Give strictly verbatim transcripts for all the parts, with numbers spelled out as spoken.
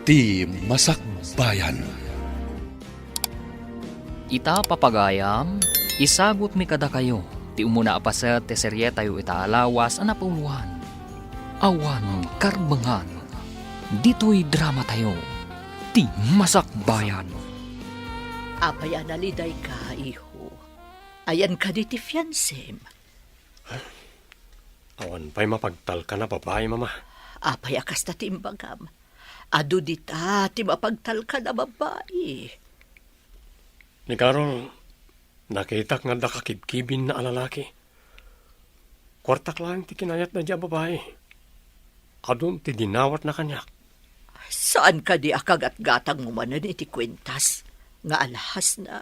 Ti Masakbayan. Ita, papagayam, isagutmi kadakayo ti umuna a paset ti serietayo ita a lawas a napuloan. Awan karbengan. Ditoy dramatayo, Ti Masakbayan. Apay a nalidayka, iho? Ayan kadi ti fiansem? Awan pay mapagtalkan a babai, Mama. Apay a kasta ti imbagam? Adu dita ti mapagtalkan a babai. Ni Carol, nakitak nga adda kakibkibinna a lalaki. Kuartak laeng ti kinayatna diay a babai. Adun ti dinawatna kaniak. Saan kadi a kagatgatangmo manen iti kuentas nga alhasna?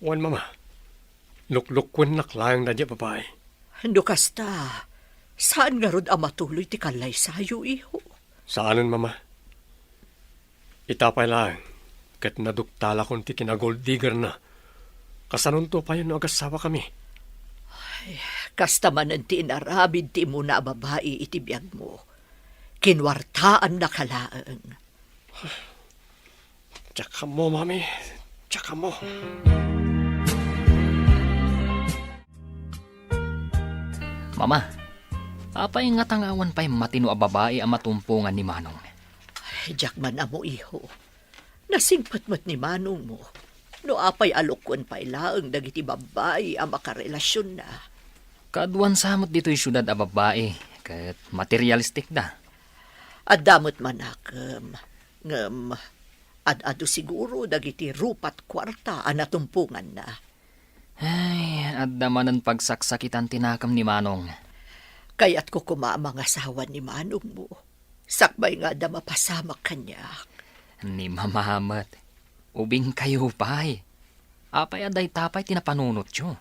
Wen, Mama. Luklukkuennak laeng daydiay a babai. No kasta, saan ngarud a matuloy ti kallaysayo, iho? Saanen, Mama. Ita pay laeng, ket naduktalakon ti kinagold diggerna. Kasanonto payen no agassawakami? Ay, kasta manen ti inaramid ti immuna a babai iti biagmo. Kinuartaannaka laeng. Diak ammo, Mami. Diak ammo. Mama, apay ngata nga awan pay matino a babai a matumpongan ni Manong? Ay, diak man ammo, iho. Nasingpet met ni manongmo no apay a lukkuen pay laeng dagiti babbai a makarelasionna. Kaduan sa met ditoy siudad a babbai ket materialistikda. Adda met manakem, ngem ad-adu siguro dagiti rupa't kuarta a natumponganna. Ay, adda manen pagsaksakitan ti nakem ni Manong. Kayatko koma a mangasawa ni manongmo. Sakbay nga adda mapasamak kaniak. Ni Mama met, ubingkayo pay. Apay a dayta pay ti napanunotyo?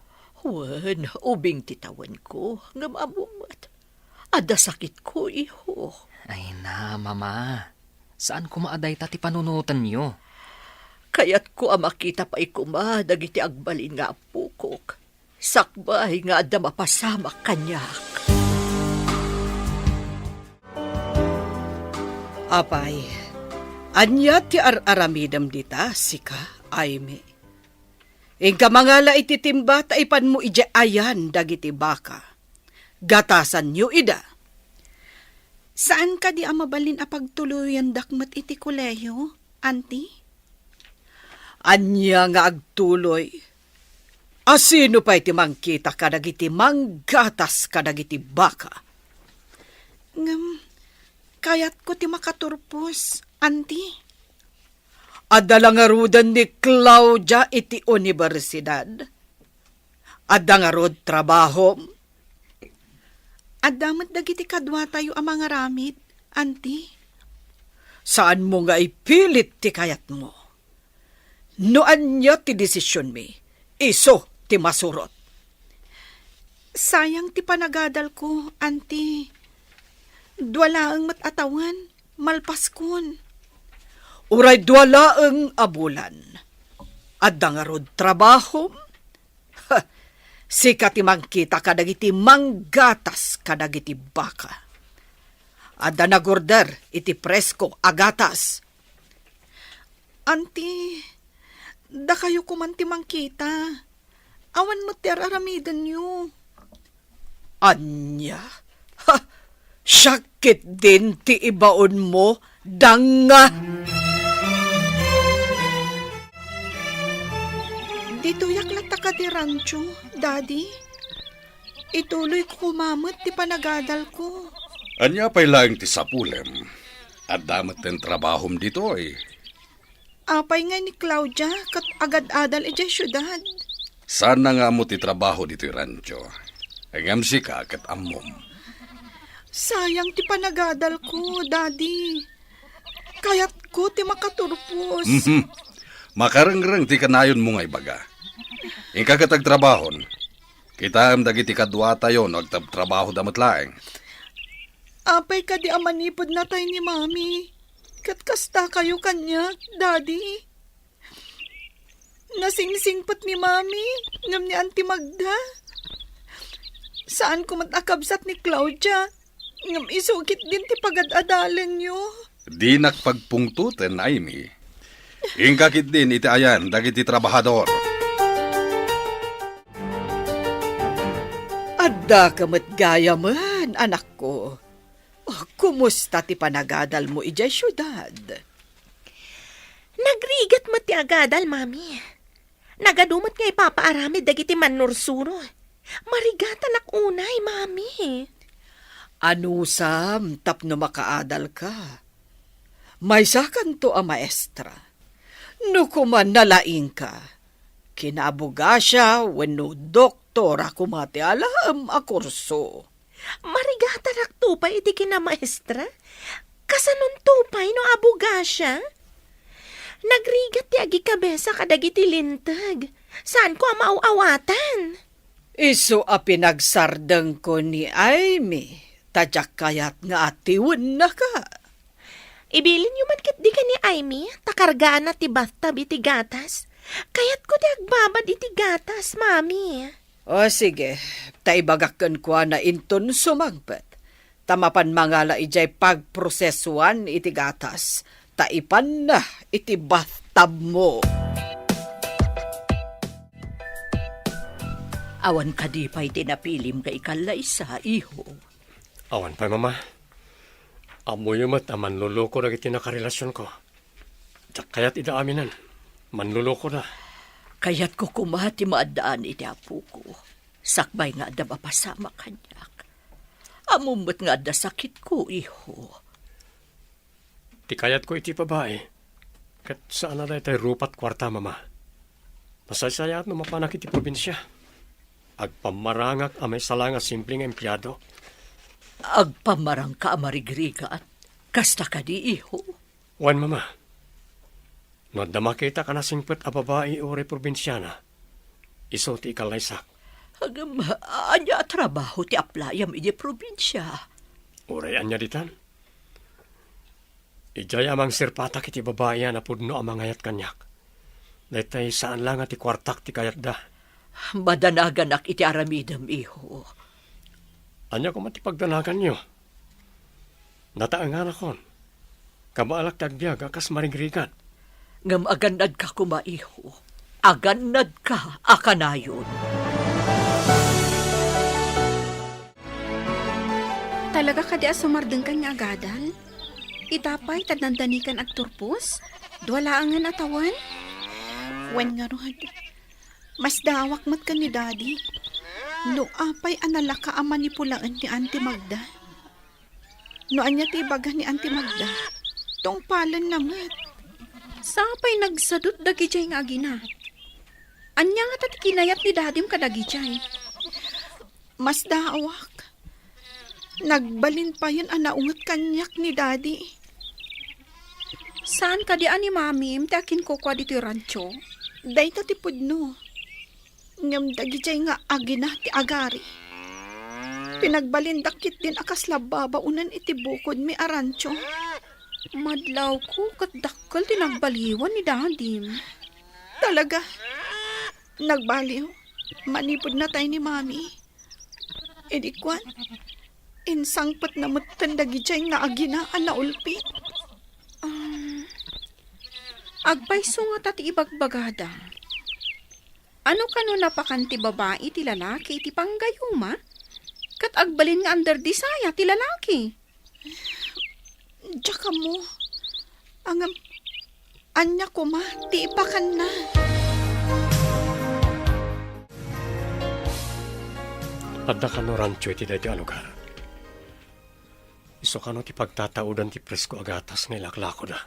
Wen, ubing ti tawenko, ngem ammom met. Adda sakitko, iho. Ay na, Mama. Saan koma a dayta ti panunotenyo? Kayatko a makita pay koma dagiti agbalin nga appokok. Sakbay nga adda mapasamak kaniak. Apay, ania ti ar-aramidem dita, sika, Aimee? Inka mangala iti timba ta ipanmo idiay ayan dagiti baka. Gatasanyo ida. Saan kadi a mabalin a pagtuloyendak met iti kolehiyo, Auntie? Ania nga agtuloy? A sino pay ti mangkita kadagiti manggatas kadagiti baka? Ngem, kayatko ti makaturpos, Auntie. Adda la ngaruden ni Claudia iti universidad? Adda ngarud trabahom? Adda met dagiti kaduatayo a mangaramid, Auntie. Saanmo nga ipilit ti kayatmo. No ania ti desisionmi, isu ti masurot. Sayang ti panagadalko, Auntie. Dua laeng met a tawen, malpaskon. Uray dua laeng a bulan. Adda ngarud trabahom? Ha, sika ti mangkita kadagiti manggatas kadagiti baka. Adda nagorder iti presko a gatas. Auntie, dakayo koman ti mangkita. Awan met ti ar-aramidenyo. Ania? Ha! Siak ketdin ti ibaonmo, danga! Ditoyak latta kadi rancho, Daddy. Ituloyko koma met ti panagadalko. Ania pay laeng ti sapulem? Adda metten trabahom ditoy. Apay ngay ni Claudia ket agad-adal idiay siudad? Saanna nga ammo ti trabaho ditoy rancho. Ngem sika ket ammom. Sayang ti panagadalko, Daddy. Kayatko ti makaturpos. Mhm. Makarengreng ti kanayonmo nga ibaga. Inka ket agtrabahon. Kitaem dagiti kaduatayo no agtrabtrabahoda met laeng. Apay kadi a manipud natay ni Mami? Ket kastakayo kaniak, Daddy? Nasingsingpet ni Mami ngem ni Auntie Magda. Saanko met a kabsat ni Claudia ngem isu ketdin ti pagad-adalenyo. Dinak pagpungtoten, Aimee. Inka ketdin iti ayan dagiti trabahador. Addaka met gayamen, anakko. Oh, kumusta ti panagadalmo idiay siudad? Nagrigat met ti agadal, Mami. Nagadu met nga ipapaaramid dagiti mannursuro. Marigatanak unay, Mami. Anusam tapno makaadalka? Maysakanto a maestra. No koma nalaingka, kinaabogasia wenno doktora koma ti alaem a kurso. Marigatanak to pay iti kinamaestra? Kasanonto pay no abogasia? Nagrigat ti agikabesa kadagiti linteg. Saanko a maaw-awatan. Isu a pinagsardengko ni Aimee, ta diak kayat nga atiwennaka. Ibilinyo man ketdi ken ni Aimee, ta kargaanna ti bathtub iti gatas. Kayatko ti agbabad iti gatas, Mami. O, sige, ta ibagak kenkuana inton sumangpet. Ta mapan mangala idiay pagprosesuan iti gatas, ta ipanna iti bathtubmo. Awan kadi pay ti napilim nga ikallaysa, iho? Awan pay, Mama. Ammoyo met a manloloko dagiti nakarelasionko. Diak kayat ida aminen. Manlolokoda. Kayatko koma ti maaddaan iti apoko, sakbay nga adda mapasamak kaniak. Ammom met nga adda sakitko, iho. Ti kayatko iti babai, ket saan a daytay rupat kuarta, Mama. Masaysayaat no mapanak iti probinsia. Agpammarangak a maisala nga simple nga empleado. Agpammarangka a marigrigat? Kasta kadi, iho? Wen, Mama. No adda makitak a nasingpet a babai uray probinsiana, isu ti ikallaysak. Ngem, ania a trabaho ti aplayam idiay probinsia? Uray ania ditan? Idiay a mangserpatak iti babai a napudno a mangayat kaniak. Daytay saan la nga ti kuartak ti kayatda. Madanaganak iti aramidem, iho. Ania koma ti pagdanaganyo? Nataenganakon. Kabaalak ti agbiag a kas marigrigat. Ngem agannadka koma, iho. Agannadka a kanayon. Talaga kadi a sumardengkan nga agadal? Ita pay, ta dandanikan agturpos? Dua laengen a tawen? Wen ngarud, masdaawak met ken ni Daddy. No apay a nalaka a manipulaen ni Auntie Magda? No ania ti ibaga ni Auntie Magda, tungpalenna met. Sapay nagsadut dagidiay nga agina. Ania ngata ti kinayat ni Dadim kadagidiay? Masdaawak. Nagbalin payen a naunget kaniak ni Daddy. Saan kadi a ni Mamim ti akinkukua ditoy rancho? Dayta ti pudno. Ngem dagidiay nga agina ti agari. Pinagbalindak ketdin a kasla babaonen iti bukodmi a rancho. Madlawko ket dakkel ti nagbaliwan ni Dadim. Talaga? Nagbaliw? Manipud natay ni Mami? Idi kuan, insangpetna metten dagidiay nga agina a naulpit. Um, agpayso ngata ti ibagbagada. Ano kano napakan ti babai ti lalaki iti panggayuma? Ket agbalin nga under desire ti lalaki. Diak ammo. Ngem, ania koma ti ipakanna? Adda kano rancho iti daytoy a lugar. Isu kano ti pagtataodan ti presko a gatas nga ilaklakoda.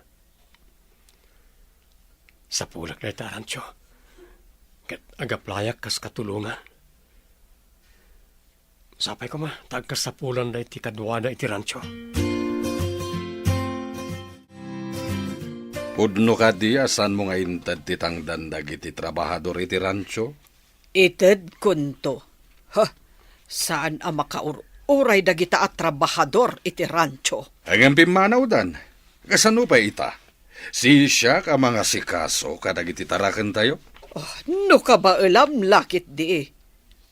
Sapulek dayta a rancho. Ket agaplayak kas katulongan. Sapay koma, ta agkasapulanda iti kaduada iti rancho. Pudno kadi a saanmo nga inted ti tangdan dagiti trabahador iti rancho? Itedkonto. Ha, saan a makaur-uray dagita a trabahador iti rancho. Ngem pimmanawdan. Kasano pay ita? Siak a mangasikaso kadagiti tarakentayo? Oh, no kabaelam la ketdi.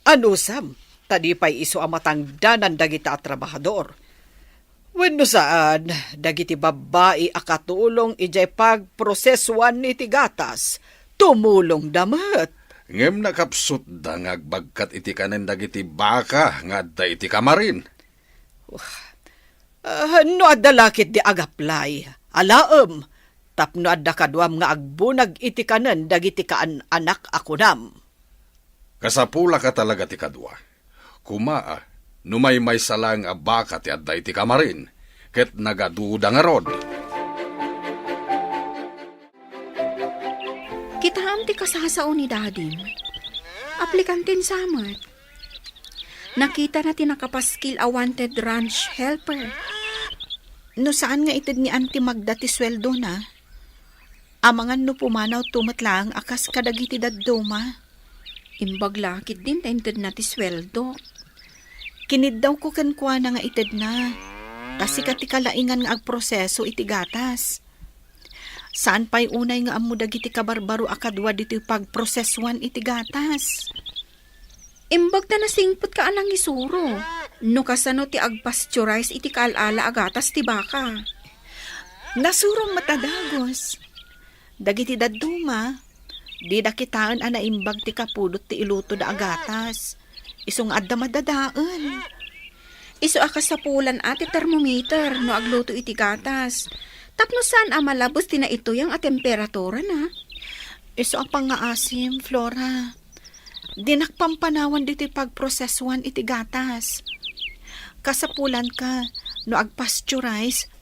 Anusam, ta di pay isu a matangdanan dagita a trabahador. Wenno saan, dagiti babbai a katulong idiay pagprosesuan iti gatas, tumulongda met. Ngem nakapsutda nga agbagkat iti kanen dagiti baka nga adda iti kamarin. Ah, no adda la ketdi agaplay, alaem, tapno adda kaduam nga agbunag iti kanen dagiti kaan-anak a kunam. Kasapulaka talaga ti kadua. Kumaa, no maymaysa laeng a baka ti adda iti kamarin, ket nagaduda ngarud. Kitaem ti kasasao ni dadim. Aplikanten sa met. Nakitana ti nakapaskil a wanted ranch helper. No saan nga ited ni Auntie Magda ti sueldona, amangan no pumanaw to met laeng a kas kadagiti dadduma. Imbag la ketdin ta intedna ti sueldo. Kiniddawko kenkuana nga itedna. Ta sika ti kalaingan nga agproseso iti gatas. Saan pay unay nga ammo dagiti kabarbaro a kadua ditoy pagprosesuan iti gatas. Imbag ta nasingpet ka a nangisuro. No kasano ti agpasteurize iti kaal-ala a gatas ti baka? Nasurom met a dagus. Dagiti dadduma, dida kitaen a naimbag ti kapudot ti ilutoda a gatas. Isu nga adda madadael. Isu a kasapulan a ti termometer no agluto iti gatas. Tapno saan a malabes ti naituyang a temperaturana. Isu a pangngaasim, Flora. Dinak pampanawan ditoy pagprosesuan iti gatas. Kasapulanka no agpasteurize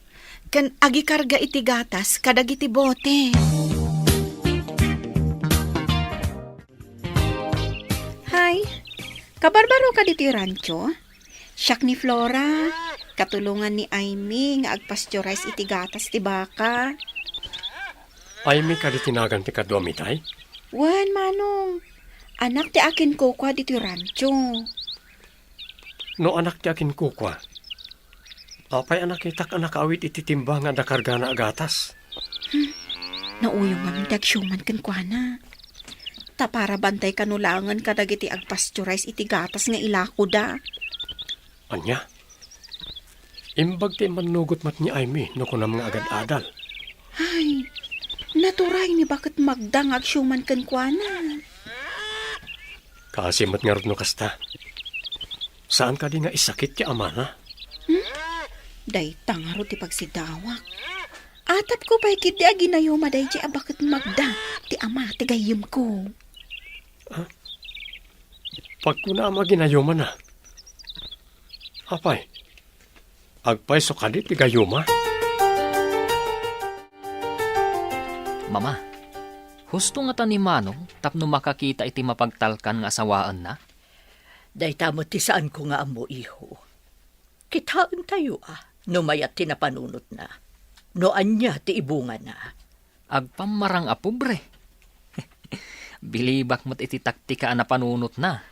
ken agikarga iti gatas kadagiti bote. Hay, kabarbaro ka ditoy rancho? Siak ni Flora, katulongan ni Aimee nga agpasteurize iti gatas ti baka. Aimee kadi ti nagan ti kaduam itay? Wen, Manong. Anak ti akinkukua ditoy rancho. No anak ti akinkukua, apay a nakitak a nakaawit iti timba nga adda kargana a gatas? Hmm. Nauyong ngamin ti agsiuman kenkuana. Ta para bantay kano laengen kadagiti agpasteurize iti gatas nga ilakoda. Ania? Imbag ti immannugot met ni Aimee no kunam nga agad-adal. Ay, naturay ni Baket Magda nga agsiuman kenkuana. Kaasi met ngarud no kasta. Saan kadi nga isakit ti amana? Hmm? Dayta ngarud ti pagsidawak. Atapko pay ketdi a ginayuma daydiay a Baket Magda ti ama ti gayyemko. Ah? Pagkunam a ginayumana. Apay, agpayso kadi ti gayuma? Mama, husto ngata ni Manong tapno makakita iti mapagtalkan nga asawaenna? Dayta met ti saanko nga ammo, iho. Kitaentayo a no mayat ti napanunotna, no ania ti ibungana. Agpammarang a pobre. Bilibak met iti taktika a napanunotna.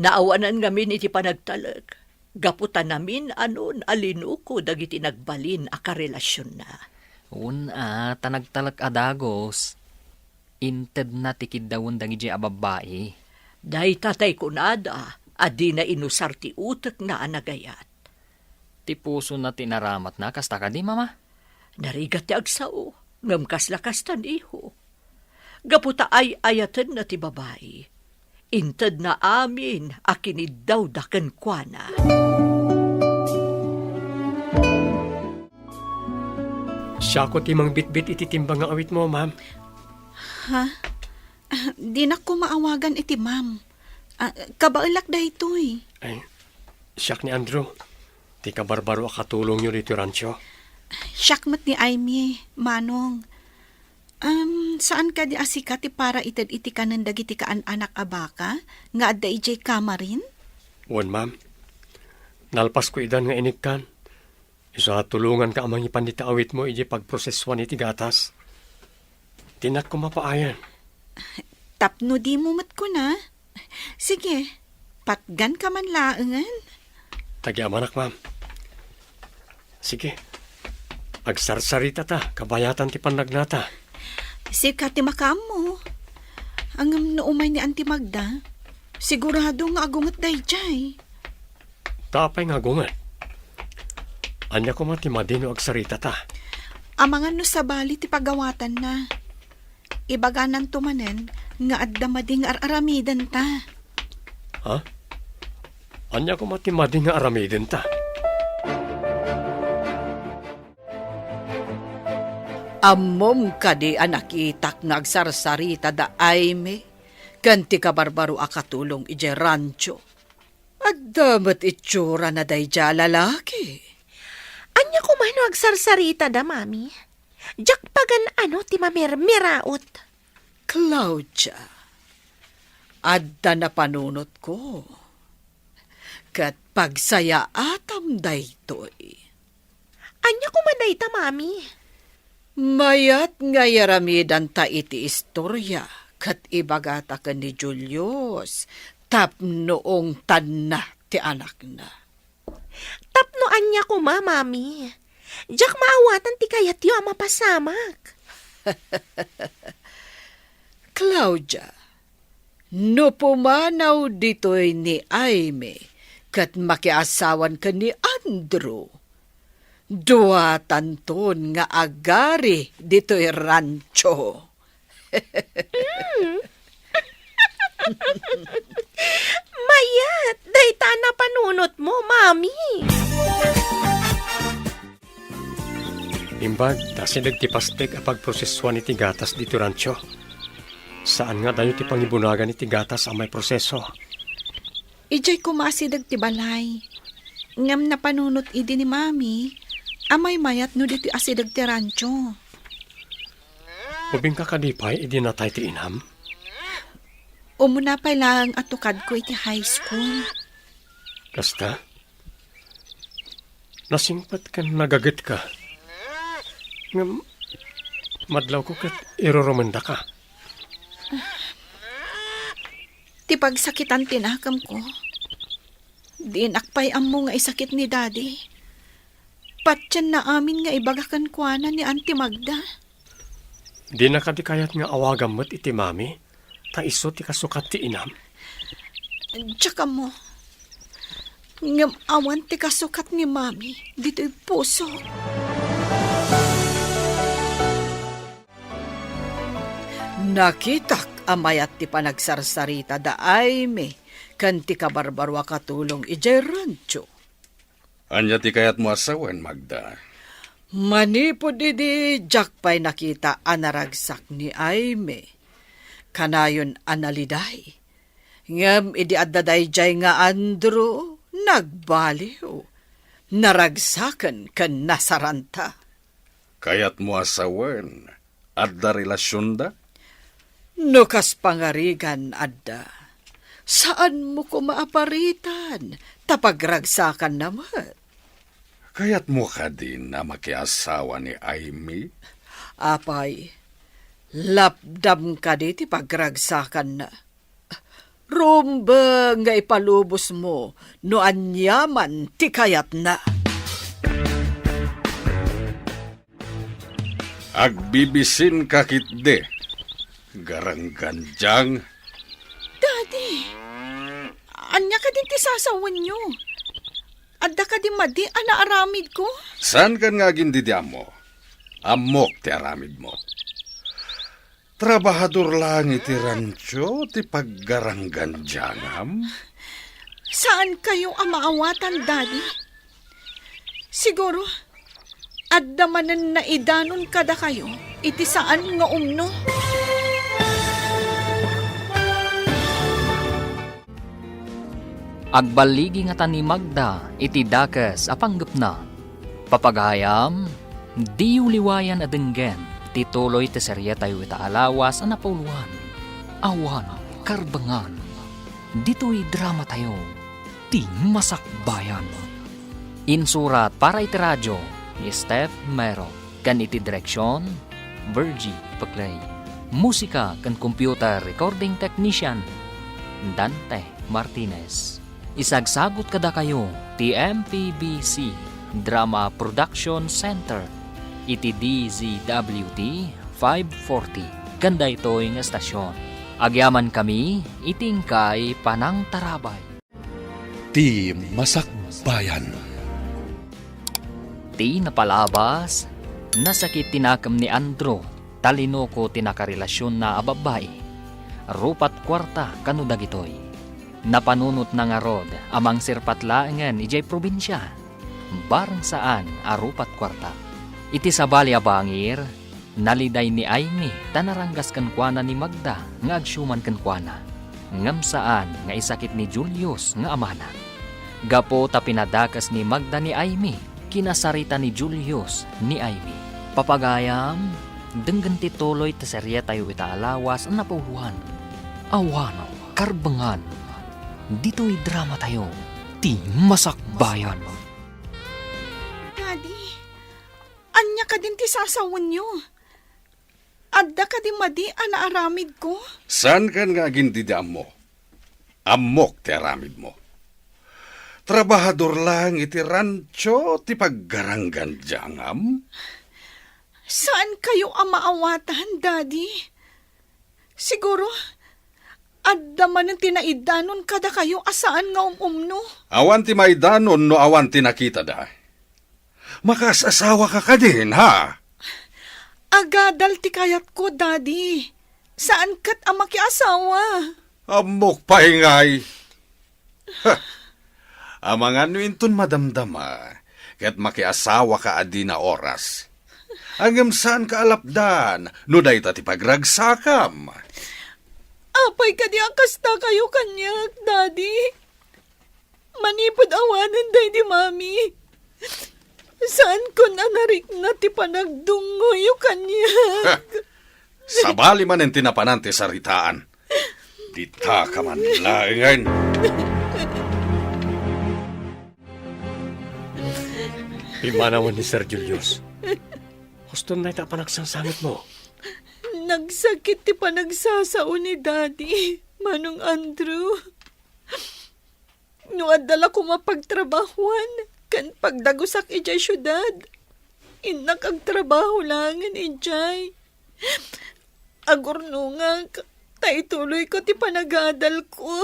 Naawanan ngamin iti panagtalek, gapu ta namin-anon a linuko dagiti nagbalin a karelasionna. Wen a, ta nagtalek a dagus. Intedna ti kiddawen dagidiay a babbai. Dayta tay kunada a dina inusar ti utekna a nagayat. Ti pusona ti inaramatna, kasta kadi, Mama? Narigat ti agsao, ngem kasla kasta, iho. Gapu ta ay-ayatenna ti babai, intedna amin a kiniddawda kenkuana. Siako ti mangbitbit iti timba nga awitmo, ma'am. Ha? Ah, dinak ko maawagan iti ma'am. Ah, kabaelak daytoy. Ay, siak ni Andrew, ti kabarbaro a katulongyo ditoy rancho. Siak met ni Aimee, Manong. Um, saan kadi a sika ti para ited iti kanen dagiti kaan-anak a baka nga adda idiay kamarin? Wen, ma'am. Nalpasko idan nga inikkan. Isu a tulonganka a mangipan dita awitmo idiay pagprosesuan iti gatas. Dinak ko mapaayan. Tapno dimo met kuna. Sige, patganka man laengen. Agyamanak, ma'am. Sige. Agsarsaritata, kabayatan ti pannagnata. Sika ti makaammo. Ngem no umay ni Auntie Magda, sigurado nga agunget daydiay. Ta apay nga agunget? Ania koma ti madi no agsaritata? Amangan no sabali ti pagawatanna. Ibagananto manen nga adda madi nga ar-aramidenta. Ha? Ania koma ti madi nga aramidenta? Ammom kadi a nakitak nga agsarsarita da Aimee ken ti kabarbaro a katulong idiay rancho? Adda met itsurana daydiay a lalaki. Ania koma no agsarsarita da, Mami? Diak pagan-ano ti mamirmiraot. Claudia, adda napanunotko. Ket pagsayaatam daytoy. Ania koma dayta, Mami? Mayat nga iaramidanta iti istoria ket ibagata ken ni Julius tapno ungtanna ti anakna. Tapno ania koma, Mami? Diak maawatan ti kayatyo a mapasamak. Claudia, no pumanaw ditoy ni Aimee ket makiasawan ken ni Andrew, duatanton nga agari ditoy rancho. Mm. Mayat, dayta a napanunotmo, Mami. Imbag ta asideg ti pastek a pagprosesuan iti gatas ditoy rancho. Saan nga adayo ti pangibunagan iti gatas a maiproseso. Idiay koma asideg ti balay. Ngem napanunot idi ni Mami a maymayat no ditoy asideg ti rancho. Ubingka kadi pay idi natay ti inam? Umuna pay laeng a tukadko iti high school. Kasta? Nasingpet ken nagagetka. Ngem madlawko ket irurumendaka. Ti pagsakitan ti nakemko. Dinak pay ammo nga isakit ni Daddy. Patienna amin nga ibaga kenkuana ni Auntie Magda. Dina kadi kayat nga awagam met iti Mami, ta isu ti kasukat ti inam? Diak ammo. Ngem awan ti kasukat ni Mami ditoy pusok. Nakitak a mayat ti panagsarsarita da Aimee ken ti kabarbaro a katulong idiay rancho. Ania ti kayatmo a sawen, Magda? Manipud idi diak pay nakita a naragsak ni Aimee. Kanayon a naliday. Ngem idi adda daydiay nga Andrew, nagbaliw. Naragsaken ken nasaranta. Kayatmo a sawen, adda relasionda? No kas pangarigan, adda. Saanmo koma a paritan, ta pagragsakanna met. Kayatmo kadin a makiasawa ni Aimee? Apay, lapdam kadi ti pagragsakanna. Rumbeng nga ipalubosmo no aniaman ti kayatna. Agbibisinka ketdi, garanggandiang. Daddy, ania kadin ti sasawenyo? Adda kadi madi a naaramidko? Saankan nga agin-idi ammo. Ammok ti aramidmo. Trabahador laeng iti rancho ti paggaranggandiangam? Saankayo a maawatan, Daddy? Siguro, adda manen naidanon kadakayo iti saan nga umno. Agballigi ngata ni Magda iti dakes a panggepna. Papagayam, diyo liwayan a denggen ti tuloy ti serietayo ita a lawas a napauluan, Awan Karbengan. Ditoy dramatayo, Ti Masakbayan. Insurat para iti radio ni Steph Mero. Ken iti direksion, Virgie Peclay. Musika ken computer recording technician, Dante Martinez. Isagsagut kadakayo ti M P B C Drama Production Center iti D Z W T five forty ken daytoy nga estasion. Agyamankami iti inkay panangtarabay. Ti Masakbayan. Ti napalabas, nasakit ti nakem ni Andrew, ta linuko ti nakarelasionna a babbai. Rupat kuarta kano dagitoy. Napanunotna ngarud a mangserpat laengen idiay probinsia. Bareng saan a rupat kuarta. Iti sabali a bangir, naliday ni Aimee ta naranggas kenkuana ni Magda nga agsiuman kenkuana. Ngem saan nga isakit ni Julius nga amana. Gapu ta pinadakes ni Magda ni Aimee, kinasarita ni Julius ni Aimee. Papagayam, denggen ti tuloy ti serietayo ita a lawas a napauluan. Awan karbengan. Ditoy dramatayo, ti masakbayan. Daddy, ania kadin ti sasawenyo? Adda kadi madi a naaramidko? Saankan nga agin dida ammo? Ammok ti aramidmo. Trabahador laeng iti rancho ti paggaranggan diay angam? Saankayo a maawatan, Daddy. Siguro, adda manen ti naidanon kadakayo a saan nga um-umno. Awan ti maidanon no awan ti nakitada. Makaas-asawaka kadin, ha? Agadal ti kayatko, Daddy. Saan ket a makiasawa. Ammok pay ngay. Ha! Amangan no inton madamdama, ket makiasawaka a dina oras. Ngem saanka a lapdan no dayta ti pagragsakam. Apay kadi a kastakayo kaniak, Daddy? Manipud awanen daydi Mami, saankon a narikna ti panagdungngoyo kaniak. Ha! Sabali manen ti napanan ti saritaan. Ditaka man laengen. Pimmanawen ni Sir Julius. Huston dayta a panagsangsangitmo. Nagsakit ti panagsasao ni Daddy, Manong Andrew. No adda la koma pagtrabahoan ken pagdagusak idiay siudad, innak agtrabaho laengen idiay. Agurnongak, ta ituloyko ti panagadalko.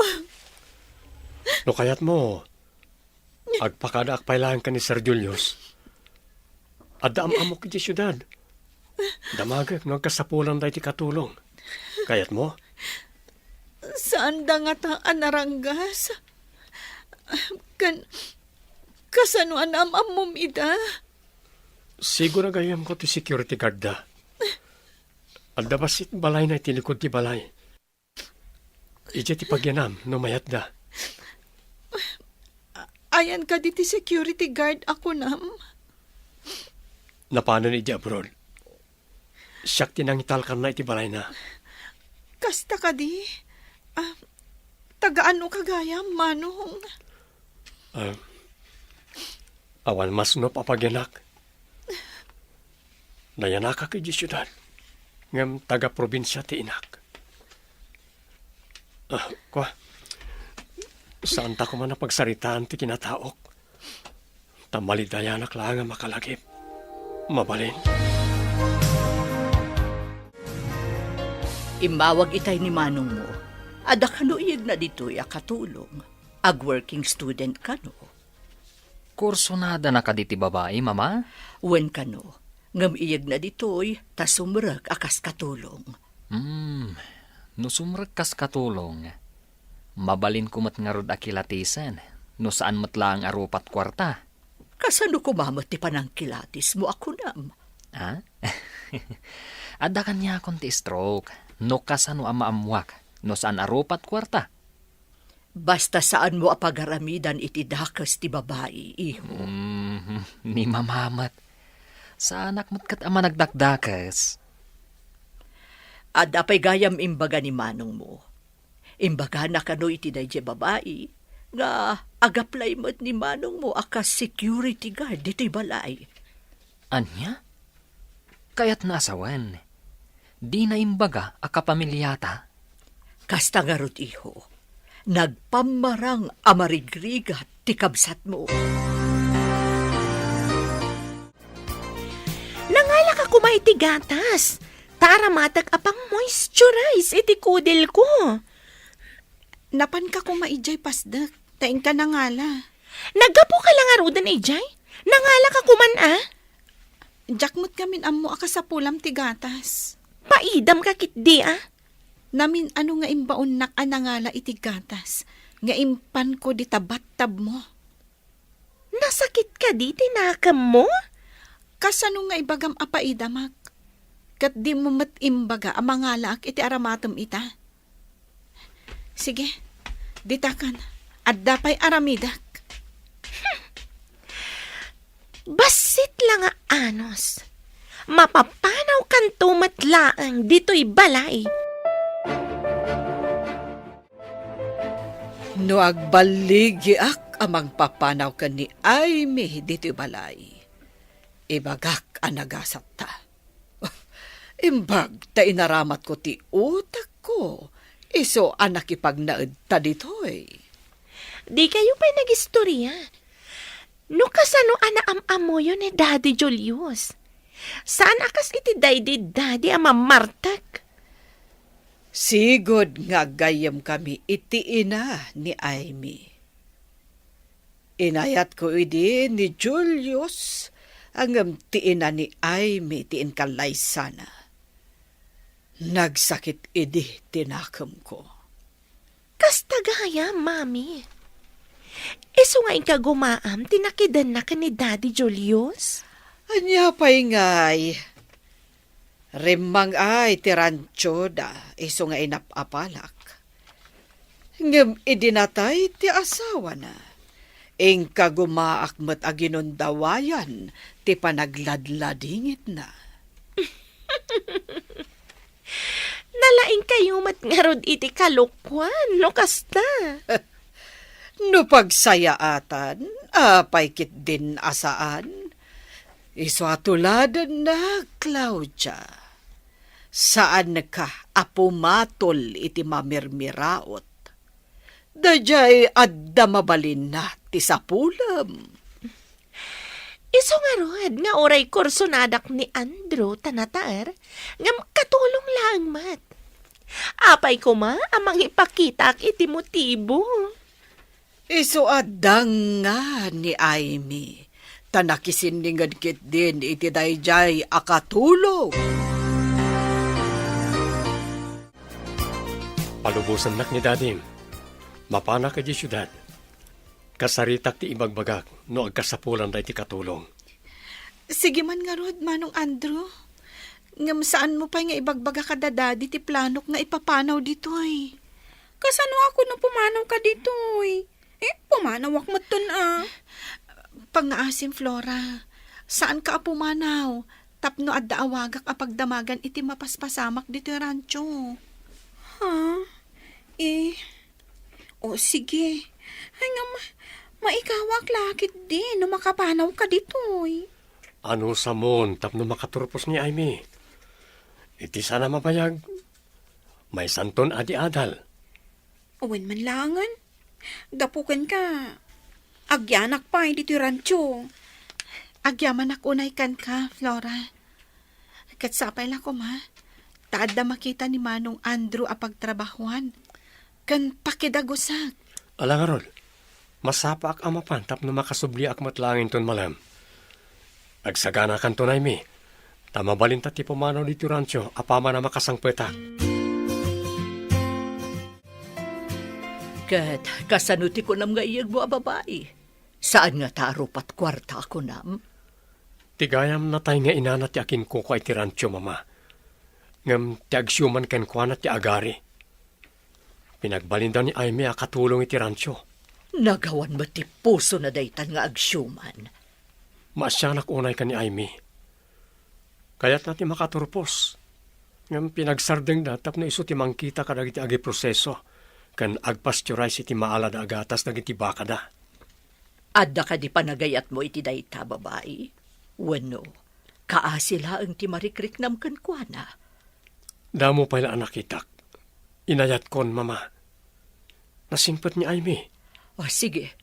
No kayatmo, agpakadaak pay laeng ken ni Sir Julius. Adda am-ammok idiay siudad. Damagek no agkasapulan daytoy katulong. Kayatmo? Saanda ngata a naranggas. Ken, kasano a naam-ammom ida? Siguro gayamko ti security guard da. Adda bassit balayna iti likud ti balay. Idiay ti pagyanam no mayatda. Ayan kadi ti security guard a kunam? Napanen idiay abroad. Siak ti nangitalkanna iti balayna. Kasta kadi? Ah, taga-anoka gayam, Manong? Ah, awan masnop a pagyanak. Nayanakak idiay siudad, ngem taga-probinsia ti inak. Ah, kua, saanta koma a pagsaritaan ti kinataok, ta malidayanak laeng a makalagip. Mabalin. Immawag itay ni manongmo. Adda kano iyegna ditoy a katulong. Ag-working student kano. Kursunadana kadi ti babai, Mama? Wen kano, ngem iyegna ditoy ta sumrek a kas katulong. Hmm, no sumrek kas katulong, mabalinko met ngarud a kilatisen no saan met laeng a rupat kuarta. Kasano koma met ti panangkilatismo a kunam? Ha? Adda kaniakon ti stroke no kasano a maammuak no saan a rupat kuarta. Basta saanmo a pagaramidan iti dakes ti babai, iho. Mm, ni Mama met. Saanak met ket a managdakdakes. Adda pay gayam imbaga ni manongmo. Imbagana kano iti daydiay babai nga ag-apply met ni manongmo a kas security guard ditoy balay. Ania? Kayatna a sawen, dina imbaga a kapamiliata? Kasta ngarud, iho, nagpammarang a marigrigat ti kabsatmo. Nangalaka koma iti gatas, ta aramatek a pang-moisturize iti kudelko. Napanka koma idiay pasdek, ta inka nangala. Naggapuka la ngaruden idiay? Nangalaka koman, a? Diak met ngamin ammo a kasapulam ti gatas. Paidam ka ketdi, a? Namin-ano nga imbaonnak a nangala iti gatas nga impanko dita battabmo. Nasakit kadi ti nakemmo? Kasano nga ibagam a paidamak? Ket dimo met imbaga a mangalaak iti aramatem ita? Sige, ditakan. Adda pay aramidek. Bassit la nga anus. Mapapanawkanto met laeng ditoy balay. No agballigiak a mangpapanaw ken ni Aimee ditoy balay, ibagak a nagasatta. Imbag ta inaramatko ti utekko, isu a nakipagnaedta ditoy. Dikayo pay nagistoria. No kasano a naam-ammoyo ni Daddy Julius? Saan a kas iti daydi Daddy a mamartek? Sigud nga aggayyemkami iti ina ni Aimee. Inayatko idi ni Julius, ngem ti ina ni Aimee ti inkallaysana. Nagsakit idi ti nakemko. Kasta gayam, Mami. Isu nga inkagumaam ti nakidenna ken ni Daddy Julius? Ania pay ngay? Rimmang-ay ti rantioda isu nga inap-apalak. Ngem idi natay ti asawana, inkagumaak met a ginundawayan ti panagladladingitna. Nalaingkayo met ngarud iti kalokuan, no kasta. No pagsayaatan, apay ketdin a saan? Isu a tuladenna, Claudia. Saanka a pumatol iti mamirmiraot. Daydiay adda mabalinna ti sapulem. Isu ngarud nga uray kursonadak ni Andrew ta nataer, ngem katulong laeng met. Apay koma a mangipakitaak iti motibo? Isu a danga ni Aimee, ta nakisinninged ketdin iti daydiay a katulong. Palubosannak ni Dadim. Mapanak idiay siudad. Kasaritak ti ibagbagak no agkasapulan daytoy katulong. Sige man ngarud, Manong Andrew. Ngem saanmo pay nga ibagbaga kada Daddy ti planok nga ipapanaw ditoy? Kasano a kuno pumanawka ditoy? Eh, pumanawak metten a. Pangngaasim, Flora. Saanka a pumanaw tapno adda awagak a pagdamagan iti mapaspasamak ditoy rancho. Ha? Eh, o sige. Ay nga ma-, maikawak la ketdi no makapanawka ditoy. Anusamon tapno makaturpos ni Aimee? Iti saan a mabayag, maysanton a di adal. Wen man laengen. Gapu kenka, agyanak pay ditoy rancho. Agyamanak unay kenka, Flora. Ket sapay la koma, ta adda makita ni Manong Andrew a pagtrabahuan ken pakidagusak. Ala ngarud, masapaak a mapan tapno makasubliak met laeng inton malem. Agsaganakanto, Aimee, ta mabalinta ti pumanaw ditoy rancho apaman a makasangpetak. Ket kasano ti kunam nga iyegmo a babai? Saan ngata a rupat kuarta a kunam? Ti gayam natay nga inana ti akinkukua iti rancho, Mama. Ngem ti agsiuman kenkuana ti agari. Pinagbalinda ni Aimee a katulong iti rancho. Nagawan met ti pusona daytan nga agsiuman. Maasianak unay ken ni Aimee. Kayatna ti makaturpos. Ngem pinagsardengda tapno isu ti mangkita kadagiti agiproseso ken agpasteurize iti maalada a gatas dagiti bakada. Adda kadi panagayatmo iti dayta, babai? Wenno, kaasi laeng ti marikriknam kenkuana? Damo pay la a nakitak. Inayatkon, Mama. Nasingpet ni Aimee. O, sige.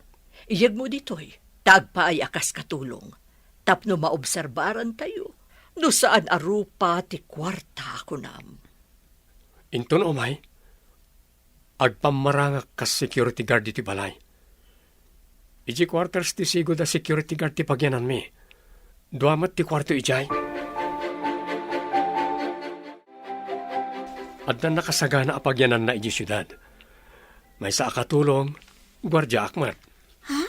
Iyegmo ditoy. Ta agpaay a kas katulong. Tapno maobserbarantayo no saan a rupa ti kuarta a kunam. Inton umay, agpammarangak kas security guard ditoy balay. Idiay quarters ti sigud a security guard ti pagyananmi. Dua met ti kuarto idiay. Addan nakasagana a pagyananna idiay siudad. Maysa a katulong, guardiaak met. Ha?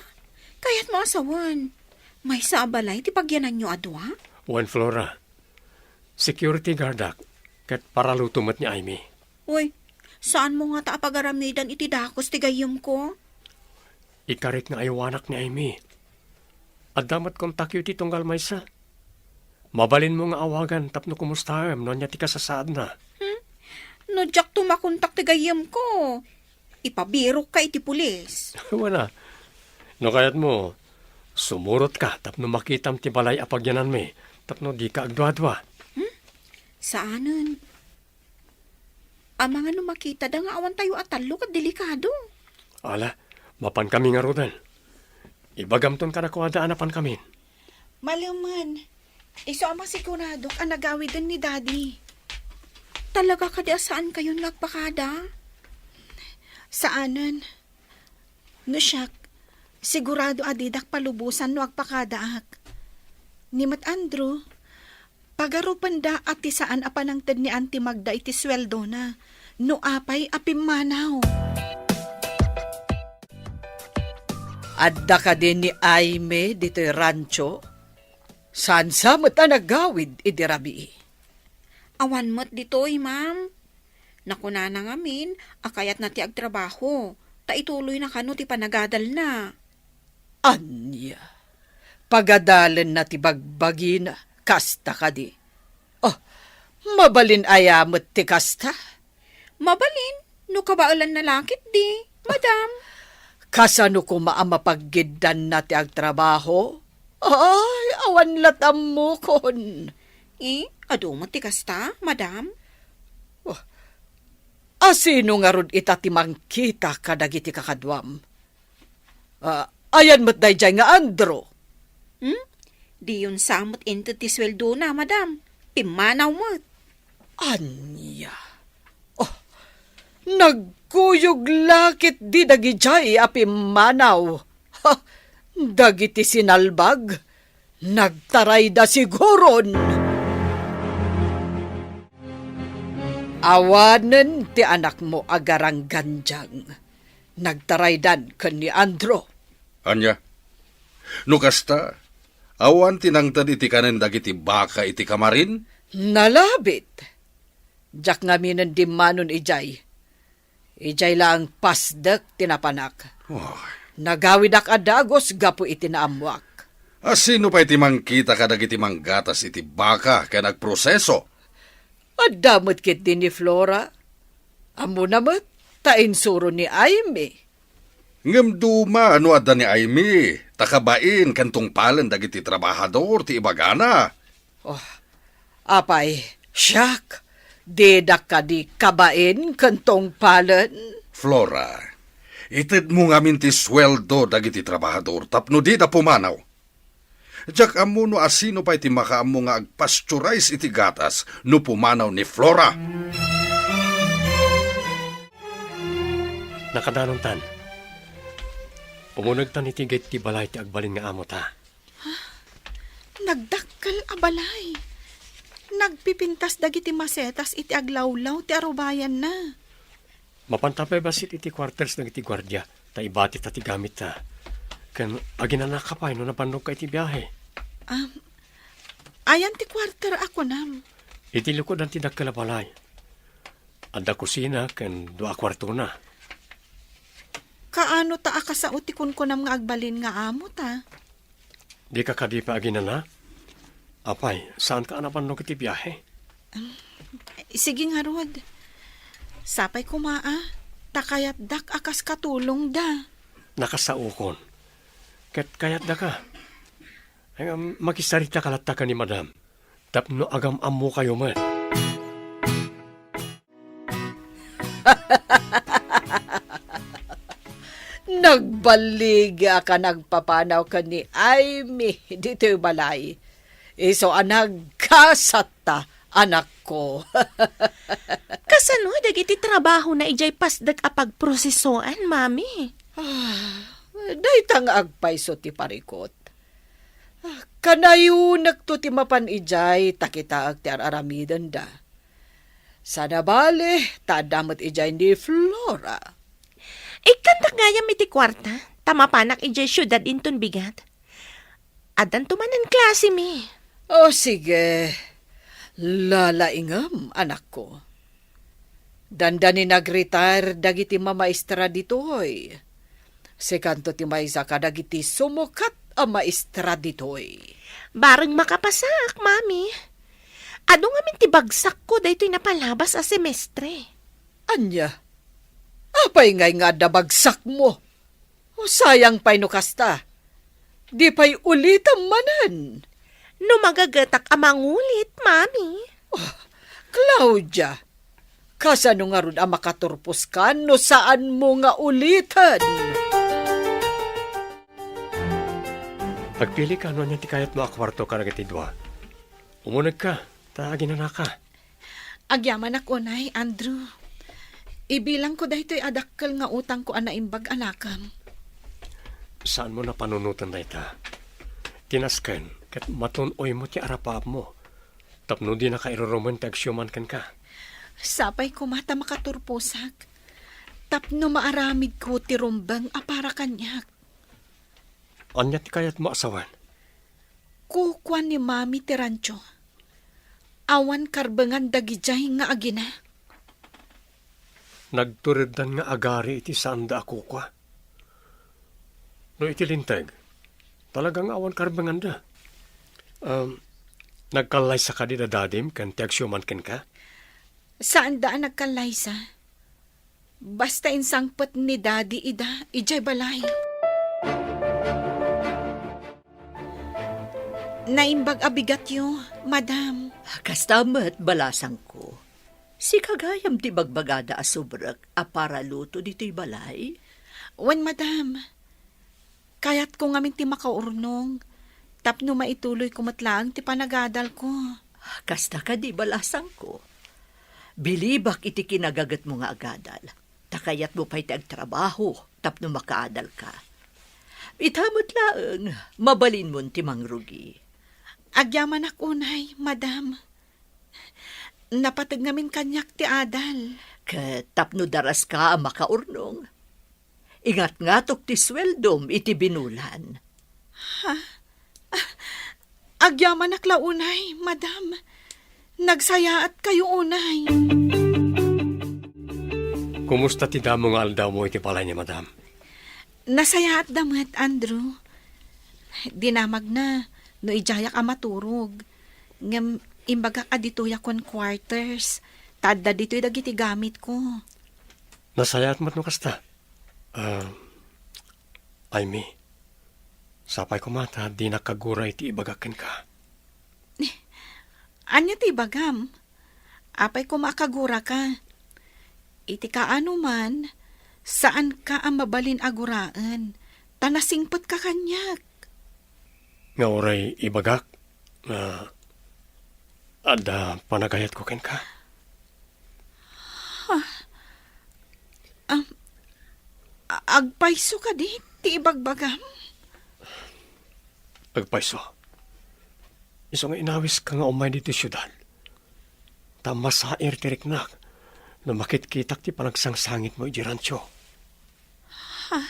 Kayatmo a sawen, maysa a balay ti pagyananyo a dua? Wen, Flora. Security guardak, ket paraluto met ni Aimee. Uy, saanmo ngata a pagaramidan iti dakes ti gayyemko? Ikarik nga aywanak ni Aimee. Adda met kontakyo iti tunggal maysa. Mabalinmo nga awagan tapno kumustaem no ania ti kasasaadna. Hmm? No diakto makontak ti gayyemko, ipabirokka iti pulis. Wen a. No kayatmo, sumurotka tapno makitam ti balay a pagyananmi, tapno dika agduadua. Hmm? Saanen. Amangan no makitada nga awantayo a tallo ket delikado. Ala, mapankami ngaruden. Ibagamton kadakuada a napankamin. Malemen, isu a masiguradok a nagawiden ni Daddy. Talaga kadi a saankayon nga agpakada? Saanen. No siak, sigurado a didak palubosan no agpakadaak. Ni met Andrew, pagarupenda a ti saan a panangted ni Auntie Magda iti suweldona, no apay a pimmanaw. Adda kadi ni Aimee ditoy rancho? Saan sa met a nagawid idi rabii? Awan met ditoy, ma'am. Nakunana ngamin a kayatna ti agtrabaho, ta ituloyna kano ti panagadalna. Ania? Pagadalenna ti bagbagina, kasta kadi? Oh, mabalin aya met ti kasta? Mabalin, no kabaelanna la ketdi, madam. Kasano koma a mapaggiddanna ti agtrabaho? Ay, awan lat' ammokon. Eh, adu met ti kasta, madam? Oh, asino ngarud ita ti mangkita kadagiti kakaduam? Ah, ayan met daydiay nga Andrew? Hmm? Diyon sa met inted ti suweldona, madam. Pimmanaw met. Ania? Oh, nagkuyog la ketdi dagidiay a pimmanaw. Ha, dagiti sinalbag, nagtarayda siguron. Awanen ti anakmo a garanggandiang. Nagtaraydan ken ni Andrew. Ania? No kasta, awan ti nangted iti kanen dagiti baka iti kamarin? Nalabit. Diak ngaminen dimmanon idiay. Idiay laeng pasdek ti napanak. Oy. Nagawidak a dagus gapu iti naammoak. Asino pay ti mangkita kadagiti manggatas iti baka ken agproseso? Adda met ketdi ni Flora. Ammona met, ta insuro ni Aimee. Ngem duma no adda ni Aimee, ta kabain ken tungpalen dagiti trabahador ti ibagana. Oh, apay, siak, didak kadi kabain ken tungpalen? Flora, itedmo ngamin ti sueldo dagiti trabahador tapno dida pumanaw. Diak ammo no asino pay ti makaammo nga agpasteurize iti gatas no pumanaw ni Flora. Nakadanontan. Umunegtan iti gate ti balay ti agbalin nga amota. Nagdakkel a balay. Nagpipintas dagiti masetas iti aglawlaw ti arubayanna. Mapanta pay bassit iti quarters dagiti guardia, ta ibatita ti gamitta. Ken aginanaka pay no nabannogka iti biahe. Am, ayan ti quarter a kunam? Iti likudan ti dakkel a balay. Adda kusina ken dua a kuartona. Kaano ta a kasao ti kunkunam nga agbalin nga amota? Dika kadi pay aginana? Apay, saanka a nabannog iti biahe? Sige ngarud. Sapay koma a, ta kayatdak a kas katulongda. Nakasaokon. Ket kayatdaka. Ay, um, makisarita ka latta ken ni Madam. Tapno agam-ammokayo met. Nagballigi a ka nagpapanaw ken ni Aimee ditoy balay. Isu a nagkasatta, anakko. Kasano dagiti trabahona idiay pasdek a pagprosesoan, Mami? Ah, Dayta nga agpayso ti parikut. Ah, kanayonekto ti mapan idiay ta kitaek ti ar-aramidenda. Saan a bale, ta adda met idiay ni Flora. Ikkandak gayam iti kuarta, ta mapanak idiay siudad inton bigat. Addanto manen klase mi. O, sige. Lalaingem, anakko. Dandani nag-retire dagiti mamaestra ditoy. Sikanto ti maysa kadagiti sumukat a maestra ditoy. Bareng makapasaak, Mami. Adu ngamin ti bagsakko daytoy napalabas a semestre. Ania? Apay ngay nga adda bagsakmo? O, sayang pay no kasta. Di pay ulitam manen. No magagetak a mangulit, Mami. Oh, Claudia, kasano ngarud a makaturposka no saanmo nga uliten? Agpilika no ania ti kayatmo a kuarto kadagiti dua. Umunegka, ta aginanaka. Agyamanak unay, Andrew. Ibilangko daytoy a dakkel nga utangko a naimbag a nakem. Saanmo napanunoten dayta. Ti nasken, ket matun-oymo ti arapaapmo. Tapno dinaka irurumen ti agsiuman kenka. Sapay koma ta makaturposak. Tapno maaramidko ti rumbeng a para kaniak. Ania ti kayatmo a sawen? Kukuan ni Mami ti rancho. Awan karbengan dagidiay nga agina. Nagtureddan nga agari iti saanda a kukua. No iti linteg, talaga nga awan karbenganda. Um, nagkallaysa kadi da dadim ken ti agsiuman kenka? Saanda a nagkallaysa. Basta insangpet ni Daddy ida idiay balay. Naimbag a bigatyo, Madam. Kasta met, balasangko. Sika gayam ti bagbagada a subrek a para luto ditoy balay? Wen, Madam. Kayatko ngamin ti makaurnong, tapno maituloyko met laeng ti panagadalko. Kasta kadi, balasangko? Bilibak iti kinagagetmo nga agadal, ta kayatmo pay ti agtrabaho tapno makaadalka. Ita met laeng, mabalinmon ti mangrugi. Agyamanak unay, Madam. Napateg ngamin kaniak ti adal. Ket tapno daraska a makaurnong, ingatngatok ti sueldom iti binulan. Ha? Ah, agyamanak la unay, Madam. Nagsayaatkayo unay. Kumusta ti damo nga aldawmo iti balay ni Madam? Nasayaatda met, Andrew. Dinamagna no idiayak a maturog. Ngem imbagak a ditoyak ken quarters. Ta adda ditoy dagiti gamitko. Nasayaat met no kasta. Ah, Amy, sapay koma ta dinak kagura iti ibagak kenka. Ania ti ibagam? Apay koma a kaguraka? Iti kaano man, saanka a mabalin a guraen, ta nasingpetka kaniak. Nga uray ibagak, nga adda panagayatko kenka. Ha? Am, a-, agpayso kadi ti ibagbagam? Agpayso. Isu nga inawiska nga umay ditoy siudad. Ta masair ti riknak no makitkitak ti panagsangsangitmo idiay rancho. Ha?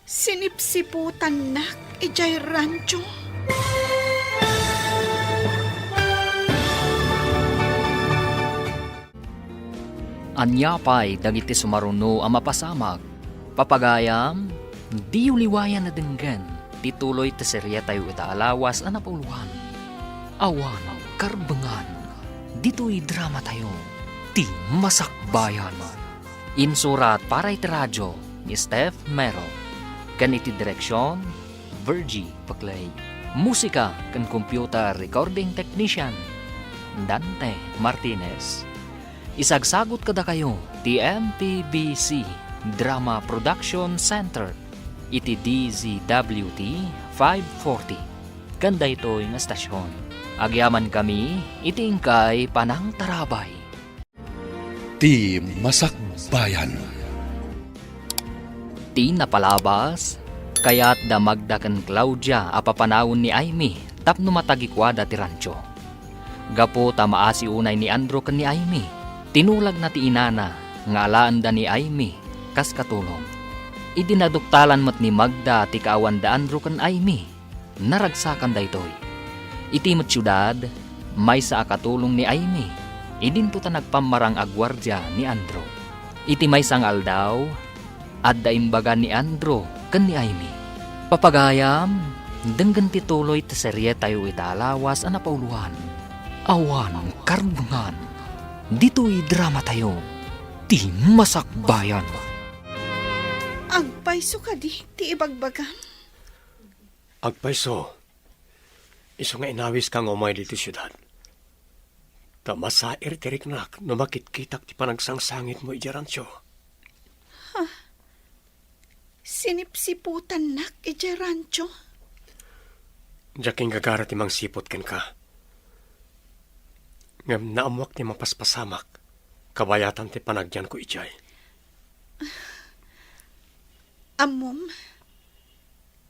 Sinipsiputannak idiay rancho. Ania pay dagiti sumaruno a mapasamak? Papagayam, diyo liwayan a denggen ti tuloy ti seriatayo ita a lawas a napauluan. Awan karbengan ditoy dramatayo, Ti Masakbayan. Insurat para iti radio ni Steph Mero, ken iti direksion, Virgie Paclay. Musika ken computer recording technician, Dante Martinez. Isagsagut kadakayo ti M T B C Drama Production Center iti D Z W T five forty ken daytoy nga estasion. Agyamankami iti inkay panangtarabay. Ti Masakbayan. Ti napalabas, kayatda Magda ken Claudia a papanawen ni Aimee tapno matagikuada ti rancho. Gapu ta maasi unay ni Andrew ken ni Aimee, tinulagna ti inana nga alaenda ni Aimee kas katulong. Idi naduktalan met ni Magda ti kaawan da Andrew ken Aimee, naragsakan daytoy. Iti met siudad, maysa a katulong ni Aimee, idinto ta nagpammarang a guardia ni Andrew. Iti maysa nga aldaw, adda imbaga ni Andrew ken ni Aimee. Papagayam, denggen ti tuloy ti serietayo ita a lawas a napauloan. Awan karunungan. Ditoy dramatayo, ti masakbayan. Agpayso kadi ti ibagbagam? Agpayso, isu nga inawiska nga umay ditoy siudad. Ta masair ti riknak no makitkitak ti panagsangsangitmo idiay rancho. Ha? Sinipsiputannak idiay rancho? Diak inggagara ti mangsiput kenka. Ngem naammoak ti mapaspasamak, kabayatan ti panagyanko idiay. Ammom,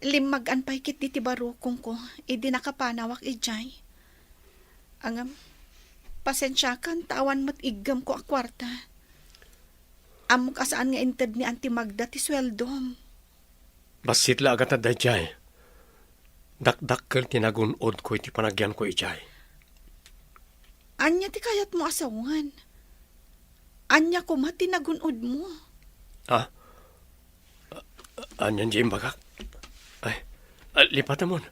limmagan pay ketdi ti barukongko idi nakapanawak idiay. Ngem, pasensiakan ta awan met iggemko a kuarta. Ammok a saan nga inted ni Auntie Magda ti sueldom. Bassit la a gatad daydiay. Dakdakkel ti nagun-odko iti panagyanko idiay. Ania ti kayatmo a sawen? Ania koma ti nagun-odmo? Ah? Anian diay imbagak? Ay, ah, lipatamon.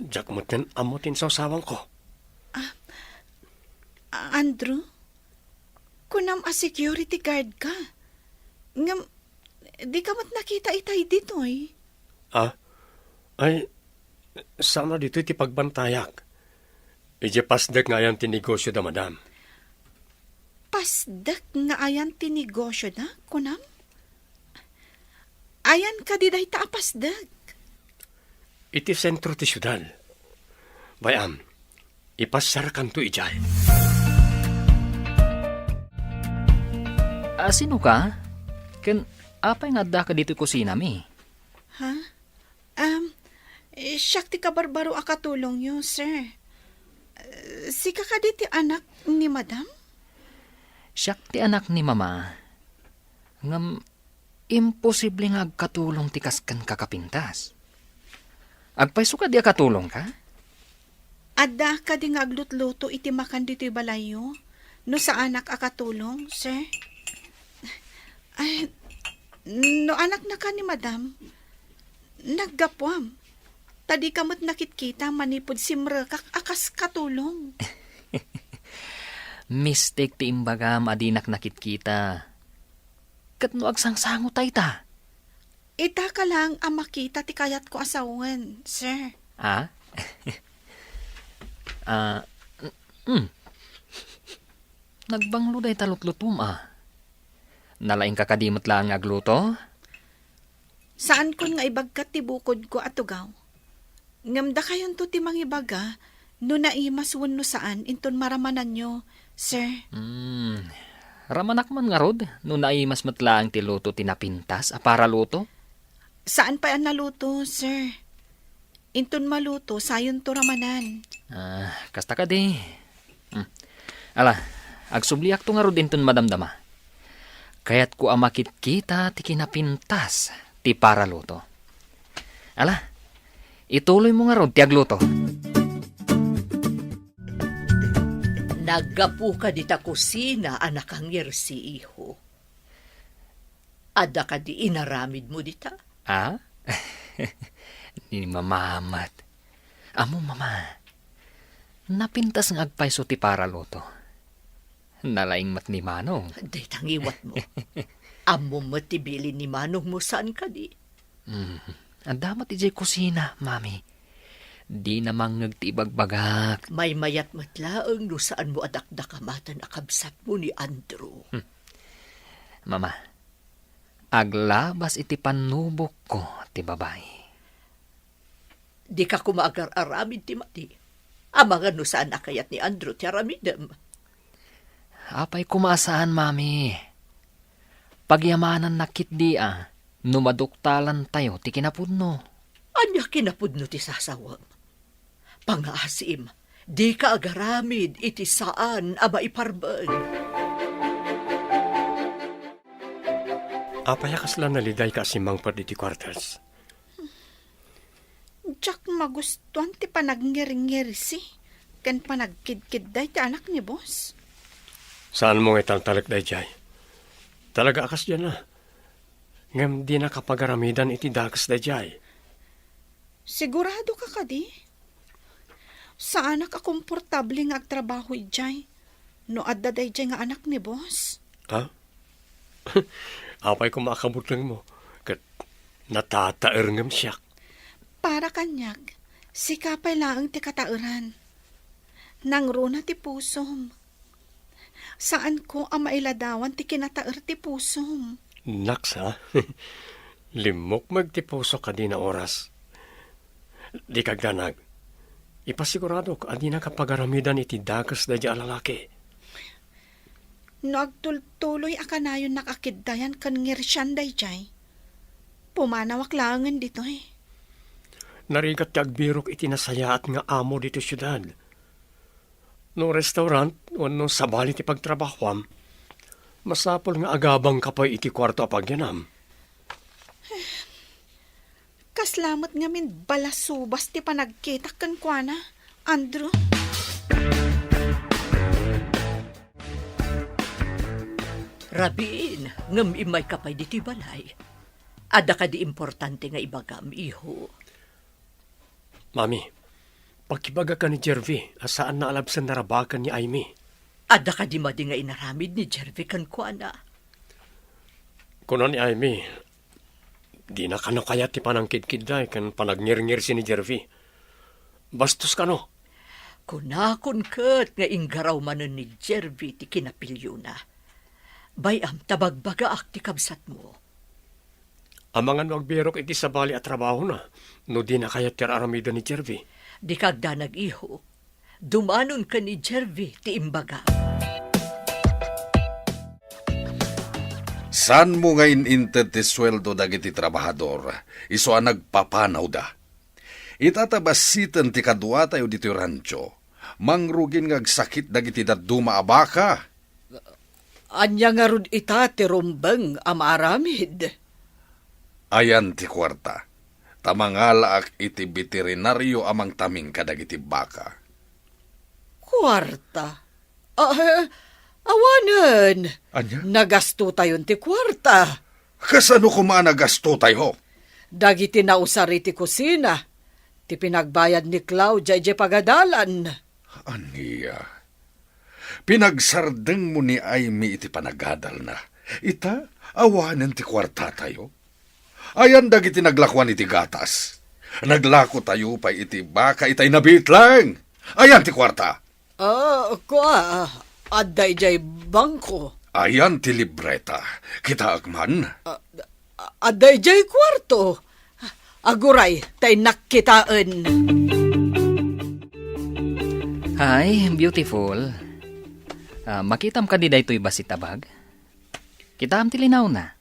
Diak met ngan ammo ti insawsawangko. Ah, Andrew? Kunam a security guard ka. Ngem, dika met nakita itay ditoy. Ah? Ay, saan a ditoy ti pagbantayak. Idiay pasdek nga ayan ti negosio da madam. Pasdek nga ayan ti negosio da, kunam? Ayan kadi dayta a pasdek? Iti sentro ti siudad. Bay-am, ipasiarkanto idiay. A, sino ka? Ken apay nga adda ka ditoy kusinami? Ha? Um, eh, siak ti kabarbaro a katulongyo, sir. Eh, sika kadi ti anak ni madam? Siak ti anak ni mama. Ngem, imposible nga agkatulong ti kas kenka a pintas. Agpayso kadi a katulongka? Adda kadi nga aglutluto iti makan ditoy balayyo? No saanak a katulong, sir? Ay, no anaknaka ni madam, naggapuam. Ta dika met nakitkita manipud simrekak a kas katulong. Mistik ti imbagam a dinak nakitkita. Ket no agsangsango ta ita? Itaka laeng a makita ti kayatko a sawen, sir. Ah? Ah, mm. Nagbanglo dayta lutlutom, a. Nalaingka kadi met laeng nga agluto? Saankon nga ibagkat ti bukodko a tugaw. Ngem dakayonto ti mangibaga no naimas wenno saan inton maramananyo, sir. Hmm. Ramanak man ngarud no naimas met laeng ti luto ti napintas a para luto? Saan pay a naluto, sir. Inton maluto, sayonto ramanan. Ah, kasta kadi. Hmm. Ala, agsubliakto ngarud inton madamdama. Kayatko a makitkita ti kinapintas ti para luto. Ala, ituloymo ngarud ti agluto. Naggapuka dita kusina a nakangirsi, iho. Adda kadi inaramidmo dita? Ah? Ni mama met. Ammom, mama, napintas nga agpayso ti para luto. Nalaing met ni Manong. Dayta ngiwatmo. Ammom met ti bilin ni Manongmo, saan kadi? Hmm. Adda met idiay kusina, mami. Dina mangngeg ti ibagbagak. Maymayat met laeng no saanmo a dakdakamaten a kabsatmo ni Andrew. Hmm. Mama, aglabas iti pannubokko ti babai. Dika koma agar-aramid ti madi. Amangan no saan a kayat ni Andrew ti aramidem. Apay koma a saan, mami? Pagyamanannak ketdi a. no maduktalantayo ti kinapudno. Ania kinapudno ti sasawem? Pangaasim, dika agaramid iti saan a maiparbeng. Apay a kasla nalidayka a simmangpet iti quarters? Diak magustuan ti panagngirngirsi ken panagkidkidday ti anak ni boss. Saanmo nga italtalek daydiay? Talaga a kasdiay a. Ngem dinaka pagaramidan iti dakes daydiay. Sigurado ka kadi? Saanak a komportable nga agtrabaho idiay no adda daydiay nga anak ni boss. Ha? Apay koma a kabutlengmo ket natataer ngem siak. Para kaniak, sika pay laeng ti kataeran. Nangruna ti pusom. Saanko a mailadawan ti kinataer ti pusom. Naks, ha? Limmukmeg ti pusok a dina oras. Dika agdanag. Ipasiguradok a dinaka pagaramidan iti dakes daydiay a lalaki. No agtultuloy a kanayonnak a kiddayan ken ngirsian daydiay, pumanawak laengen ditoy. Narigat ti agbirok iti nasayaat nga amo ditoy siudad. No restaurant wenno sabali ti pagtrabahoam, masapul nga agabangka pay iti kuarto a pagyanam. Kasla met ngamin balasubas ti panagkitak kenkuana, Andrew. Rabiin, ngem immayka pay ditoy balay. Adda kadi importante nga ibagam, iho? Mami, pakibagaka ni Jervy a saanna a labsen narabaken ni Aimee. Adda kadi madi nga inaramid ni Jervy kenkuana? Kuna ni Aimee, dina kano kayat ti panangkidkidday ken panagngirngirsi ni Jervy. Bastos kano. Kunakon ket nga inggaraw manen ni Jervy ti kinapiliona. Bay-am ta bagbagaak ti kabsatmo. Amangan no agbirok iti sabali a trabahona no dina kayat ti ar-aramiden ni Jervy. Dika agdanag, iho. Dumanon ken ni Jervy ti imbaga. Saanmo nga in-inted ti sueldo dagiti trabahador, isu a nagpapanawda. Ita ta basiten ti kaduatayo ditoy rancho, mangrugin nga agsakit dagiti dadduma a baka. Ania ngarud ita ti rumbeng a maaramid? Ayan ti kuarta, ta mangalaak iti beterinario a mangtaming kadagiti baka. Kuarta? Ah, awanen. Ania? Nagastotayon ti kuarta. Kasano koma a nagastotayo? Dagiti nausar iti kusina, ti pinagbayad ni Claudia idiay pagadalan. Ania? Pinagsardengmo ni Aimee iti panagadalna. Ita, awanen ti kuartatayo. Ayan dagiti naglakuan iti gatas. Naglakotayo pay iti baka itay nabitleng. Ayan ti kuarta. Ah, kua, adda idiay bangko. Ayan ti libreta. Kitaek man. Ah, adda idiay kuarto. Aguray, ta innak kitaen. Hi, beautiful. Ah, makitam kadi daytoy bassit a bag? Kitaam ti linaonna.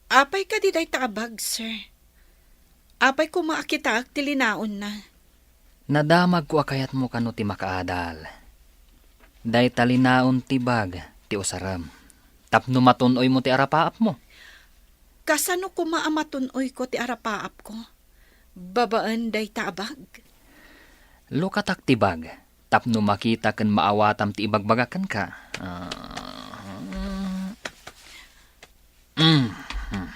Apay kadi dayta a bag, sir? Apay koma a kitaek ti linaonna? Nadamagko a kayatmo kano ti makaadal. Dayta linaon ti bag ti usarem tapno matun-oymo ti arapaapmo. Kasano koma a matun-oyko ti arapaapko babaen dayta a bag? Lukatak ti bag tapno makita ken maawatam ti ibagbaga kenka. Ah, mm, mm.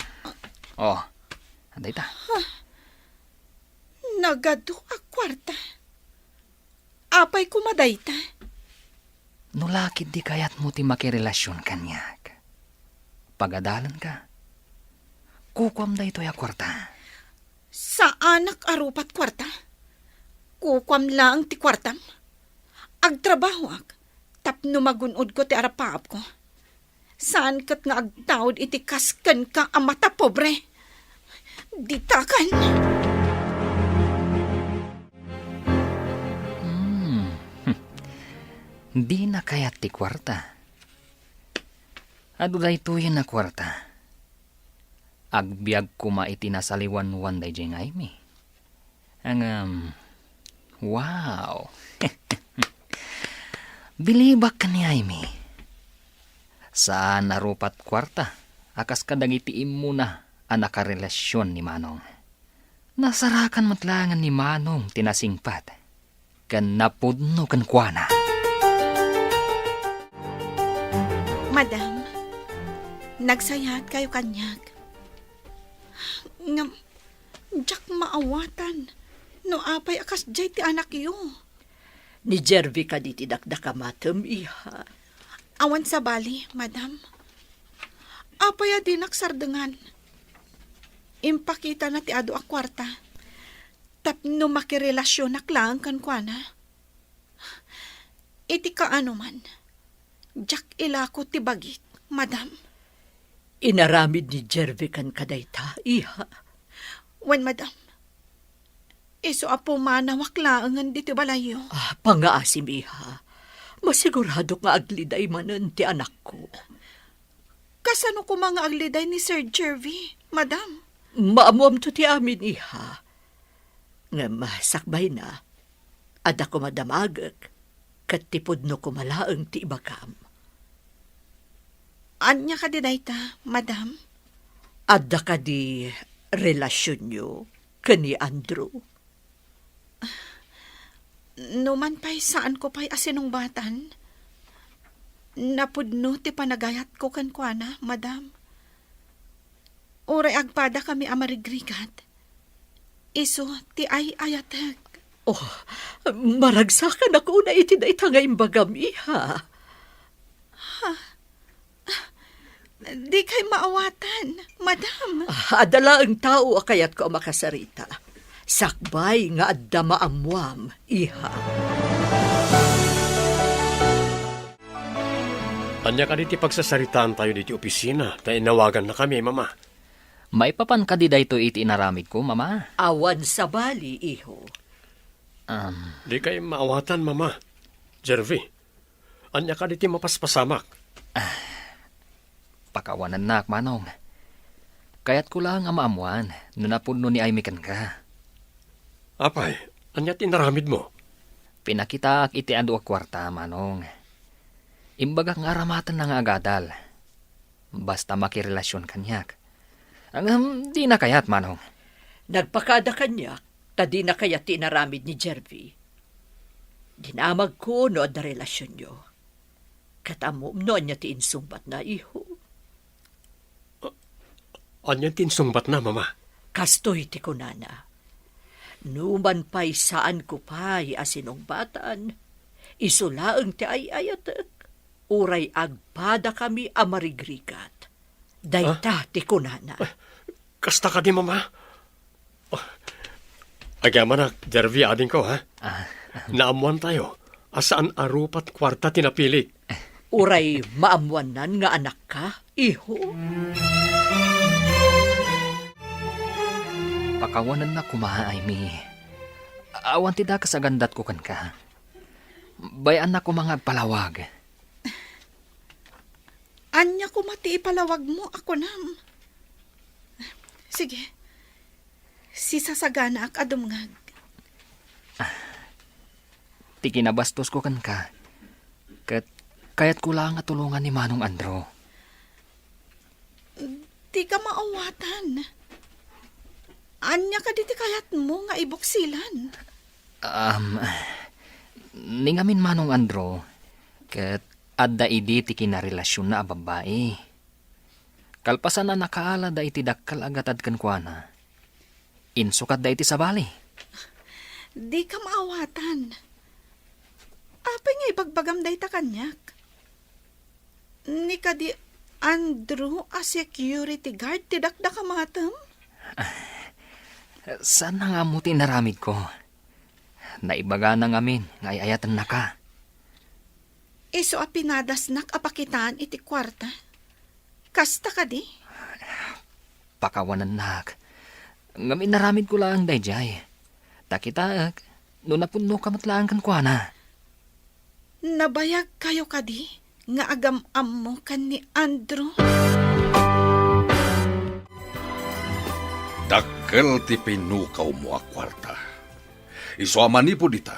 Oh, dayta. Nagadu a kuarta. Apay koma dayta? No la ketdi kayatmo ti makirelasion kaniak, pagadalenka. Kukuam daytoy a kuarta. Saanak a rupat kuarta. Kukuam laeng ti kuartam. Agtrabahoak tapno magun-odko ti arapaapko. Saan ket nga agtaud iti kas kenka a matapobre. Ditakan! Hmm. Dina kayat ti kuarta. Adu daytoyen a kuarta. Agbiag koma iti nasaliwanwan daydiay nga Aimee. Ngem, wow! Bilibak ken ni Aimee. Saan a rupat kuarta a kas kadagiti immuna a nakarelasion ni Manong. Nasarakan met laengen ni Manong ti nasingpet ken napudno kenkuana. Madam, nagsayaatkayo kaniak. Ngem, diak maawatan no apay a kasdiay ti anakyo. Ni Jervie kadi ti dakdakamatem, iha? Awan sabali, madam. Apay a dinak sardengan? Impakitana ti adu a kuarta tapno makirelasionak laeng kenkuana. Iti kaanoman, diak ilako ti bagik, madam. Inaramid ni Jervie kenka dayta, iha? Wen, madam. Isu a pumanawak laengen ditoy balayyo. Ah, pangngaasim, iha. Masiguradok nga agliday manen ti anakko. Kasano koma nga agliday ni Sir Jervie, madam? Maammoamto ti amin, iha. Ngem sakbayna, adda koma damagek, ket ti pudno koma laeng ti ibagam. Ania kadi dayta, madam? Adda kadi relasionyo ken ni Andrew? Numan pay saanko pay a sinungbatan, napudno ti panagayatko kenkuana, madam. Uray agpadakami a marigrigat, isu ti ay-ayatek. Oh, maragsakannak unay iti dayta nga imbagam, iha. Dikay maawatan, madam. Ah, adda laeng tao a kayatko a makasarita. Sakbay nga adda maammoam, iha. Ania kadi ti pagsasaritaantayo ditoy opisina ta inawagannakami, Mama? Maipapan kadi daytoy iti inaramidko, Mama? Awan sabali, iho. Um. Dikay maawatan, Mama. Jervie, ania kadi ti mapaspasamak? Ah, pakawanennak, Manong. Kayatko laeng a maammoan no napudno ni Aimee kenka. Apay, ania ti inaramidmo? Pinakitaak iti adu a kuarta, Manong. Imbagak nga aramatenna nga agadal. Basta makirelasion kaniak. Ngem, dina kayat, Manong. Nagpakada kaniak ta dina kayat ti inaramid ni Jervie. Dinamagko no adda relasionyo. Ket ammom no ania ti insungbatna, iho? Ania ti insungbatna, Mama? Kastoy ti kunana, "Numan pay saanko pay a sinungbatan, isu laeng ti ay-ayatek, uray agpadakami a marigrigat." Dayta ti kunana. Ah, kasta kadi, Mama? Oh. Agyamanak, Jervie, adingko, ha? Ah. Naammoantayo a saan a rupat kuarta ti napilik. Uray maammoannan nga anakka, iho? Pakawanennak koma, Aimee. Awan ti dakes a gandatko kenka. Bay-annak koma nga agpalawag. Ania koma ti ipalawagmo a kunam? Sige, sisasaganaak a dumngeg. Ti kinabastosko kenka, ket kayatko laeng a tulongan ni Manong Andrew. Dika maawatan. Ania kadi ti kayatmo nga ibuksilan? Um, ni ngamin, Manong Andrew, ket adda idi ti kinarelasionna a babbai. Kalpasan a nakaalada iti dakkel a gatad kenkuana, insukatda iti sabali. Dika maawatan. Apay nga ibagbagam dayta kaniak? Ni kadi Andrew a security guard ti dakdakamatem? Saanna nga ammo ti inaramidko. Naibagana ngamin nga ay-ayatennaka. Isu a pinadasnak a pakitaan iti kuarta. Kasta kadi? Pakawanennak. Ngem inaramidko laeng daydiay. Ta kitaek, no napudnoka met laeng kenkuana. Nabayagkayo kadi nga agam-ammo ken ni Andrew? Dakkel ti pinukawmo a kuarta. Isu a manipud ita,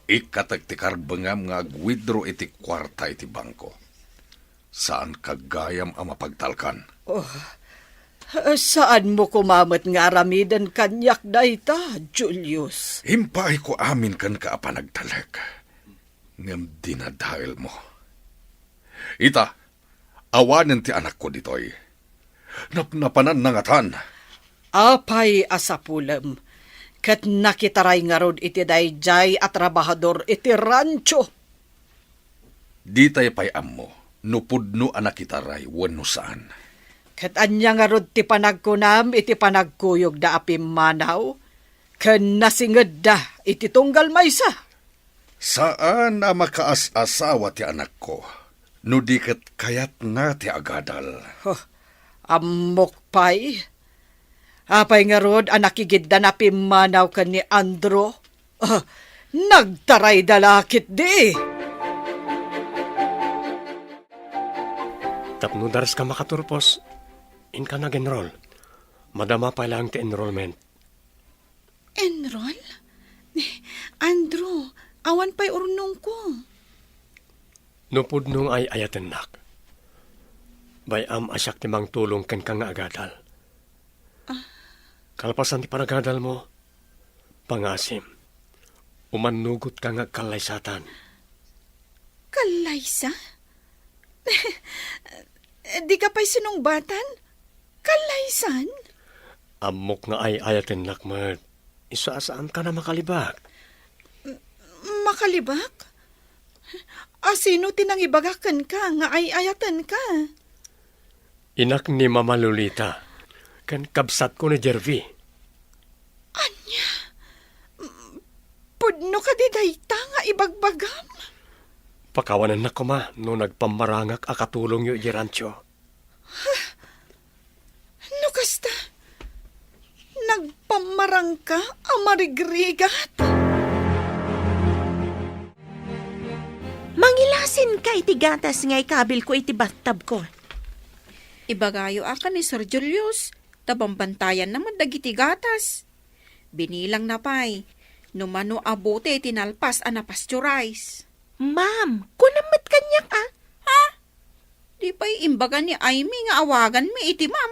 ikkatek ti karbengam nga ag-withdraw iti kuarta iti bangko. Saanka gayam a mapagtalkan. Oh, saanmo koma met nga aramiden kaniak dayta, Julius. Impaayko amin kenka a panagtalek, ngem dinadaelmo. Ita, awanen ti anakko ditoy. Napnapananna ngatan. Apay a sapulem, ket nakitaray ngarud iti daydiay a trabahador iti rancho. Ditay pay ammo no pudno a nakitaray wenno saan. Ket ania ngarud ti panagkunam iti panagkuyogda a pimmanaw ken nasingedda iti tunggal maysa? Saan a makaas-asawa ti anakko no di ket kayatna ti agadal. Huh, ammok pay. Apay ngarud a nakigiddan a pimmanaw ken ni Andrew? Ah, nagtarayda la ketdi. Tapno dares ka makaturpos, inka nag-enroll. Madama pay laeng ti enrollment. Enroll? Andrew, awan pay urnongko. No pudno nga ay-ayatennak, bay-am a siak ti mangtulong kenka nga agadal. Ah. Kalpasan ti panagadalmo, pangasim, umannugotka nga agkallaysatan. Kallaysa? Dika pay sinungbatan? Kallaysan? Ammok nga ay-ayatennak met. Isu a saanka a makalibak. M-, makalibak? A sino ti nangibaga kenka nga ay-ayatenka? Inak ni Mama Lolita, ken kabsatko ni Jervy. Ania? M-, pudno kadi dayta nga ibagbagam? Pakawanennak koma no nagpammarangak a katulongyo idiay rancho. No kasta, nagpammarangka a marigrigat? Mangilasinka iti gatas nga ikabilko iti bathtubko. Ibagayo a ken ni Sir Julius, ta bambantayanna met dagiti gatas. Binilangna pay no mano a bote ti nalpas a napasteurize. Ma'am, kunam met kaniak a. Ha? Di pay imbaga ni Aimee nga awaganmi iti ma'am.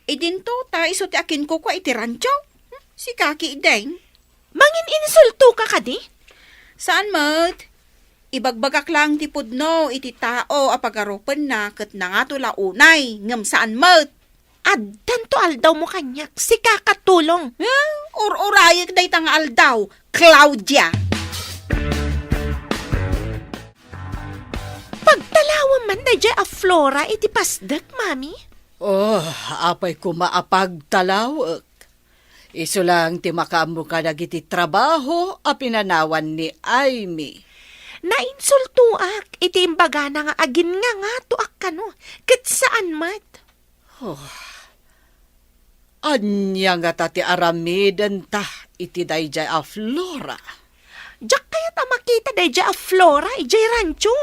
Idinto ta isu ti akinkukua iti rancho. Hmm, sika ketdin. Mangin-insultoka kadi? Saan met. Ibagbagak laeng ti pudno iti tao a pagarupenna ket nangato la unay, ngem saan met. Addanto aldawmo kaniak, sika katulong. Eh, ur-urayek dayta nga aldaw, Claudia. Pagtalawem man daydiay a Flora iti pasdek, Mami? Oh, apay koma a pagtalawek. Isu laeng ti makaammo kadagiti trabaho a pinanawan ni Aimee. Nainsultoak iti imbagana nga aginngangato a kano, ket saan met. Oh. Ania ngata ti aramidenta iti daydiay a Flora? Diak kayat a makita daydiay a Flora idiay rancho.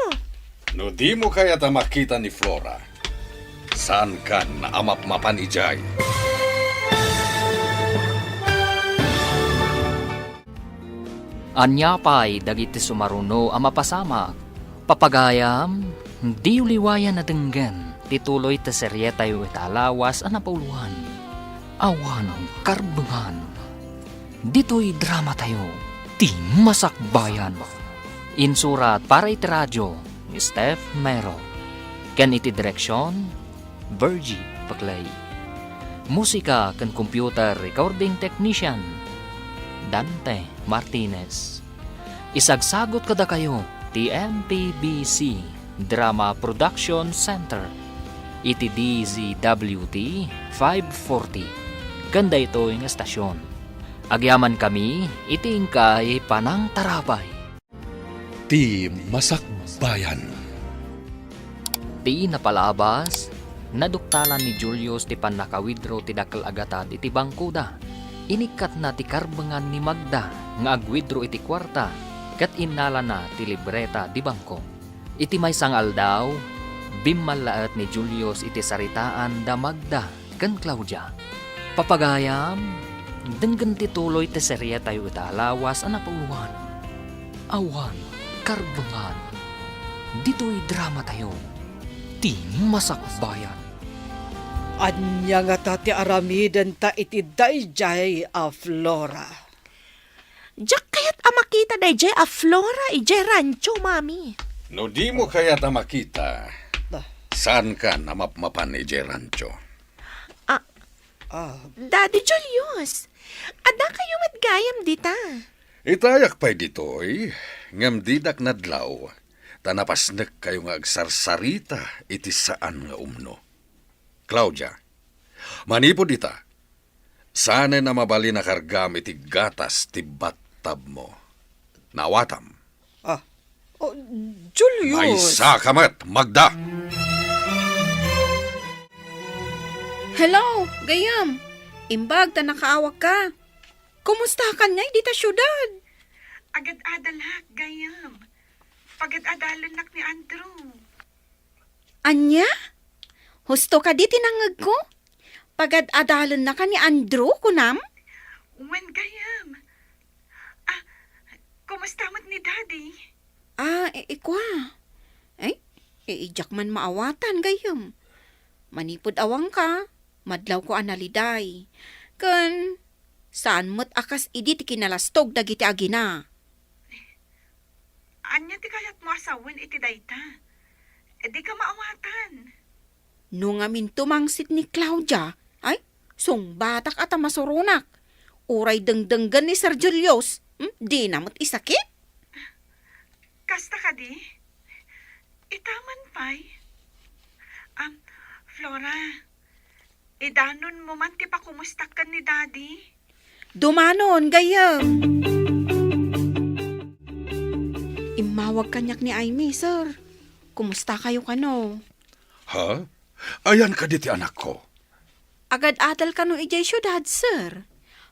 No dimo kayat a makita ni Flora, saankan a mapmapan idiay. Ania pay dagiti sumaruno a mapasamak? Papagayam, diyo liwayan a denggen ti tuloy ti serietayo ita a lawas a napauluan. Awanen karbengan. Ditoy dramatayo, ti Masakbayan. Insurat para iti radio ni Steph Mero. Ken iti direksion, Virgie Paclay. Musika ken computer recording technician, Dante Martinez. Isagsagut kadakayo ti M P B C Drama Production Center iti D Z W T five forty ken daytoy nga estasion. Agyamankami iti inkay panangtarabay. Ti Masakbayan. Ti napalabas, naduktalan ni Julius ti pannaka-withdraw ti dakkel a gatad iti bangkoda. Inikkatna ti karbengan ni Magda nga ag-withdraw iti kuarta ket innalana ti libreta di bangko. Iti maysa nga aldaw, bimmallaet ni Julius iti saritaan da Magda ken Claudia. Papagayam, denggen ti tuloy ti seriatayo ita a lawas a napauluan, Awan Karbengan. Ditoy dramatayo, ti Masakbayan. Ania ngata ti aramidenta iti daydiay a Flora? Diak kayat a makita daydiay a Flora idiay rancho, Mami. No dimo kayat a makita, Ah. saankan a mapmapan idiay rancho. Ah. Ah. Daddy Julius, adda kayo met gayam dita. Itayak pay ditoy, ngem didak nadlaw, ta napasnekkayo nga agsarsarita iti saan nga umno. Claudia, manipud ita, saanen a mabalin a kargam iti gatas ti battabmo. Naawatam. Ah, oh, Julius! Maysa ka met, Magda! Hello, gayyem. Imbag ta nakaawak ka. Kumusta ka ngay dita siudad? Agad-adalak, gayyem. Pagad-adalennak ni Andrew. Ania? Husto kadi ti nangngegko? Pagad-adalennaka ni Andrew, kunam? Wen, gayyem. Ah, kumusta met ni Daddy? Ah, i-, ikua. Ay, i-, idiak man maawatan, gayyem. Manipud awanka, madlawko a naliday. Ken, saan met a kas idi ti kinalastog dagiti agina. Ania ti kayatmo a sawen iti dayta? Dika maawatan. No ngamin tumangsit ni Claudia, ay, sungbatak a ta masuronak. Uray dengdenggen ni Sir Julius, hmm, dina met isakit. Kasta kadi? Ita man pay? Am, Flora, idanonmo man ti pakumustak ken ni Daddy? Dumanon, gayyem. Immawag kaniak ni Aimee, sir. Kumusta kayo kano? Ha? Ayan kadi ti anakko? Agad-adal kano idiay siudad, sir?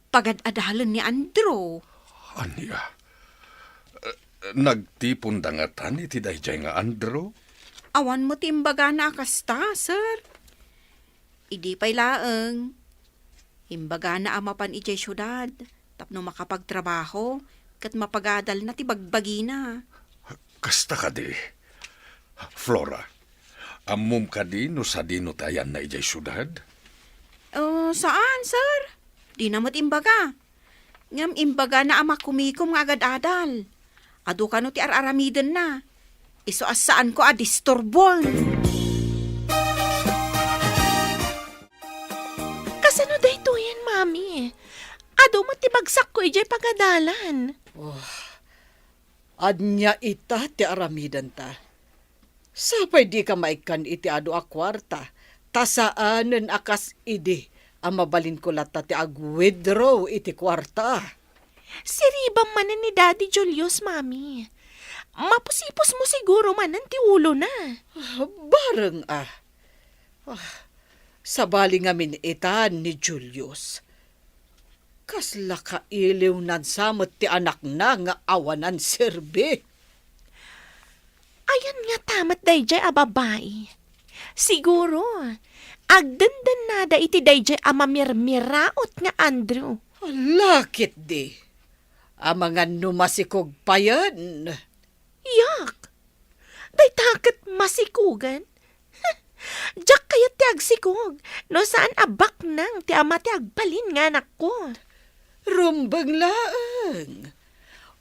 Pagad-adalen ni Andrew. Ania? Eh, nagtiponda ngatan iti daydiay nga Andrew? Awan met ti imbagana a kasta, sir. Idi pay laeng, imbagana a mapan idiay siudad tapno makapagtrabaho ket mapagadalna ti bagbagina. Kasta kadi. Flora, ammom kadi no sadino ti ayanna idiay siudad? Oh, saan, sir? Dina met imbaga. Ngem imbagana a makumikom nga agad-adal. Adu kano ti ar-aramidenna. Isu a saanko a disturbon. Kasano daytoyen, Mami? Adu met ti bagsakko idiay pagadalan. Oh, ania ita ti aramidenta? Sapay dika maikkan iti adu a kuarta, ta saanen a kas idi a mabalinko latta ti ag-withdraw iti kuarta. Siribam manen ni Daddy Julius, Mami. Mapusipusmo siguro manen ti ulona. Bareng a. Ah, sabali ngamin ita ni Julius. Kasla kailiwnan sa met ti anakna nga awanan serbi. Ayan ngata met daydiay a babai. Siguro, agdendennada iti daydiay a mamirmiraot nga Andrew. Ala ketdi. Amangan no masikog payen. Yak! Dayta ket masikogen? Diak kayat ti agsikog no saan a baknang ti ama ti agbalin nga anakko. Rumbeng laeng.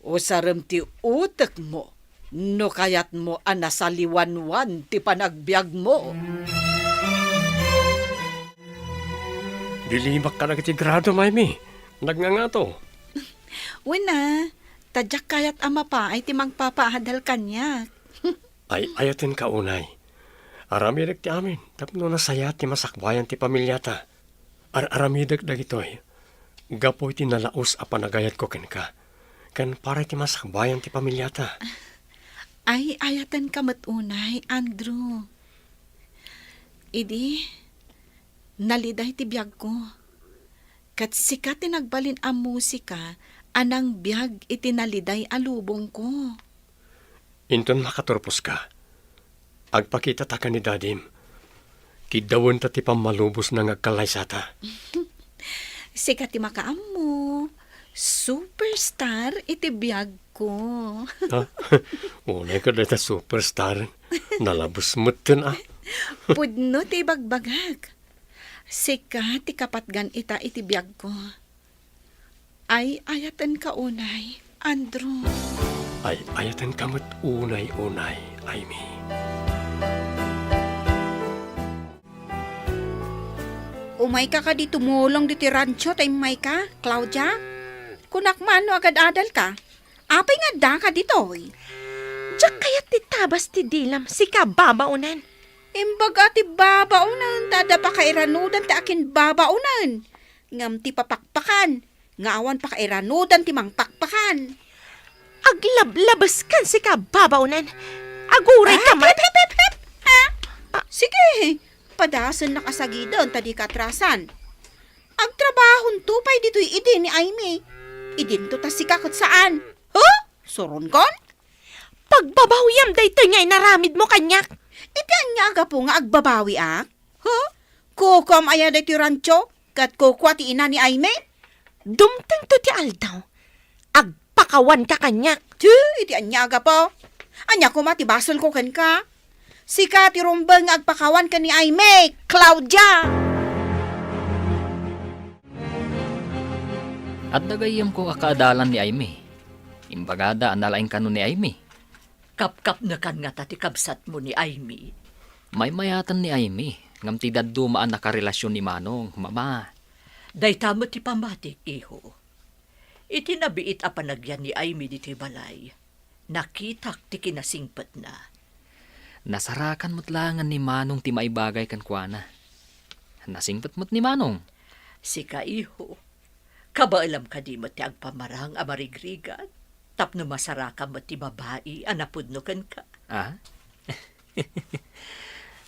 Usarem ti utekmo no kayatmo a nasaliwanwan ti panagbiagmo. Dilimak kadagiti grado, Maymi. Nagngangato. Wen a, ta diak kayat a mapaay ti mangpapaadal kaniak. Ay-ayatenka unay. Aramidek ti amin tapno nasayaat ti masakbayan ti familiata. Ar-aramidek dagitoy gapu iti nalaus a panagayatko kenka, ken para iti masakbayan ti familiata. Ay-ayatenka met unay, Andrew. Idi, naliday ti biagko. Ket sika ti nagbalin a musika a nangbiag iti naliday a lubongko. Inton makaturposka, agpakitata ken ni Dadim. Kiddawenta ti pammalubosna nga agkallaysata. Sika ti makaammo. Superstar iti biagko. Ha? Unay ka dayta superstar. Nalabes metten, a. Pudno ti ibagbagak. Sika ti kapatgan ita iti biagko. Ay-ayatenka unay, Andrew. Ay-ayatenka met unay, unay, Aimee. Umayka kadi tumulong ditoy rancho ta immayka, Claudia? Kunak man no agad-adalka. Apay nga addaka ditoy? Diak kayat ti tabas ti dilam, sika babaonen. Imbag a ti babaonen, ta adda pakairanudan ti akinbabaonen. Ngem ti papakpakan, nga awan pakairanudan ti mangpakpakan. Aglablabeskan, sika babaonen. Aguray ka man. Hep, hep, hep, hep! Ha? Ah. Sige, padasennak a sagiden ta dika atrasan. Agtrabahonto pay ditoy idi ni Aimee. Idinto ta sika ket saan. Huh? Suronkon? Pagbabawiam daytoy nga inaramidmo kaniak. Iti ania a gapu nga agbabawiak? Huh? Kukuam aya daytoy rancho? Ket kukua ti ina ni Aimee? Dumtengto ti aldaw. Agpakawanka kaniak. Ti, iti ania a gapu? Ania koma ti basolko kenka? Sika ti rumbeng nga agpakawan ken ni Aimee, Claudia! Adda gayyemko a kaadalan ni Aimee. Imbagada a nalaing kano ni Aimee. Kapkapnekan ngata ti kabsatmo ni Aimee? Maymayaten ni Aimee, ngem ti dadduma a nakarelasion ni Manong, Mama. Dayta met ti pammatik, iho. Iti nabiit a panagyan ni Aimee ditoy balay, nakitak ti kinasingpetna. Nasarakan met laengen ni Manong ti maibagay kenkuana. Nasingpet met ni Manong. Sika, iho, kabaelam kadi met ti agpamarang a marigrigat tapno masarakam met ti babai a napudno kenka? Ah?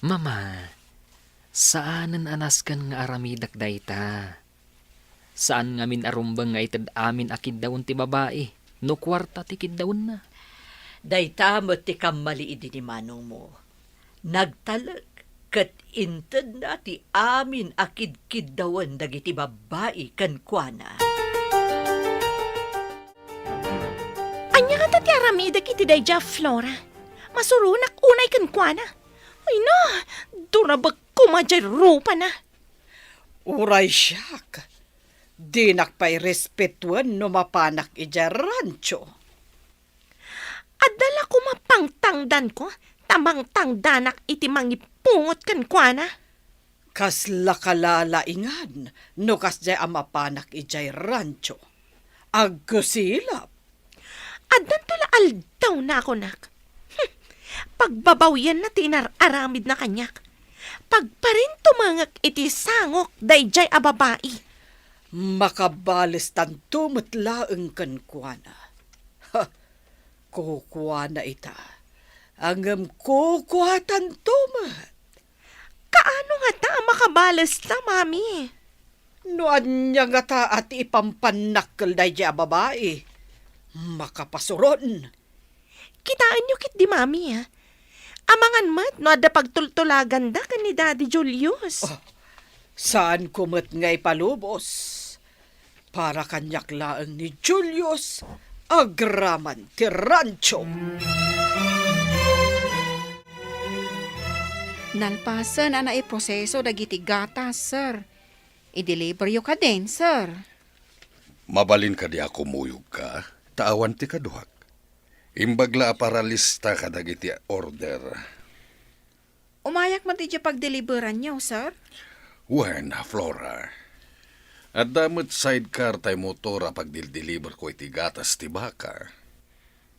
Mama, saanen a nasken nga aramidek dayta. Saan ngamin a rumbeng nga ited amin a kiddawen ti babai no kuarta ti kiddawenna. Dayta met ti kammali idi ni manongmo. Nagtalek ket intedna ti amin a kidkiddawen dagiti babbai kenkuana. Ania ngata ti aramidek iti daydiay a Flora? Masuronak unay kenkuana. Ay na, durabek koma diay rupana. Uray siak, dinak pay respetuen no mapanak idiay rancho. Adda la koma pangtangdanko, ta mangtangdanak iti mangipungot kenkuana. Kasla kalalaingan no kasdiay a mapanak idiay rancho. Agkusilap. Addanto la aldawna a kunak. Hmm. Pagbabawianna ti inar-aramidna kaniak. Pagparintumengek iti sangok daydiay a babai. Makabalestanto met laeng kenkuana. Ha, kukuana ita. Ngem kukuatanto met. Kaano ngata a makabalesta, Mami? No ania ngata a ti ipampannakkel daydiay a babai, makapasuron. Kitaenyo ketdi, Mami, a. Amangan met no adda pagtultulaganda ken ni Daddy Julius. Oh, saanko met nga ipalubos. Para kaniak laeng ni Julius agraman ti rancho. Nalpasen a naiproseso dagiti gatas, sir. I-deliveryo kadin, sir. Mabalin kadi a kumuyogka, ta awan ti kaduak. Imbag la a paralista kadagiti order. Umayak met idiay pagdeliveranyo, sir? Wen, Flora. Adda met sidecar tay motor a pagdildeliverko iti gatas ti baka.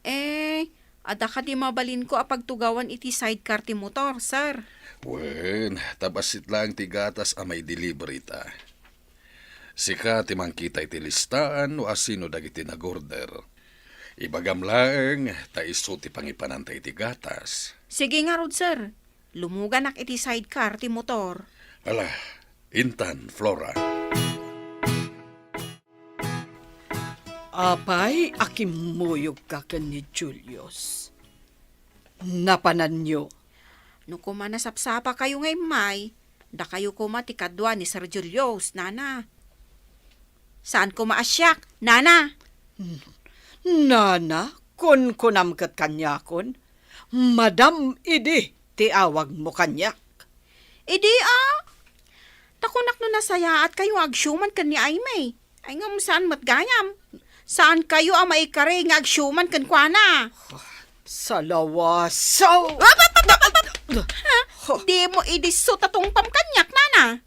Eh, adda kadi mabalinko a pagtugawan iti sidecar ti motor, sir? Wen, ta bassit laeng ti gatas a maideliver ita. Sika ti mangkita iti listaan no asino dagiti nag-order. Ibagam laeng ta isu ti pangipananta iti gatas. Sige ngarud, sir. Lumuganak iti sidecar ti motor. Ala, intan, Flora. Apay a kimmuyogka ken ni Julius? Napananyo? No koma nasapsapakayo nga immay, dakayo koma ti kadua ni Sir Julius, nana. Saan koma a siak, nana. Nana, kunkunam ket kaniakon, Madam idi ti awagmo kaniak. Idi a, ta kunak no nasayaat kayo nga agsiuman ken ni Aimee. Ay, ngem saan met gayam. Saan kayo a maikari nga agsiuman kenkuana. Salawasaw! Ap, ap, ap, ap, ap! Ha? Dimo idi so ta tungpam kaniak, nana.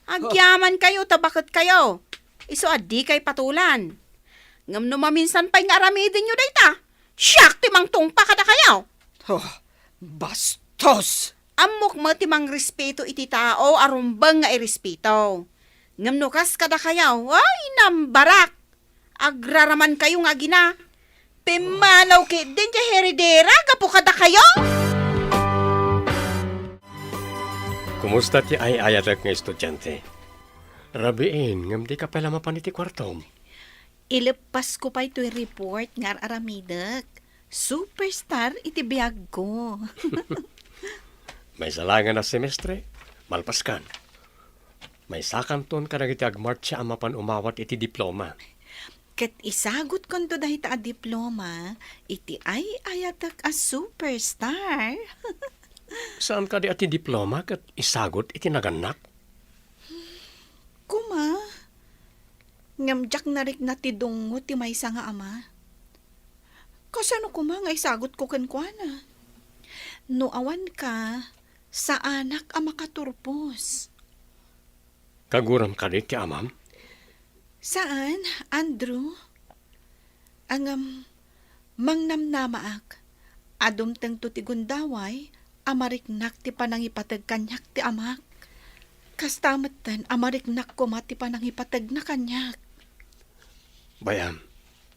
Agyaman kayo, ta baket kayo. Isu a dikay patulan. Ngem no maminsan pay nga aramidenyo dayta, siak ti mangtungpa kadakayo. Oh, bastos! Ammok met ti mangrespeto iti tao a rumbeng nga irespeto. Ngem no kas kadakayo, ay, nambarak! Agraraman kayo nga agina. Pimmanaw ketdin ti heredera gapu kadakayo! Kumusta ti ay-ayatek nga estudiante? Rabiin, ngem dika pay la mapan iti kuartom. Ileppasko pay toy report nga ar-aramidek. Superstar iti biagko. Maysa laengen a semestre, malpaskan. Maysakanton kadagiti agmartsa a mapan umawat iti diploma. Ket isagutkonto dayta a diploma iti ay-ayatek a superstar. Saan kadi a ti diploma ket isagut iti nagannak? Kuma, ngem diak narikna ti dungngo ti maysa nga ama. Kasano koma nga isagutko kenkuana? No awanka, saanak a makaturpos. Kaguram kadi ti amam? Saan, Andrew. Ngem, mangnamnamaak a dumtengto ti gundaway a mariknak ti panangipateg kaniak ti amak. Kasta metten a mariknak koma ti panangipategna kaniak. Bay-am,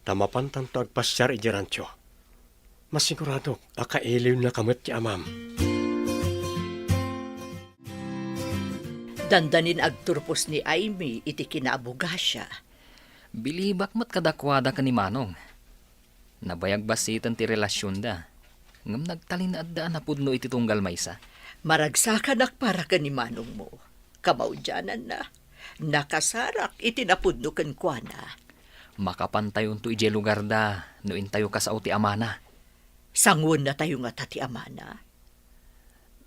ta mapantanto agpasiar idiay rancho. Masiguradok a kailiwnaka met ti amam. Dandanin agturpos ni Aimee iti kinaabogasia. Bilibak met kadakuada ken ni Manong. Nabayag basiten ti relasionda, ngem nagtalinaedda a napudno iti tunggal maysa. Maragsakanak para ken ni Manongmo. Kamaudiananna, nakasarak iti napudno kenkuana. Makapantayonto idiay lugarda no intayo kasao ti amana. Sanguennatayo ngata ti amana?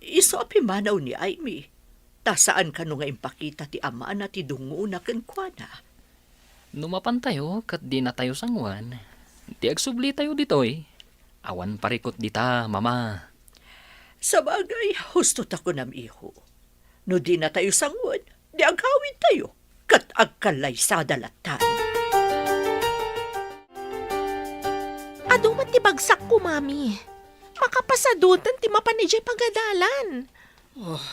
Isu a pimmanaw ni Aimee, ta saan kano nga impakita ti amana ti dungngona kenkuana. No mapantayo ket dinatayo sanguan, ti agsublitayo ditoy, awan parikut dita, Mama. Sabagay, husto ta kunam, iho. No dinatayo sanguan, di agawidtayo, ket agkallaysada lattan. Adu met ti bagsakko, Mami. Makapasadutan ti mapan idiay pagadalan. Oh,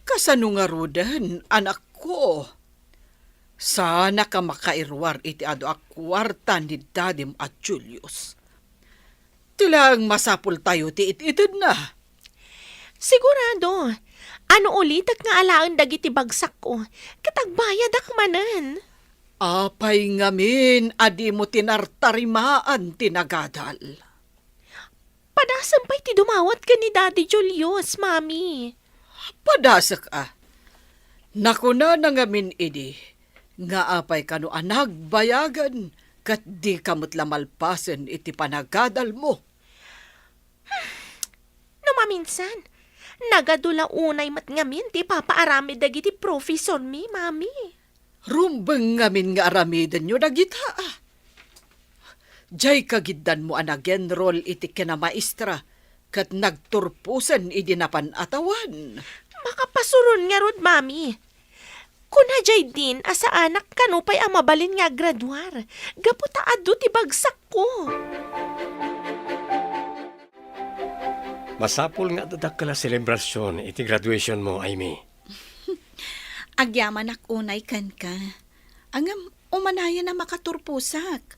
kasano ngaruden, anakko? Saanak a makairuar iti adu a kuarta ni dadim a Julius. Ti laeng masapultayo ti it-itedna. Sigurado, no ulitek nga alaen dagiti bagsakko, ket agbayadak manen. Apay ngamin a dimo tinartarimaan ti nagadal? Padasem pay ti dumawat ken ni Daddy Julius, Mami. Padasek a. Nakunana ngamin idi nga apay kano a nagbayagan ket dika met la malpasen iti panagadalmo. No maminsan, nagadu la unay met ngamin ti ipapaaramid dagiti profesormi, Mami. Rumbeng ngamin nga aramidenyo dagita. Diay kagiddanmo a nag-enroll iti kinamaestra ket nagturposen idi napan a tawen. Makapasuron ngarud, Mami. Kuna diay din a saanak kano pay a mabalin nga aggraduar, gapu ta adu ti bagsakko. Masapul nga adda dakkel a selebrasion iti graduationmo, Aimee. Agyamanak unay kenka. Ngem umanayen a makaturposak.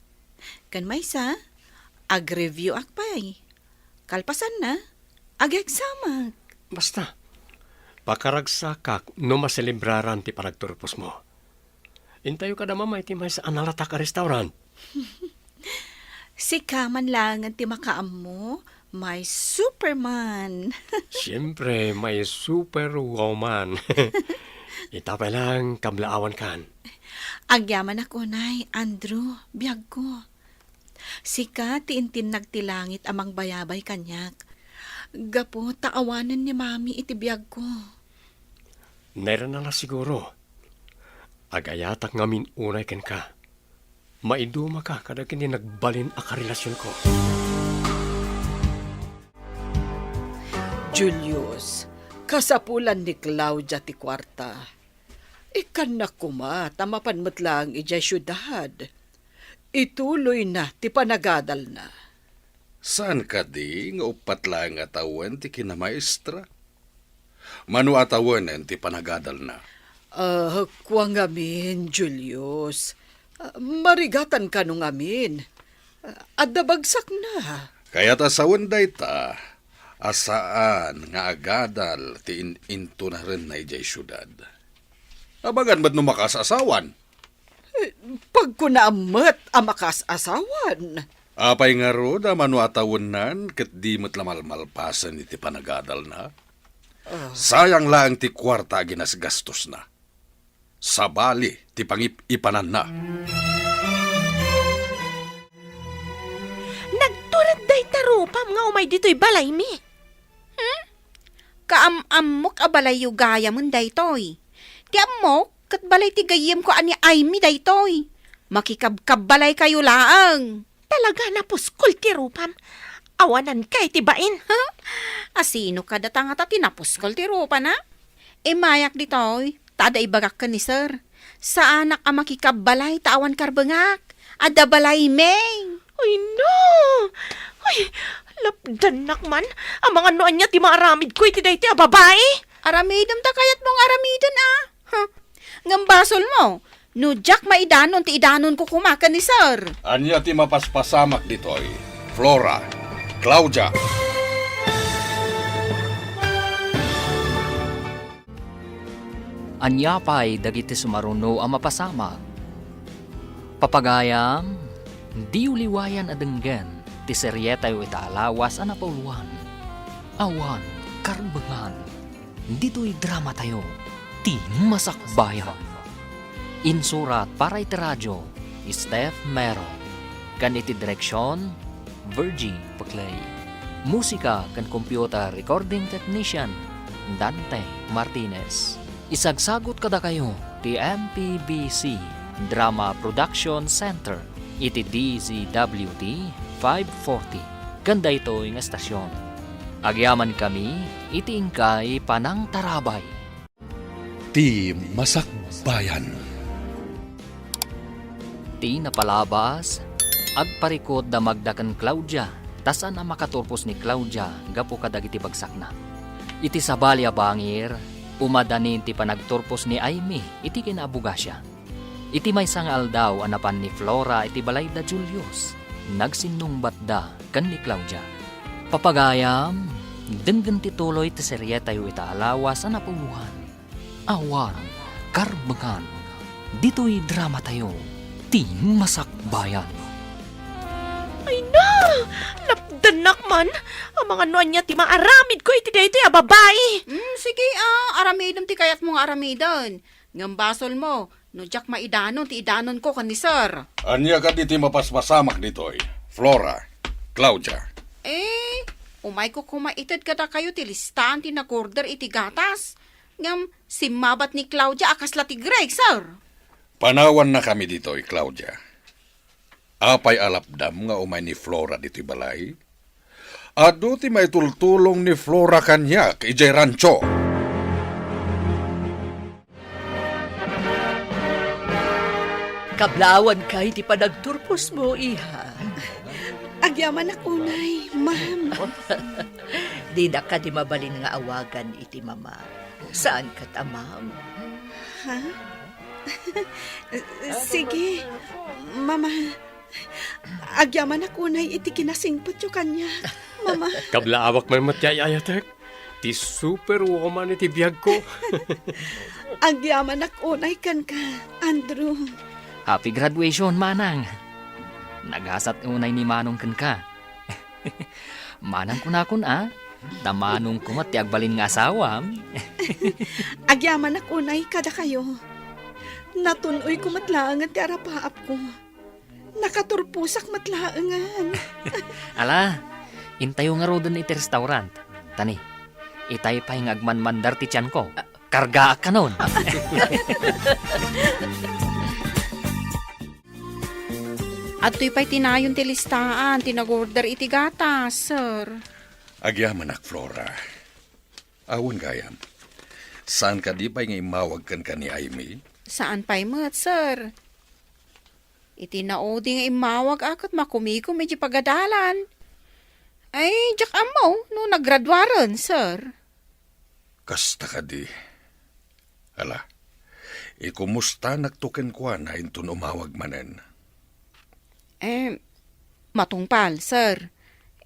Ken maysa, ag-review-ak pay. Kalpasanna, ag-exam-ak. Basta, pakaragsakak no maselebraran ti panagturposmo. Intayo kada Mama iti maysa a nalatak a restaurant. Sika man laengen ti makaammo, my Superman. Siempre, my Superwoman. Ita pay lang, kablaawankan. Agyamanak unay, Andrew, biagko. Sika ti intinnag ti langit a mangbayabay kaniak. Gapu ta awanen ni Mami iti biagko. Nairana la siguro. Agayatak ngamin unay kenka. Maidumaka kadagiti nagbalin a karelasionko. Julius, kasapulan ni Claudia ti kuarta. Ikkannak koma ta mapan met laeng idiay siudad. Ituloyna ti panagadalna. Saan kadi nga uppat laeng a tawen ti kinamaestra? Mano a tawenen ti panagadalna? Ah, kua ngamin, Julius. Ah, marigatan kano ngamin. Ah, adda bagsakna. Kayat a sawen dayta, a saan nga agadal ti in-, intunarenna idiay siudad. Abagan met no makaas-asawan. Eh, pagkunaam met a makaas-asawan. Apay ngarud a mano a tawennan ket di met la malmalpasen iti panagadalna? Ah. Sayang laeng ti kuarta a ginasgastosna. Sabali ti pangip-ipananna. Nagtured dayta rupam nga umay ditoy balaymi. Hmm? Kaam-ammok a balayyo gayamen daytoy. Ti ammok, ket balay ti gayyemko a ni Aimee daytoy. Makikabkabbalaykayo laeng. Talaga, napuskol ti rupam. Awananka iti bain. Huh? Asino kada ta ngata ti napuskol ti rupana? Immayak ditoy, ta adda ibagak ken ni Sir. Saanak a makikabbalay ta awan karbengak. Adda balaymi. Ay, no! Ay, lapdannak man. Amangan no ania ti maaramidko iti daytoy a babai. Aramidem ta kayatmo nga aramiden, a. Huh. Ngem basolmo, no diak maidanon ti idanonko koma ken ni Sir. Ania ti mapaspasamak ditoy, Flora, Claudia? Ania pay dagiti sumaruno a mapasamak? Papagayam, diyo liwayan a denggen ti serietayo ita a lawas a napauluan, Awan Karbengan. Ditoy dramatayo, Ti Masakbayan. Insurat para iti radio, Steph Mero. Ken iti direksion, Virgie Paclay. Musika ken computer recording technician, Dante Martinez. Isagsagut kadakayo ti M P B C Drama Production Center iti D Z W T five forty ken daytoy nga estasion. Agyamankami iti inkay panangtarabay. Ti Masakbayan. Ti napalabas, agparikut da Magda ken Claudia, ta saan a makaturpos ni Claudia gapu kadagiti bagsakna. Iti sabali a bangir, umadanin ti panagturpos ni Aimee iti kinaabogasia. Iti maysa nga aldaw a napan ni Flora iti balay da Julius, nagsinnungbatda ken ni Claudia. Papagayam, denggen ti tuloy ti serietayo ita a lawas a napauluan, Awan Karbengan, ditoy dramatayo, Ti Masakbayan. Ay na! Lapdannak man! Amangan no ania ti maaramidko iti daytoy a babai! Mm, sige, a, aramidem ti kayatmo nga aramiden. Ngem basolmo, no diak maidanon ti idanonko ken ni Sir. Ania kadi ti mapaspasamak ditoy, Flora, Claudia? Eh, umayko koma ited kadakayo ti listaan ti nag-order iti gatas. Ngem simmabat ni Claudia a kasla ti Greg, Sir. Panawannakami ditoy, Claudia. Apay a lapdam nga umay ni Flora ditoy balay? Adu ti maitultulong ni Flora kaniak idiay rancho. Kablaawanka iti panagturposmo, iha. Agyamanak unay, ma'am. Dinak kadi mabalin nga awagan iti mama. Saan ket a ma'am? Ha? Sige, Mama. Agyamanak unay iti kinasingpetyo kaniak, Mama. Kablaawak man met ti ay-ayatek. Ti superwoman iti biagko. Agyamanak unay kenka, Andrew. Happy graduation, Manang. Nagasat unay ni Manong kenka. Manang kunakon a, ta manong koma ti agbalin nga asawam. Agyamanak unay kadakayo. Natun-oyko met laengen ti arapaapko. Nakaturposak met laengen. Ala, intayo ngaruden iti restaurant. Tani, itay pay nga agmanmandar ti tianko. Kargaak kanon. Adtoy pay ti nayon ti listaan ti nag-order iti gatas, sir. Agyamanak, Flora. Awan gayam. Saan kadi pay nga immawag kenka ni Aimee? Saan pay met, sir. Iti naudi nga immawag a ket makumikom iti pagadalan. Ay, diak ammo no naggraduaren, sir. Kasta kadi. Ala, ikumustanakto kenkuana inton umawag manen. Eh, matungpal, sir.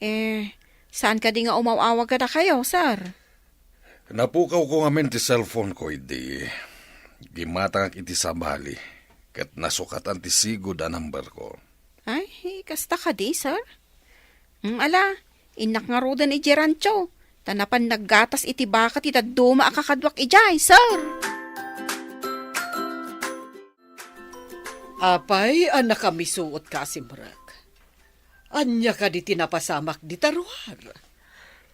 Eh, saan kadi nga umaw-awag kadakayo, sir? Napukawko ngamin ti cellphone ko idi gimmatangak iti sabali ket nasukatan ti sigud a number ko. Ay, kasta kadi, sir? Mm, ala, innak ngaruden idiay rancho, ta napan naggatas iti baka ti dadduma a kakaduak idiay, sir. Apay a nakamisuotka a simrek? Ania kadi ti napasamak dita ruar?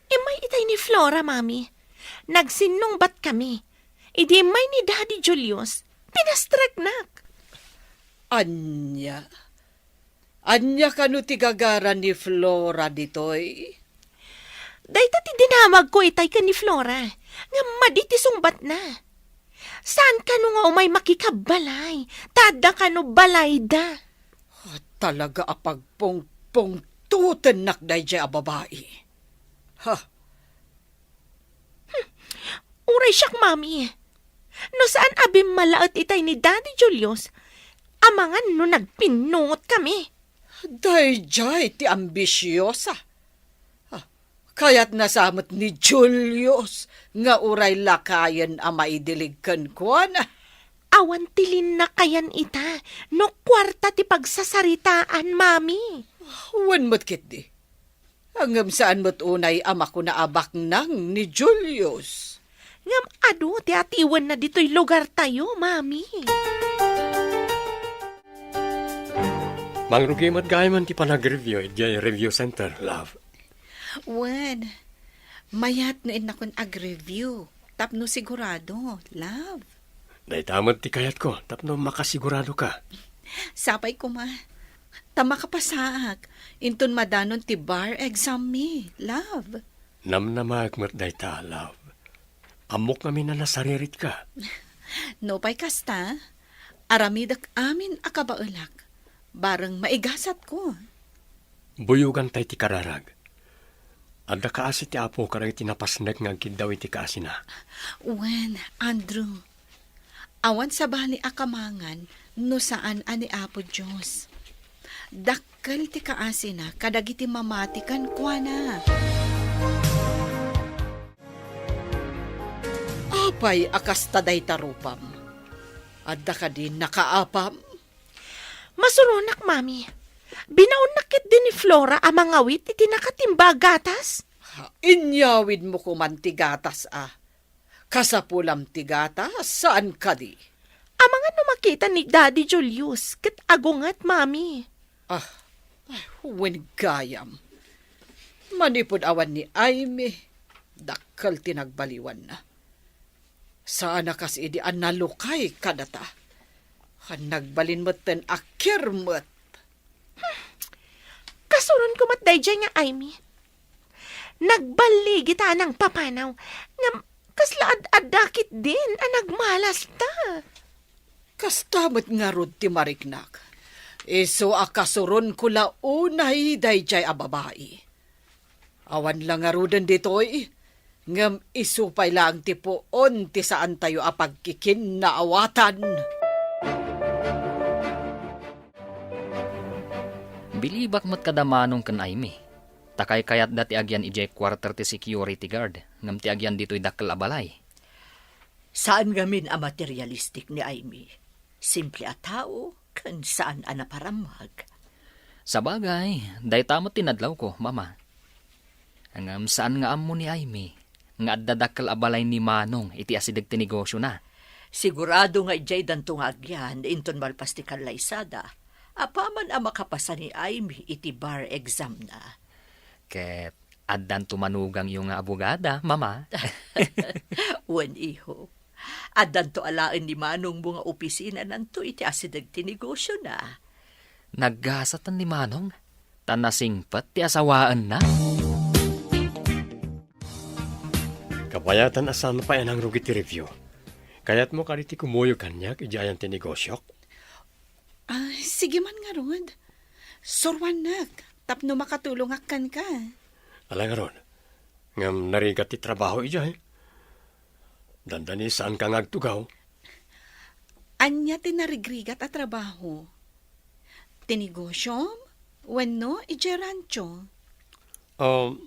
Immay itay ni Flora, Mami. Nagsinnungbatkami. Idi immay ni Daddy Julius, pinastreknak. Ania? Ania kano ti gagara ni Flora ditoy? Dayta ti dinamagko itay ken ni Flora, ngem madi ti sungbatna. Saan kano nga umay makikabbalay, ta adda kano balayda. Ah, talaga a pagpungpungtotennak daydiay a babai. Ha? Hmm. Uray siak, Mami. No saan a bimmalaet itay ni Daddy Julius, amangan no nagpinnungot kami. Daydiay ti ambisiosa. Ah, kayatna sa met ni Julius nga uray lakayen a maidilig kenkuana. Awan ti linnakayan ita no kuarta ti pagsasaritaan, Mami. Wen met ketdi. Ngem saan met unay a makuna a baknang ni Julius. Ngem adu ti atiwenna ditoy lugartayo, Mami. Mangrugi met gayam ti panag-review idiay review center, love. Wen, mayat no innakon ag-review tapno sigurado, love. Dayta met ti kayatko tapno makasiguradoka. Sapay koma, ta makapasaak inton madanon ti bar exam mi, love. Namnamaek met dayta, love. Ammok ngamin a nasariritka. Nupay kasta, aramidek amin a kabaelak, bareng maigasatko. Buyogantay ti kararag. Adda kaasi ti Apo kadagiti napasnek nga agkiddaw iti kaasina. Wen, Andrew, awan sabali a kamangan no saan a ni Apo Dios. Dakkel ti kaasina kadagiti mamati kenkuana. Apay a kasta dayta rupam? Adda kadi nakaapam? Masuronak, Mami. Binaonnak ketdi ni Flora a mangawit iti nakatimba a gatas. Ha, inyawidmo koman ti gatas, a. Kasapulam ti gatas, saan kadi? Amangan no makita ni Daddy Julius ket agunget, Mami. Ah, ay, wen gayam. Manipud awan ni Aimee, dakkel ti nagbaliwanna. Saan a kas idi a nalukay kadata. Nagbalin metten a kirmet. Kasuronko met daydiay nga Aimee. Nagballigita a nangpapanaw, ngem kasla ad-adda ketdin a nagmalasta. Kasta met ngarud ti mariknak. Isu a kasuronko la unay daydiay a babai. Awan la ngaruden ditoy, ngem isu pay laeng ti puon ti saantayo a pagkikinnaawatan. Bilibak met kada Manong ken Aimee, ta kaykayatda ti agyan idiay quarter ti security guard, ngem ti agyan ditoy dakkel a balay. Saan ngamin a materialistic ni Aimee. Simple a tao, ken saan a naparamag. Sabagay, dayta met ti nadlawko, Mama. Ngem saan nga ammo ni Aimee nga adda dakkel a balay ni Manong iti asideg ti negosiona. Sigurado nga idiay danto nga agyan inton malpas ti kallaysada, apaman a makapasa ni Aimee iti bar exam na. Ket addanto manugangyo nga abogada, Mama. Wen, iho. Addanto alaen ni manongmo nga opisinananto iti asideg ti negosiona. Naggasat ni Manong, ta nasingpet ti asawaenna. Kabayatan a saan pay a nangrugi ti review. Kayatmo kadi ti kumuyog kaniak idiay ayan ti negosiok? Ah, sige man ngarud. Suruannak tapno makatulongak kenka. Ala ngarud, ngem narigat ti trabaho idiay. Dandani saanka nga agtugaw. Ania ti narigrigat a trabaho? Ti negosyom wenno idiay rancho? Um,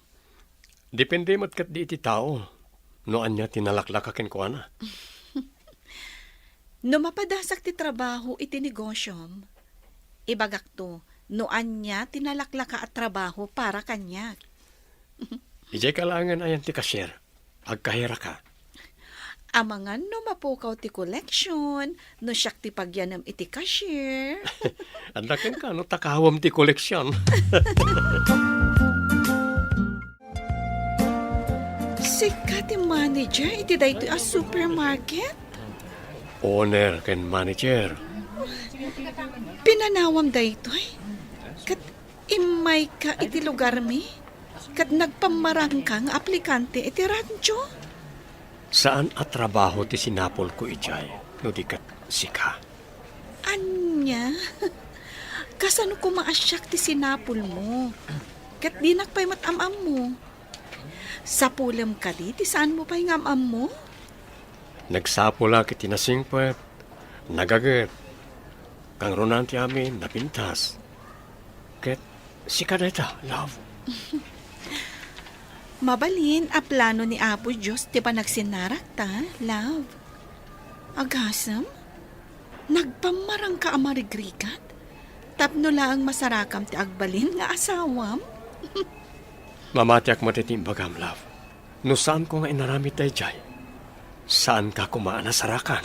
depende met ketdi iti tao no ania ti nalaklaka kenkuana. No mapadasak ti trabaho iti negosyom, ibagakto no ania ti nalaklaka a trabaho para kaniak. Idiay ka laengen ayan ti cashier. Agkahiraka. Amangan no mapukaw ti koleksyon, no siak ti pagyanem iti cashier. Adda kenka no takawem ti koleksyon. Sika ti manager iti daytoy a supermarket? Owner ken manager. Pinanawam daytoy? Ket immayka iti lugarmi? Ket nagpammarangka nga aplikante iti rancho? Saan a trabaho ti sinapulko idiay, no di ket sika. Ania? Kasano koma a siak ti sinapulmo? Ket dinak pay met am-ammo. Sapulem kadi ti saanmo pay nga am-ammo? Nagsapulak iti nasingpet, nagaget, kangrunaan ti amin, napintas. Ket sika dayta, love. Mabalin a plano ni Apo Dios ti panagsinnarakta, love. Agasem, nagpammarangka a marigrigat? Tapno laeng masarakam ti agbalin nga asawam? Mamatiak met iti imbagam, love. No saanko nga inaramid daydiay, saanka koma a nasarakan.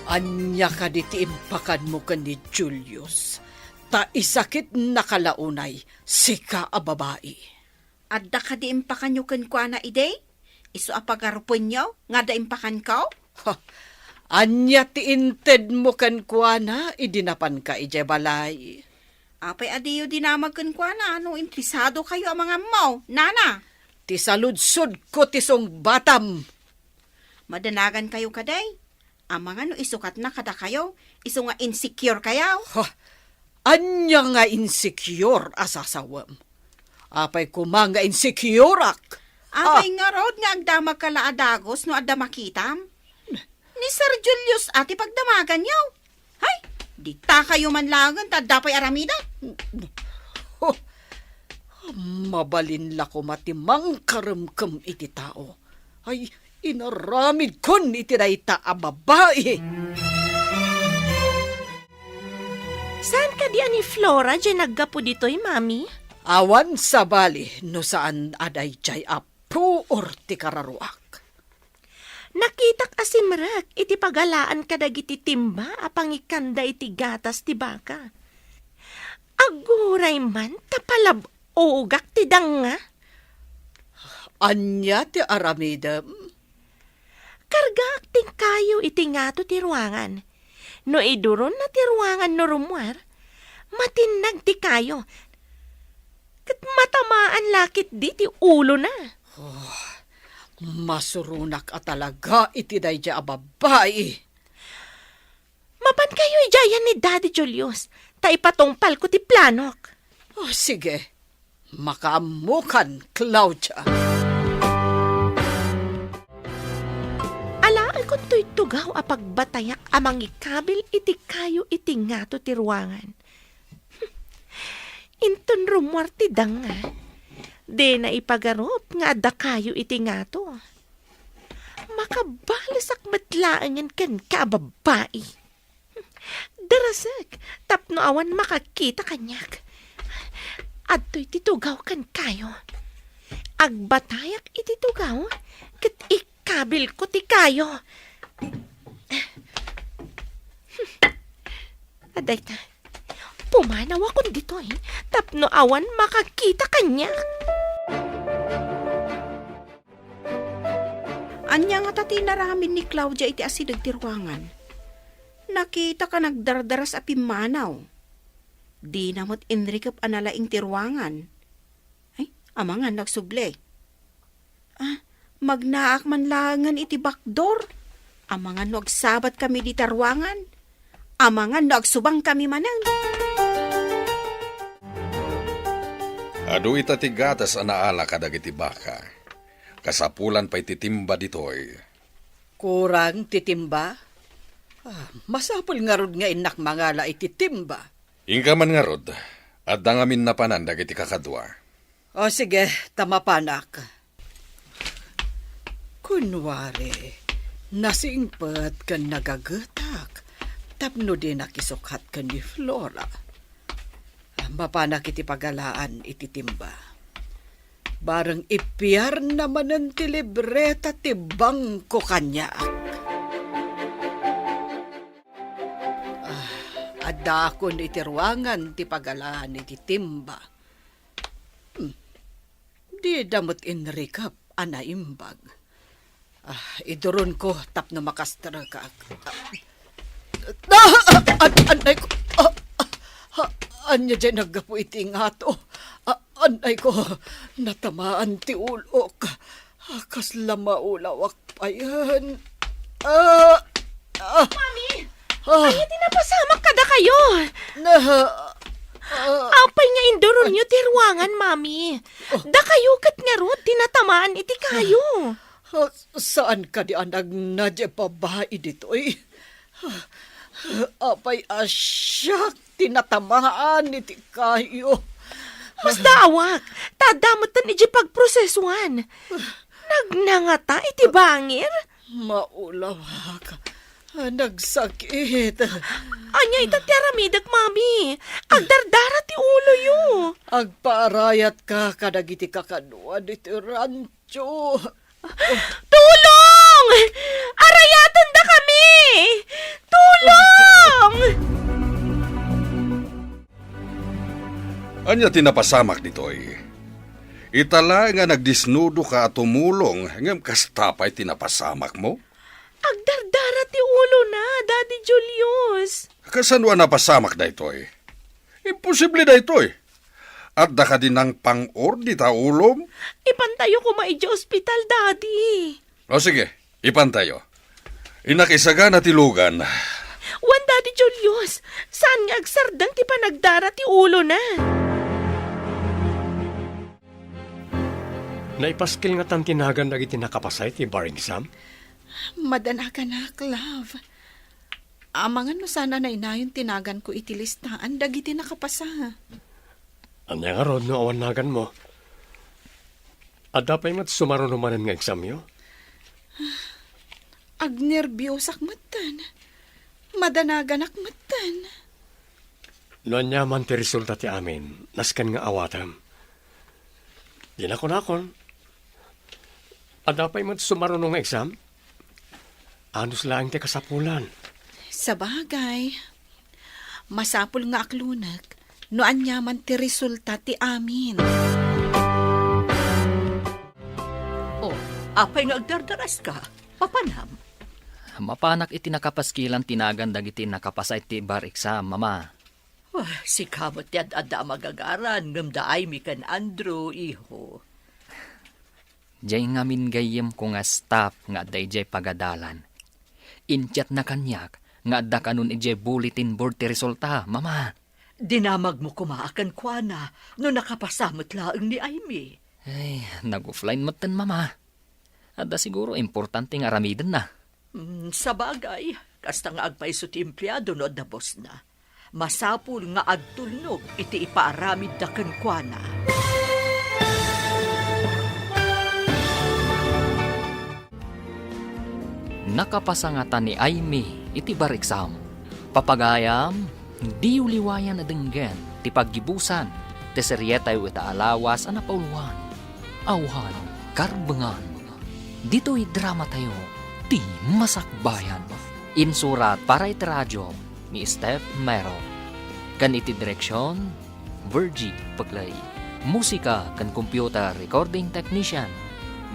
Ania kadi ti impakanmo ken ni Julius? Ta isakitnaka la unay, sika a babai. Adda kadi impakanyo kenkuana idi? Isu a pagarupenyo nga adda impakanko? Ha, ania ti intedmo kenkuana idi napanka idiay balay? Apay a diyo dinamag kenkuana no interesadokayo a mangammo, nana? Ti saludsodko ti sungbatam. Madanagankayo kadi? Amangan no isukatna kadakayo, isu nga insecure kayo. Ha? Ania nga insecure a sasawem? Apay koma nga insecureak? Apay ngarud nga agdamagka la a dagus no adda makitam? Ni Sir Julius a ti pagdamaganyo. Hay, ditakayo man laengen ta adda pay aramidek. Oh, mabalin la koma ti mangkaremkem iti tao. Ay, inaramidkon iti dayta a babai. Saan kadi a ni Flora diay naggapu ditoy, Mami? Awan sabali no saan a daydiay a puor ti kararuak. Nakitak a simrek iti pagalaan kadagiti timba a pangikanda iti gatas ti baka. Aguray man ta palab-ogak ti danga. Ania ti aramidem? Kargaak ti kayo iti ngato ti ruangan. No iduronna ti ruangan no rummuar, matinnag ti kayo. Ket matamaan la ketdi ti ulona. Oh, masuronak a talaga iti daydiay a babai. Mapankayo idiayan ni Daddy Julius, ta ipatungpalko ti planok. Oh, sige. Makaammokan, Claudia. Alaekon toy tugaw a pagbatayak a mangikabil iti kayo iti ngato ti ruangan. Inton rummuar ti danga, dina ipagarup nga adda kayo iti ngato. Makabalesak met laengen kenka a babbai. Darasek tapno awan makakita kaniak. Adtoy ti tugaw kenkayo. agbatayak iti tugaw, ket ikabilko ti kayo. Adayta, pumanawakon ditoy tapno awan makakita kaniak. Ania ngata ti inaramid ni Claudia iti asideg ti ruangan? Nakitaka nagdardaras a pimmanaw. Dina met inrikep a nalaing ti ruangan. Ay, amangan no agsubli. Ah, magnaak man laengen iti bakdor. Amangan no agsabatkami dita ruangan. Amangan no agsubangkami manen. Adu ita ti gatas a naala kadagiti baka. Kasapulan pay ti timba ditoy. Kurang ti timba? Ah, masapul ngarud nga innak mangala iti timba. Inka man ngarud, adda ngamin napanan dagiti kakadua. O sige, ta mapanak. Kunwari, nasingpet ken nagagetak tapno dinak isukkat ken ni Flora. Mapanak iti pagalaan iti timba. Bareng ipiarna manen ti libreta ti bangko kaniak. Ah, addaakon iti ruangan ti pagalaan iti timba. Hmm. Dida met inrikep a naimbag. Ah, iduronko tapno makastrekak. Ah, ah, an-, annay ko. Ah, ah, ah, ania diay naggapu iti ngato? Ah, annay ko, natamaan ti ulok. Ah, kasla maulawak payen. Ah, ah, Mami! Ah. Ania ti napasamak kadakayo? Na, ah, Apay nga induronyo ti ruangan, Mami? Oh. Dakayo ket ngarud ti natamaan iti kayo. Ah, saan kadi a nagna diay babai ditoy? Apay a siak ti natamaan iti kayo. Masdaawak, ta adda metten idiay pagprosesuan. Nagna ngata iti bangir? Maulawak. Nagsakit. Ania ita ti aramidek, Mami? Agdardara ti uloyo. Agpaarayatka kadagiti kakaduan iti rancho. Tulong! Arayatendakami! Tulong! Ania ti napasamak ditoy? Ita laeng a nagdisnudoka a tumulong, ngem kasta pay ti napasamakmo? Agdardara ti ulona, Daddy Julius. Kasano a napasamak daytoy? Imposible daytoy. Adda kadi nangpang-or dita ulom? Ipantayo koma idiay ospital, Daddy. O sige, ipantayo. Innak isagana ti lugan. Wen, Daddy Julius, saan nga agsardeng ti panagdara ti ulona. Naipaskil ngatan ti nagan dagiti nakapasa iti bar exam? Madanaganak, love. Amangan no saan a nainayon ti naganko iti listaan dagiti nakapasa. Ania ngarud no awan naganmo? Adda pay met sumaruno manen nga examyo? Agnerbiosak metten. Madanaganak metten. No ania man ti resulta ti amin, nasken nga awatem. Dina kunakon, adda pay met sumaruno nga exam? Anus laeng ti kasapulan. Sabagay, masapul nga aklonek no ania man ti resulta ti amin. Oh, apay nga agdardaraska? Papanam? Mapanak iti nakapaskilan ti nagan dagiti nakapasa iti bar exam, Mama. Ah, sika met ti ad-adda a magagaran, ngem da Aimee ken Andrew, iho. Diay ngamin gayyemko nga staff nga adda idiay pagadalan. Inchatna kaniak nga adda kanon idiay bulletin board ti resulta, Mama. Dinamagmo koma a kenkuana no nakapasa met laeng ni Aimee. Ay, nag-offline metten, Mama. Adda siguro importante nga aramidenna. Hmm, sabagay, kasta nga agpayso ti empleado no adda bossna. Masapul nga agtulnog iti ipaaramidda kenkuana. Nakapasa ngata ni Aimee iti bar exam. Papagayam, diyo liwayan a denggen ti paggibusan ti serietayo ita a lawas a napauluan. Awan karbengan. Ditoy dramatayo, Ti Masakbayan. Insurat para iti radio ni Steph Mero. Ken iti direksion, Virgie Pegley. Musika ken computer recording technician,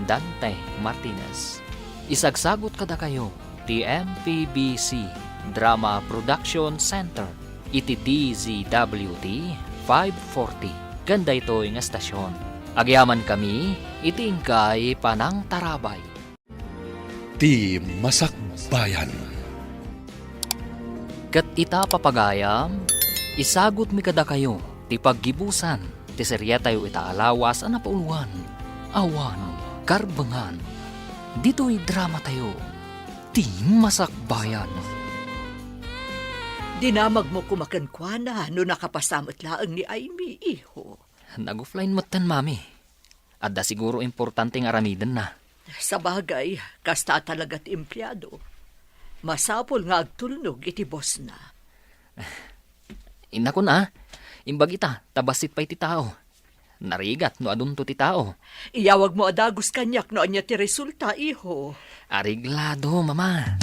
Dante Martinez. Isagsagot kadakayo ti M P B C Drama Production Center iti D Z W T five forty ken daytoy nga estasion. Agyamankami iti inkay panangtarabay. Ti Masakbayan. Ket ita, papagayam, isagutmi kadakayo ti paggibusan ti seriatayo ita a lawas a napauluan, Awan Karbengan. Ditoy dramatayo, Ti Masakbayan. Dinamagmo koma kenkuana no nakapasa met laeng ni Aimee, iho. Nag-offline metten, Mami. Adda siguro importante nga aramidenna. Sabagay, kasta talaga ti empleado. Masapul nga agtulnog iti bossna. Inna, kuna, imbagita, ta bassit pay ti tao. Narigat no adunto ti tao. Iyawagmo a dagus kaniak no ania ti resulta, iho. Areglado, Mama.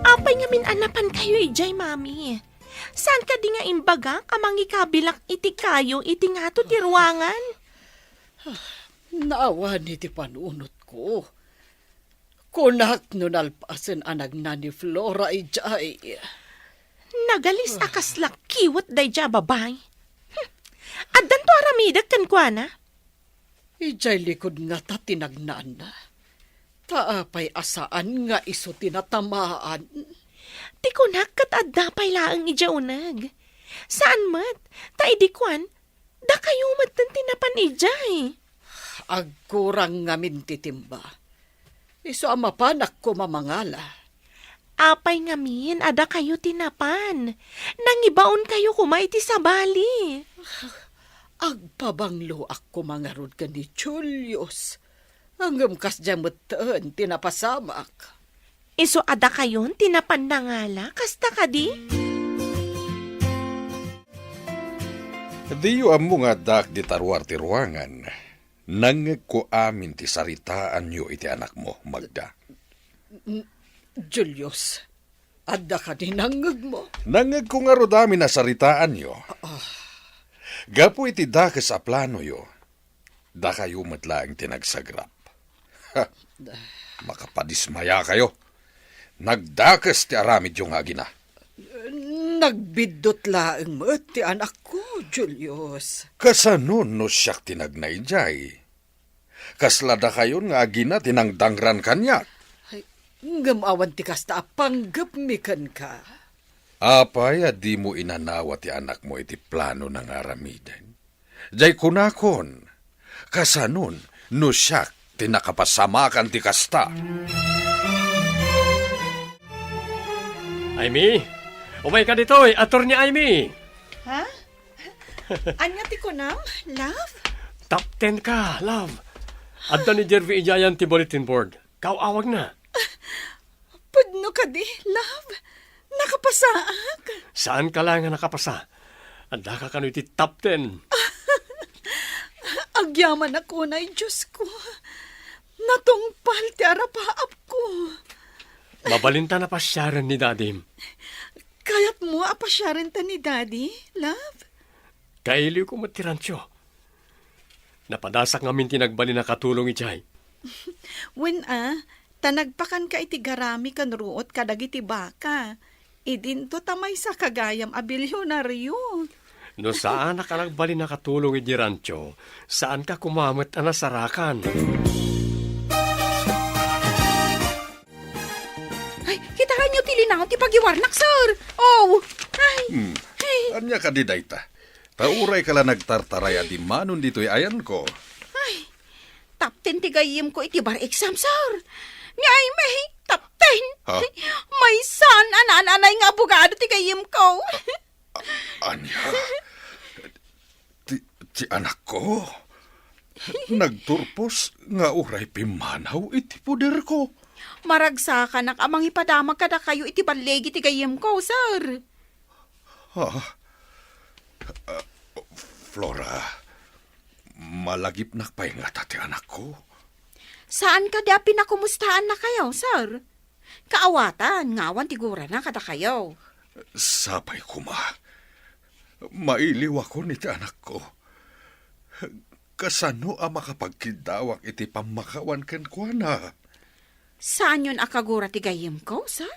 Apay ngamin a napankayo idiay, Mami? Saan kadi nga imbagak a mangikabilak iti kayo iti ngato ti ruangan? Naawan iti panunotko. Kunak no nalpasen a nagna ni Flora idiay. Nagalis a kasla kiwet daydiay a babai. Hmm. Addanto aramidek kenkuana? Idiay likud ngata ti nagnana. Ta apay a saan nga isu ti natamaan? Ti kunak ket adda pay laeng idiay uneg. Saan met, ta idi kuan, dakayo metten ti napan idiay. Agkurang ngamin ti timba. Isu a mapanak koma mangala. Apay ngamin a dakayo ti napan? Nangibaonkayo koma iti sabali. Agpabangloak koma ngarud ken ni Julius. Ngem kasdiay metten ti napasamak. Isu a dakayon ti napan nangala, kasta kadi? Diyo ammo nga addaak dita ruar ti ruangan. Nangngegko amin ti saritaanyo iti anakmo, Magda. N-, Julius, adda kadi nangngegmo? Nangngegko ngarud amin a saritaanyo. Ah. Gapu iti dakes a planoyo, dakayo met laeng ti nagsagrap. Ha! Makapadismayakayo. Nagdakes ti aramidyo nga agina. Nagbiddut laeng met ti anakko, Julius. Kasanon no siak ti nagna idiay? Kasla dakayon nga agina ti nangdangran kaniak? Ay, ngem awan ti kasta a panggepmi kenka. Apay a dimo inanawa ti anakmo iti planona nga aramiden? Jay kunakon, kasanon no siak ti nakapasamakan ti kasta? Aimee! Umayka ditoy, Attorney Aimee! Ha? Ania ti kunam, love? Top ten ka, love. Adda ni Jervy idiayan ti bulletin board. Kaaw-awagna. Pudno kadi, love? Nakapasaak? Saanka la nga nakapasa. Addaka kano iti top ten. Agyamanak unay, Diosko. Natungpal ti arapaapko. Mabalinta a pasiaren ni Dadim. Kayatmo a pasiarenta ni Daddy, love? Kailiwko met ti rancho. Napadasak ngamin ti nagbalin a katulong idiay. Wen a, ta nagpakanka iti garami ken ruot kadagiti baka. Idinto ta maysaka gayam a bilionario. No saanak a nagbalin a katulong idiay rancho, saanka koma met a nasarakan. Ay, kitaenyo ti linaon ti pagiwarnak, sir. Oh, ay. Hmm. Ay. Ania kadi dayta? Ta urayka la nagtartaray a dimmanon ditoy ayanko. Ay, top ten ti gayyemko iti bar exam, sir. Ni Aimee, top ten. Ha? Maysan a naan-anay nga abogado ti gayyemko. A-, ania? Ti, ti anakko? Nagturpos nga uray pimmanaw iti poderko. Maragsakanak a mangipadamag kadakayo iti balligi ti gayyemko, sir. Ah, ah, Flora, Malagipnak pay ngata ti anakko? Saan kadi a pinakumustaannakayo, sir? Kaawatan nga awan ti gurana kadakayo. Sapay koma. Mailiwakon iti anakko. Kasano a makapagkiddawak iti pammakawan kenkuana? Saanyon a kagura ti gayyemko, sir?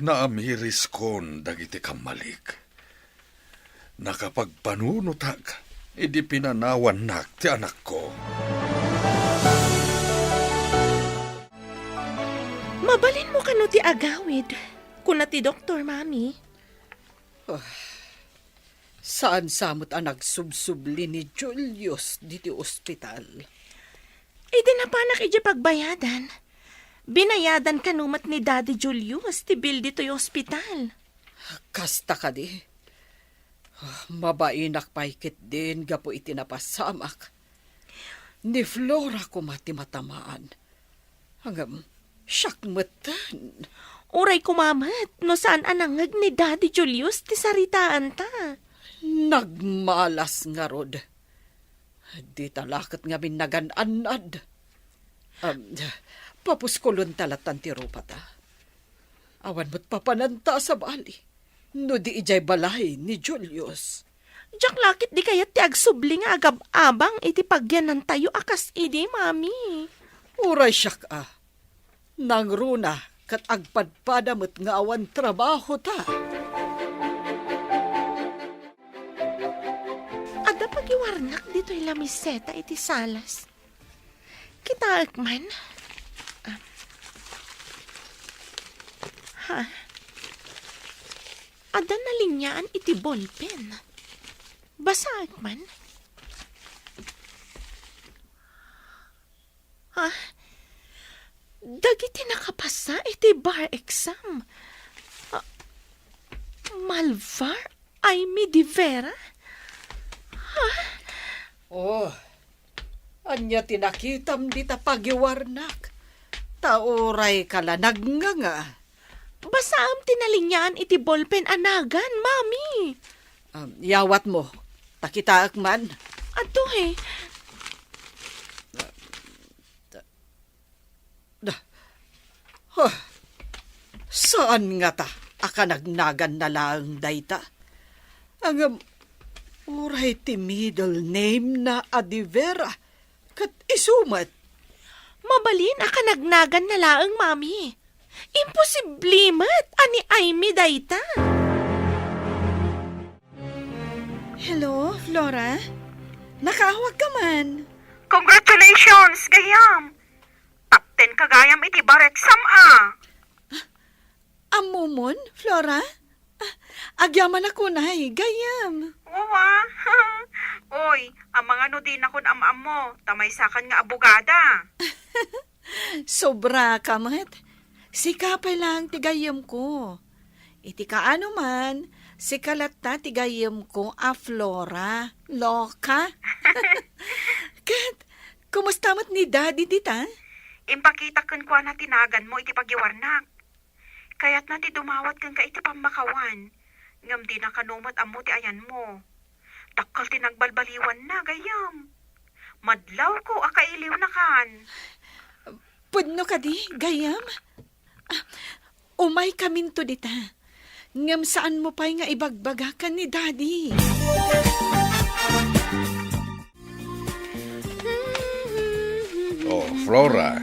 Naamiriskon dagiti kammalik. Nakapagpanunotak idi pinanawannak ti anakko. Mabalinmo kano ti agawid, kuna ti doktor, Mami. Ah, saan sa met a nagsubsubli ni Julius diti ospital? Idi napanak idiay pagbayadan, binayadan kano met ni Daddy Julius ti bill ditoy ospital. Kasta kadi? Ah, mabainak pay ketdin gapu iti napasamak. Ni Flora koma ti matamaan. Ngem, siak metten. Uray koma met no saan a nangngeg ni Daddy Julius ti saritaanta. Nagmalas ngarud. Dita la ket ngamin nagan-annad. Am, papuskolonta latan ti rupata. Awan met papananta a sabali no di idiay balay ni Julius. Diak la ket di kayat ti agsubli nga agab-abang iti pagyanantayo a kas idi, Mami. Uray siak a, nangruna ket agpadpada met nga awan trabahota. Adda pagiwarnak ditoy lamiseta iti salas. Kitaek man. Ah. Ha? Adda naliniaan iti ballpen. Basaek man. Ha? Dagiti nakapasa iti bar exam. Ah, Malvar Aimee de Vera? Ha? Oh, ania ti nakitam dita pagiwarnak? Ta uray ka la nagnganga. Basaem ti naliniaan iti ballpen a nagan, Mami. Um, yawatmo. Ta kitaek man. Adto, he. Da. Huh. Saan ngata a kanagnaganna laeng dayta? Ngem, uray ti middle name na a de Vera, ket isu met. Mabalin a kanagnaganna laeng, Mami. Imposible met a ni Aimee dayta. Hello, Flora? Nakaawag ka man. Congratulations, gayam! Top ten ka gayam iti bar exam, a. Ammomon, Flora? Ah, agyamanak unay, gayam. Uwa. Oy, amangan no dinakon am-ammo, ta maysakan nga abogada. Sobra ka met. Sika pay lang ti gayyemko. Iti kaano man, sika latta ti gayyemko a Flora. Loka. Ket, kumusta met ni Daddy dita? Impakitak kenkuana ti naganmo iti pagiwarnak. Kayatna ti dumawat kenka iti pammakawan, ngem dina kano met ammo ti ayanmo. Dakkel ti nagbalbaliwanna, gayam. Madlawko a kailiwnakan. Pudno kadi, gayam? Ah, umaykaminto dita. Ngem saanmo pay nga ibagbaga ken ni Daddy. Oh, Flora.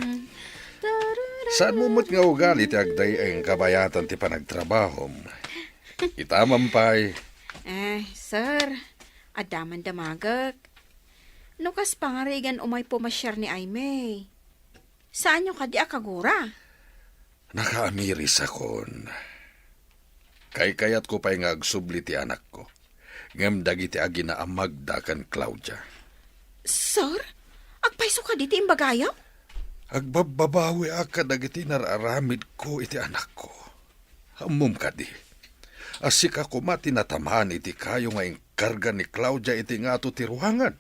Saanmo met nga ugali ti agday-ay nga kabayatan ti panagtrabahom. Ita man pay. Eh, sir, adda man damagek. No kas pangarigan umay pumasiar ni Aimee. Saanyo kadi a kagura? Nakaamirisakon. Kaykayatko pay nga agsubli ti anakko, ngem dagiti aginaamagda ken Claudia. Sir, agpayso kadi ti imbagayo? Agbabbabawiak kadagiti nararamidko iti anakko. Ammom kadi, a sika koma ti natamaan iti kayo nga inkarga ni Claudia iti ngato ti ruangan.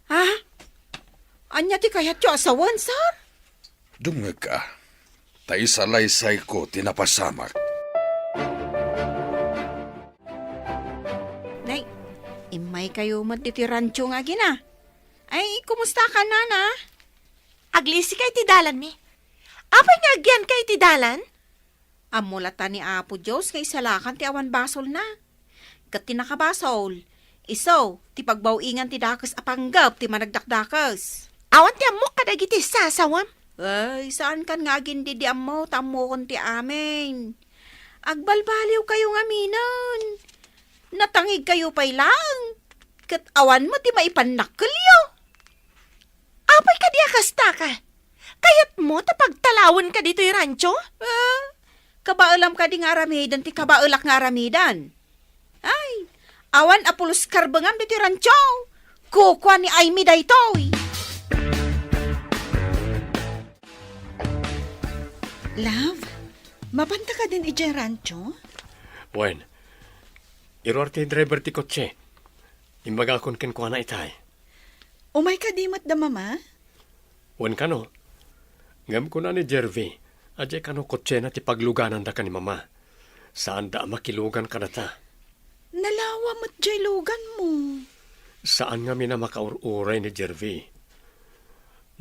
Ha? Ania ti kayatyo a sawen, sir? Dumngegka, ta isalaysayko ti napasamak. Nay, immaykayo met iti rancho nga agina. Ay, kumusta ka, Nana? Aglisika iti dalanmi. Apay nga agyanka iti dalan? Ammo latta ni Apo Dios nga isalakan ti awan basolna. Ket ti nakabasol, isu ti pagbaw-ingan ti dakes a panggep ti managdakdakes. Awan ti ammok kadagiti sasawam. Ay, saankan nga agindidi ammo, ta ammokon ti amin. Agbalbaliwkayo ngaminen. Natangigkayo pay laeng, ket awan met ti maipannakkelyo. Apay kadi a kasta ka? Kayatmo ta pagtalawenka ditoy rancho? Ah, kabaelam kadi nga aramiden ti kabaelak nga aramiden? Ay, awan a pulos karbengam ditoy rancho. Kukua ni Aimee daytoy. Love, mapanta kadin idiay rancho? Wen, iruar ti driver ti kotse. Imbagakon kenkuana itay. Umay kadi met da Mama? Wen kano. Ngem kuna ni Jervy, a diay kano kotsena ti paglugananda ken ni Mama. Saanda a makilugan kadata. Nalawa met diay luganmo. Saan ngamin a makaur-uray ni Jervy.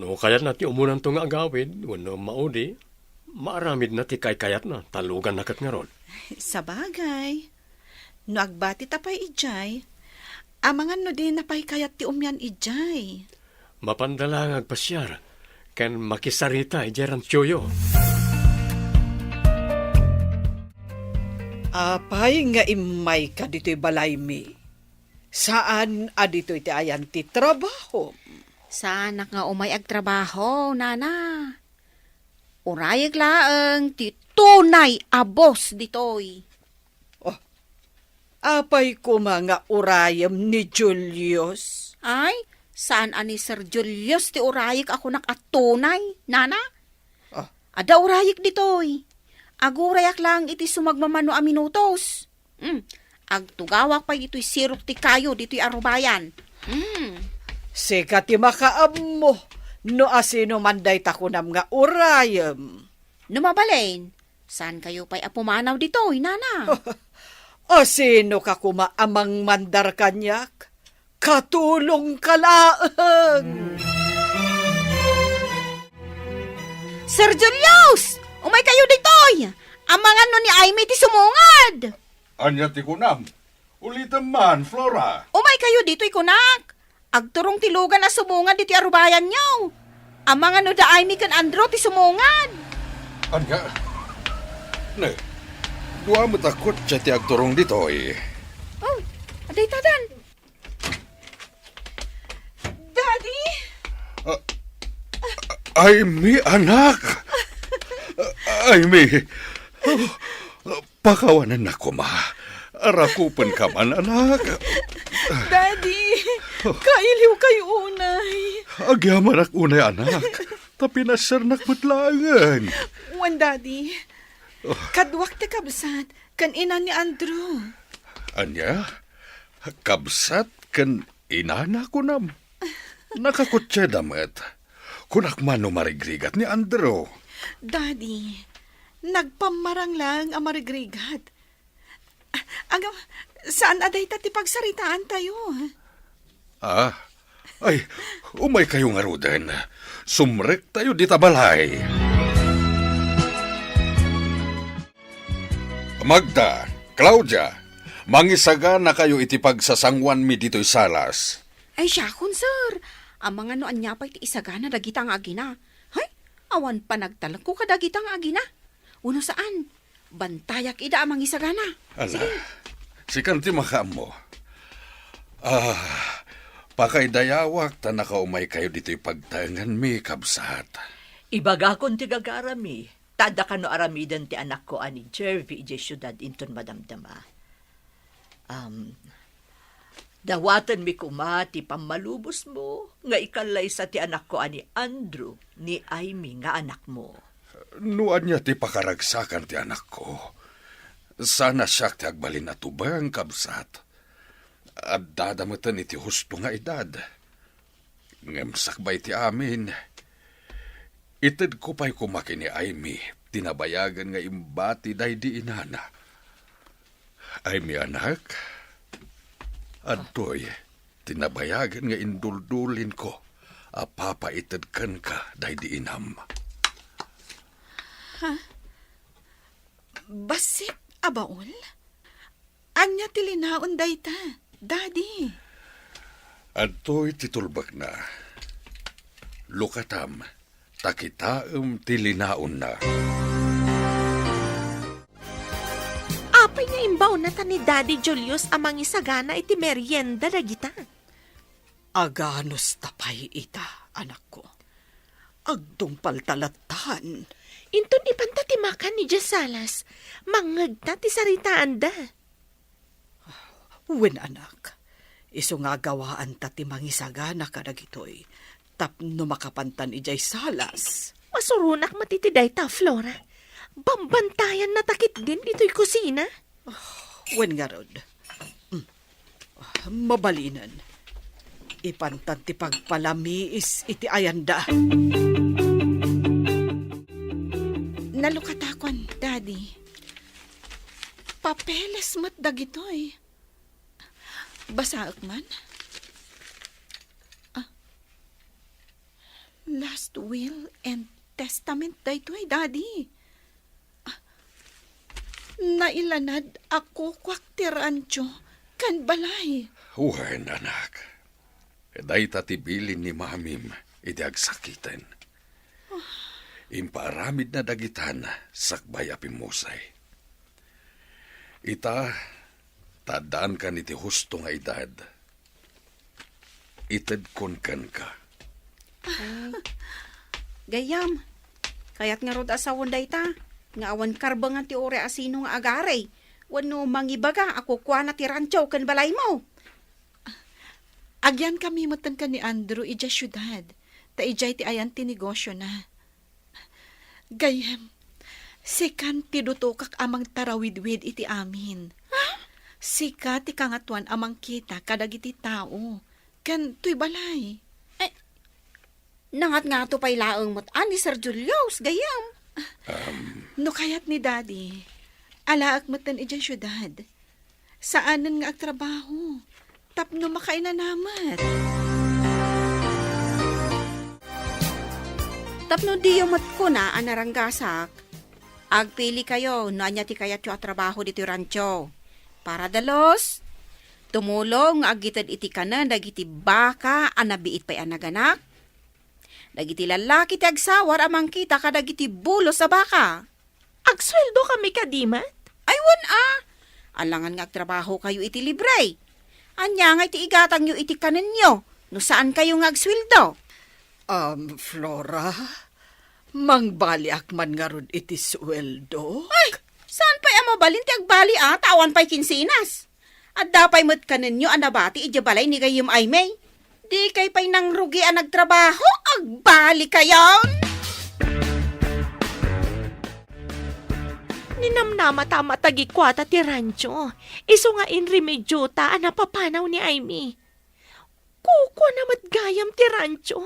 No kayatna ti umunanto nga agawid wenno maudi, maaramidna ti kaykayatna ta luganna ket ngarud. Sabagay. No agbatita pay idiay, amangan no dina pay kayat ti umian idiay. Mapanda la nga agpasiar ken makisarita idiay ranchoyo. Apay nga immayka ditoy balaymi? Saan a ditoy ti ayan ti trabahom? Saanak nga umay agtrabaho, Nana. Urayek laeng ti tunay a boss ditoy. Oh, apay koma nga urayem ni Julius? Ay, saan a ni Sir Julius ti urayek a kunak a tunay, Nana? Ah. Adda urayek ditoy. Agurayak laeng iti sumagmamano a minutos. Hmm. Agtugawak pay ditoy sirok ti kayo ditoy a rubayan. Hmm. Sika ti makaammo no asino man dayta kunam nga urayem. No mabalin, saan kayo pay a pumanaw ditoy, Nana? Asino ka kuma a mangmandar kaniak? Katulong ka laeng! Sir Julius! Umay kayo ditoy! Amangan no ni Aimee ti sumungad! Ania ti kunam? Ulitem man, Flora. Umay kayo ditoy kunak. Agturong ti lugan a sumungad ditoy a rubayanyo. Amangan no da Aimee ken Andrew ti sumungad. Ania? Ne, dua met a kotse ti agturong ditoy. Oh, adda itadan. Daddy? Ah, Aimee, anak! Aimee! Oh, pakawanennak koma. Rakupenka man, anak. Daddy, kailiwkayo unay. Agyamanak unay, anak. Ta pinasernak met laengen. Wen, Daddy. Oh. Kaduak ti kabsat ken ina ni Andrew. Ania? Kabsat ken inana, kunam? Nakakotseda met. Kunak man no marigrigat ni Andrew. Daddy, nagpammarang laeng a marigrigat. Agam, saan a dayta ti pagsaritaantayo? Ah, ay, umay kayo ngaruden. Sumrektayo dita balay. Magda, Claudia, mangisagana kayo iti pagsasanguanmi ditoy salas. Ay, siakon, sir. Amangan no ania pay ti isagana dagita nga agina. Hay, awan panagtalekko kadagita nga agina. Wenno saan, bantayak ida a mangisagana. Ala, sige. Sikan ti makaammo. Ah, pakaidayawak ta nakaumay kayo ditoy pagtaenganmi, kabsat. Ibagakon ti gagarami. Ta adda kano aramiden ti anakko a ni Jervy idiay siudad inton madamdama. Am, dawatenmi koma ti pammalubosmo nga ikallaysa ti anakko a ni Andrew, ni Aimee nga anakmo. No ania ti pakaragsakan ti anakko, saan a siak ti agbalin a tubeng, kabsat. Addada meten iti husto nga edad. Ngem sakbay ti amin, itedko pay koma ken ni Aimee ti nabayagen nga imbati daydi inana. Aimee, anak, adtoy, Ti nabayagen nga induldulinko a papaited kenka daydi inam. Ha? Bassit a baul? Ania ti linaon dayta, Daddy? Adtoy ti tulbekna. Lukatam, ta kitaem ti linaonna. Apay nga imbaonnata ni Daddy Julius a mangisagana iti merienda dagita? Aganusta pay ita, anakko. Agtungpalta lattan. Inton ipanta ti makan idiay salas, mangngegta ti saritaanda. Wen, anak, isu nga agawaanta ti mangisagana kadagitoy tapno makapantan idiay salas. Masuronak met iti dayta, Flora. Bambantayanna ta ketdin ditoy kusina. Wen ngarud. Mm. Mabalinen. Ipantan ti pagpalamiis iti ayanda. Nalukatakon, Daddy. Papeles met dagitoy. Basaek man. Ah. Last will and testament daytoy, Daddy. Ah, nailanad a kukuak ti rancho ken balay. Wen, anak. Dayta ti bilin ni Mamim iti agsakiten. Impaaramidna dagitan sakbay a pimmusay. Ita, ta addaankan iti husto nga edad, itedkon kenka. Ay, gayyem, kayat ngarud a sawen dayta, nga awan karbengan ti uray a sino nga agari, wenno mangibaga a kukuana ti rancho ken balaymo. Agyankami metten ken ni Andrew idiay siudad, ta idiay ti ayan ti negosiona. Gayyem, sikan ti dutokak a mangtarawidwid iti amin. Ha? Sika ti kangatoan a mangkita kadagiti tao, ken toy balay. Ay, nangatngato pay laeng met a ni Sir Julius, gayyem. Um. No kayat ni Daddy, alaek metten idiay siudad. Saanen nga agtrabaho tapno makainanamet. Tapno diyo met kuna a naranggasak, agpilikayo no ania ti kayatyo a trabaho ditoy rancho. Para dalus, tumulong nga agited iti kanen dagiti baka a nabiit pay a naganak, dagiti lallaki ti agsawar a mangkita kadagiti bulos a baka. Agsueldo kami kadi met? Ay, wen a. Alangan nga agtrabaho kayo iti libre. Ania nga iti igatangyo iti kanenyo no saan kayo nga agsueldo? Um, Flora, mangbaliak man ngarud iti sueldo? Ay, saan pay a mabalin ti agbali a, ta awan pay kinsenas. Adda pay met kanenyo a nabati idiay balay ni gayyem Aimee. Dikay pay nangrugi a nagtrabaho, agbali kayon! Ninamnamata met a gikuata ti rancho, isu nga inremediota a napapanaw ni Aimee. Kukuana met gayam ti rancho,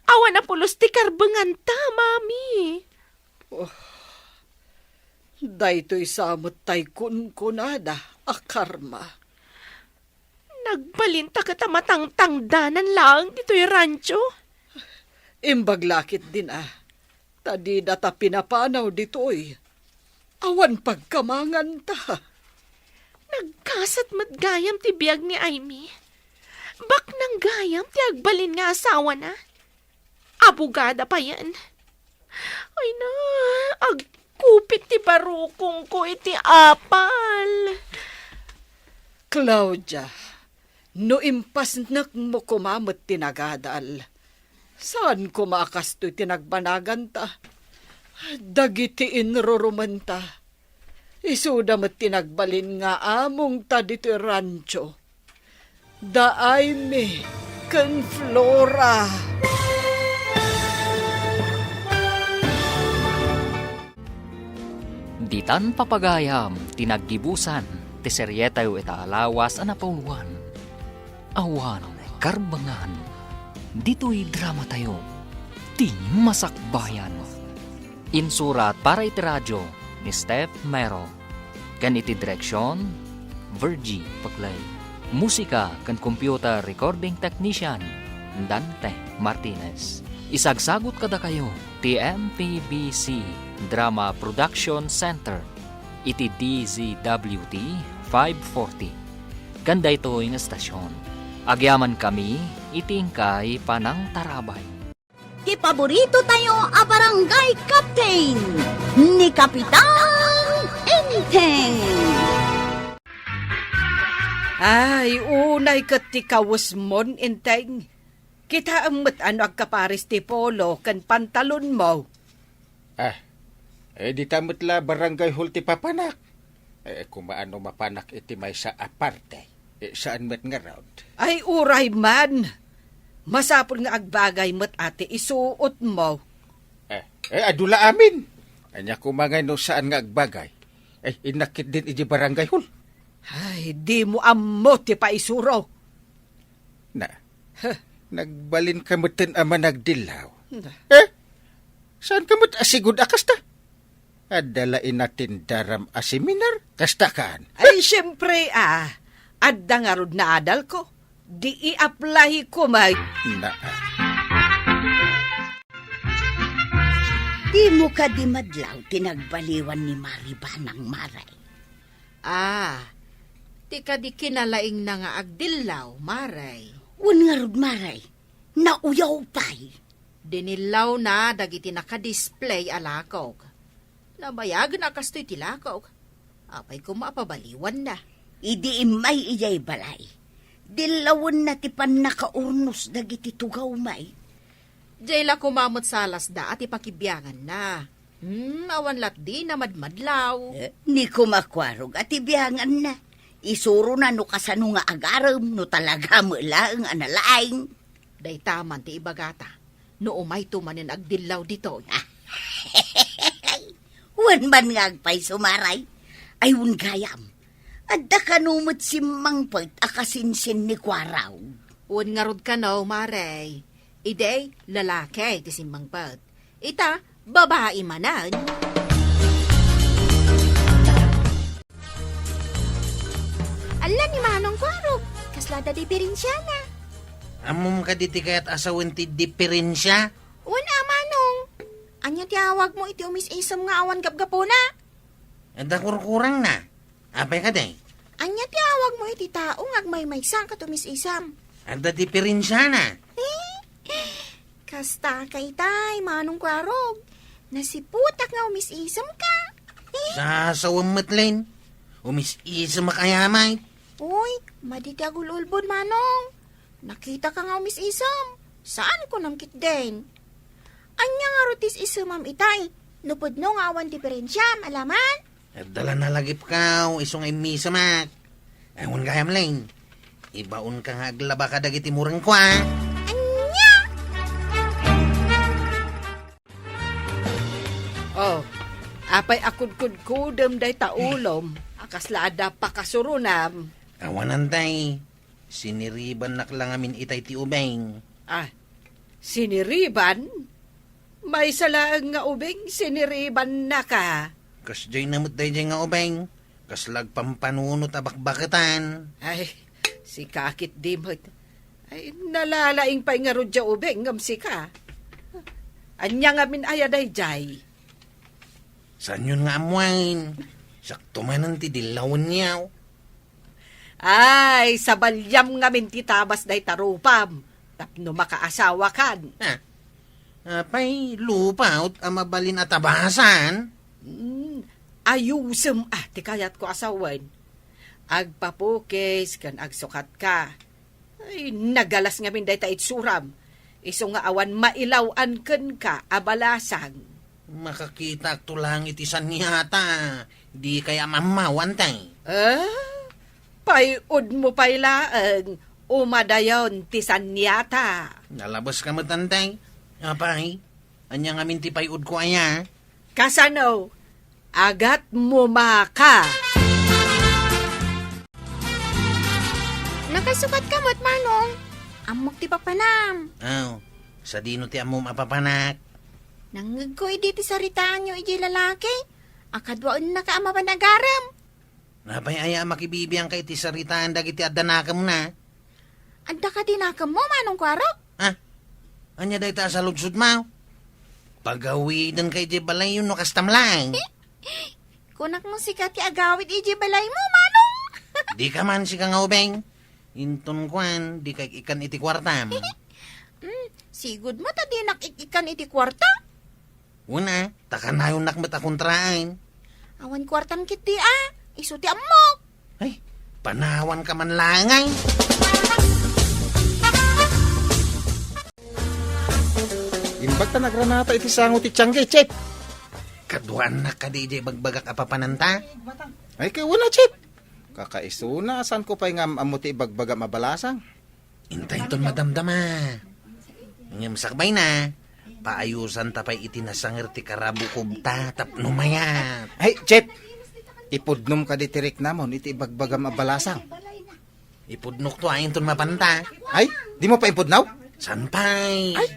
awan a pulos ti karbenganta, Mami. Oh, daytoy sa met tay kunkunada a karma. Nagbalinta ket a matangtangdanan laeng ditoy rancho. Imbag la ketdin a, ta didata pinapanaw ditoy. Awan pagkamanganta. Nagkasat met gayam ti biag ni Aimee. Baknang gayam ti agbalin nga asawana. Abogada payen. Ay na, agkupit ti barukongko iti apal. Claudia, no impasnekmo koma met ti nagadal, saan koma a kastoy ti nagbanaganta. Dagiti inrurumenta, isuda met ti nagbalin nga amongta ditoy rancho. Da Aimee ken Flora. Ditan papagayam ti naggibusan ti serietayo ita a lawas a napauluan, Awan Karbengan. Ditoy dramatayo, ti Masakbayan. Insurat para iti radio ni Steph Mero, ken iti direksion, Virgie Paclay. Musika ken computer recording technician, Dante Martinez. Isagsagut kadakayo ti M P B C Drama Production Center iti D Z W T five forty. Ken daytoy nga estasion, agyamankami iti inkay panangtarabay. Ti paborito tayo a barangay captain, ni Kapitan Enteng. Ay, unay ket ti kawesmon, Enteng. Kitaem met no agkapares ti polo ken pantalonmo. Ah, eh, dita met la barangay hall ti papanak. Eh, kumaano mapanak iti maysa a parte? Eh, saan met ngarud? Ay, uray man. Masapul nga agbagay met a ti isuotmo. Eh, eh, adu la amin. Ania koma ngay no saan nga agbagay? Eh, innak ketdin iti barangay hall. Ay, dimo ammo ti paisuro. Na, Huh. Nagbalinka metten a managdillaw. Na. Eh? Saanka met a sigud a kasta? Adda la inatendaram a seminar? Kasta kan? Ay, siyempre, ah. Adda ngarud naadalko. Di i-apply ko, may. Na, ah. Dimo kadi madlaw ti nagbaliwan ni Mari Banang, Mare? Ah, ti kadi kinalaingna nga agdillaw, Mare? Wen ngarud, Mare, nauyaw pay. Dinillawna dagiti naka-display a lakog. Nabayagna a kastoy ti lakog. Apay koma a pabaliwanna? Idi immay idiay balay, dillawenna ti pannakaurnos dagiti tugaw, may. Diay la koma met salasda a ti pakibianganna. Hmm, awan latdi namadmadlaw. Eh, ni kumakuarog a ti bianganna. Isurona no kasano nga agarem, no talaga met laeng a nalaing. Dayta man ti ibagata, no umayto manen agdillaw ditoy. Wen man nga agpayso, Mare. Ay, wen gayam. Adda kano met simmangpet a kasinsin ni Kuarog? Wen ngarud kano, Mare. Idi, lalaki ti simmangpet. Ita, babai manen. Ala ni Manong Kuarog, kasla da diperensiana? Ammom kadi ti kayat a sawen ti diperensia? Wen a, Manong. Ania ti awagmo iti umis-isem nga awan gapgapuna? Adda kurkurangna. Apay kadi? Ania ti awagmo iti tao nga agmaymaysa ket umis-isem? Adda diperensiana. Eh? Kasta kaytay, Manong Kuarog. Nasiputak nga umis-isemka. Eh? Sasawem met, Len. Umis-isemak aya met. Uy, madi ti agul-ulbod, Manong. Nakitaka nga umis-isem. Saan ko nangkitden. Ania ngarud ti is-isemam itay? No pudno nga awan diperensiam, alaman? Adda la nalagipkaw, isu nga immisemak. Awan gayam, Len. Ibaonka nga aglaba kadagiti murengko, a? Ania? Oh, apay a kudkudkudem dayta ulom, a kasla adda pakasuronam? Awanan tay, siniribannak la ngamin itay ti ubing. Ah, siniriban? Maysa laeng nga ubing, siniribannaka. Kasdiay na met daydiay nga ubing, kasla agpampanunot a bakbaketan. Ay, sika ketdi met. Ay, nalalaing pay ngarud diay ubing ngem sika. Ania ngamin aya daydiay? Saanyon nga ammoen? Sakto manen ti dillawenyo. Ay, sabaliam ngamin ti tabas dayta rupam tapno makaasawakan. Ah, apay, lupaw a mabalin a tabasan? Hmm, ayusem a ti kayatko a sawen. Agpapukis ken agsukatka. Ay, nagalas ngamin dayta itsuram. Isu nga awan mailaw-an kenka a balasang. Makakitaakto laeng iti saniata. Dikay a mammaw, Antay. Ah? Pay-udmo pay laeng, umadayon ti saniata. Nalabeska met, Antay. Apay, ania ngamin ti pay-udko aya? Kasano? Agatmo maka. Nakasukatka met, Manong. Ammok ti papanam. Aw, sadino ti ammom a papanak? Nangngegko idi ti saritaanyo idiay lalaki a kaduaennaka a mapan agarem. Apay aya a makibibiangka iti saritaan dagiti adda nakemna? Adda kadi nakemmo, Manong Kuaro? Ah, ania dayta a saludsodmo? Pagawidenka idiay balayyo no kastam laeng. Kunak no sika ti agawid idiay balaymo, Manong. Dika man sika nga ubing. Inton kuan, dika ik-ikkan iti kuartam. Hmm, sigud mo ta dinak ik-ikkan iti kuarta? Una, ta kanayonnak met a kontraen. Awan kuartam ketdi a, isu ti ammok. Ay, panawanka man laeng ay. Imbag ta nagranata iti sango ti tianggi, Chip. Kaduaannak kadi idiay bagbagak a papananta? Ay, kay una, Chip. Kakaisuna, saanko pay nga am-ammo ti ibagbagam a balasang. Intay ton madamdama. Ngem sakbayna, paayusanta pay iti nasanger ti karabukobta tapno mayat. Ay, Chip! Ipudnom kadi ti riknamon iti ibagbagam a balasang. Ipudnokto a inton mapanta. Ay, dimo pay impudnaw? Saan pay? Ay.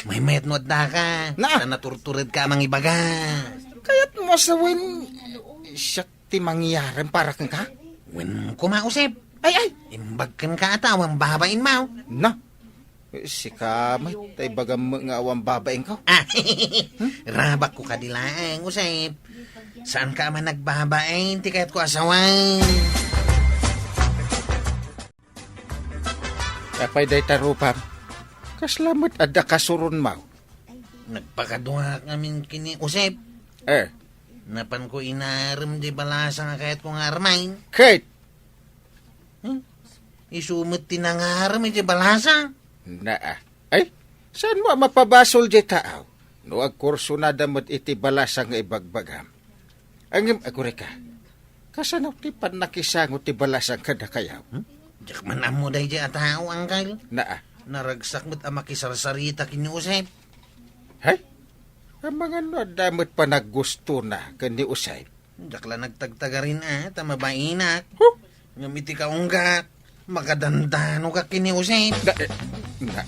Maymayat no addaka. Naa. Ta naturturedka a mangibaga. Kayatmo a sawen, siak ti mangyarem para kenka? Wen koma, Usep. Ay, ay. Imbag kenka a tao a babainmo. Na. Sika met, ta ibagam met nga awan babainko. Ah, rabakko kadi laeng, Usep. Saanka a managbabain ti kayatko a sawen. Apay dayta rupam? Kasla met adda kasuronmo? Nagpakaduak ngamin ken ni Usep. Eh. Napanko inarem di balasang a kayatko nga armen. Ket? Hmm? Isu met ti nangarem iti balasang. Naa. Ay, saanmo a mapabasol dayta aw? No agkursunada met iti balasang nga ibagbagam. Ngem agurayka, kasano ti pannakisango ti balasang kadakayaw? Hmm? Diak man ammo daydiay a tao, Angkel. Naa. Naragsak met a makisarsarita ken ni Usep. Hay? Amangan no adda met panaggustona ken ni Usep. Diak la nagtagtagarin a ta mabainak. Huh? Ngem iti kaunggak, makadandano ka ken ni Usep. Da, eh, na.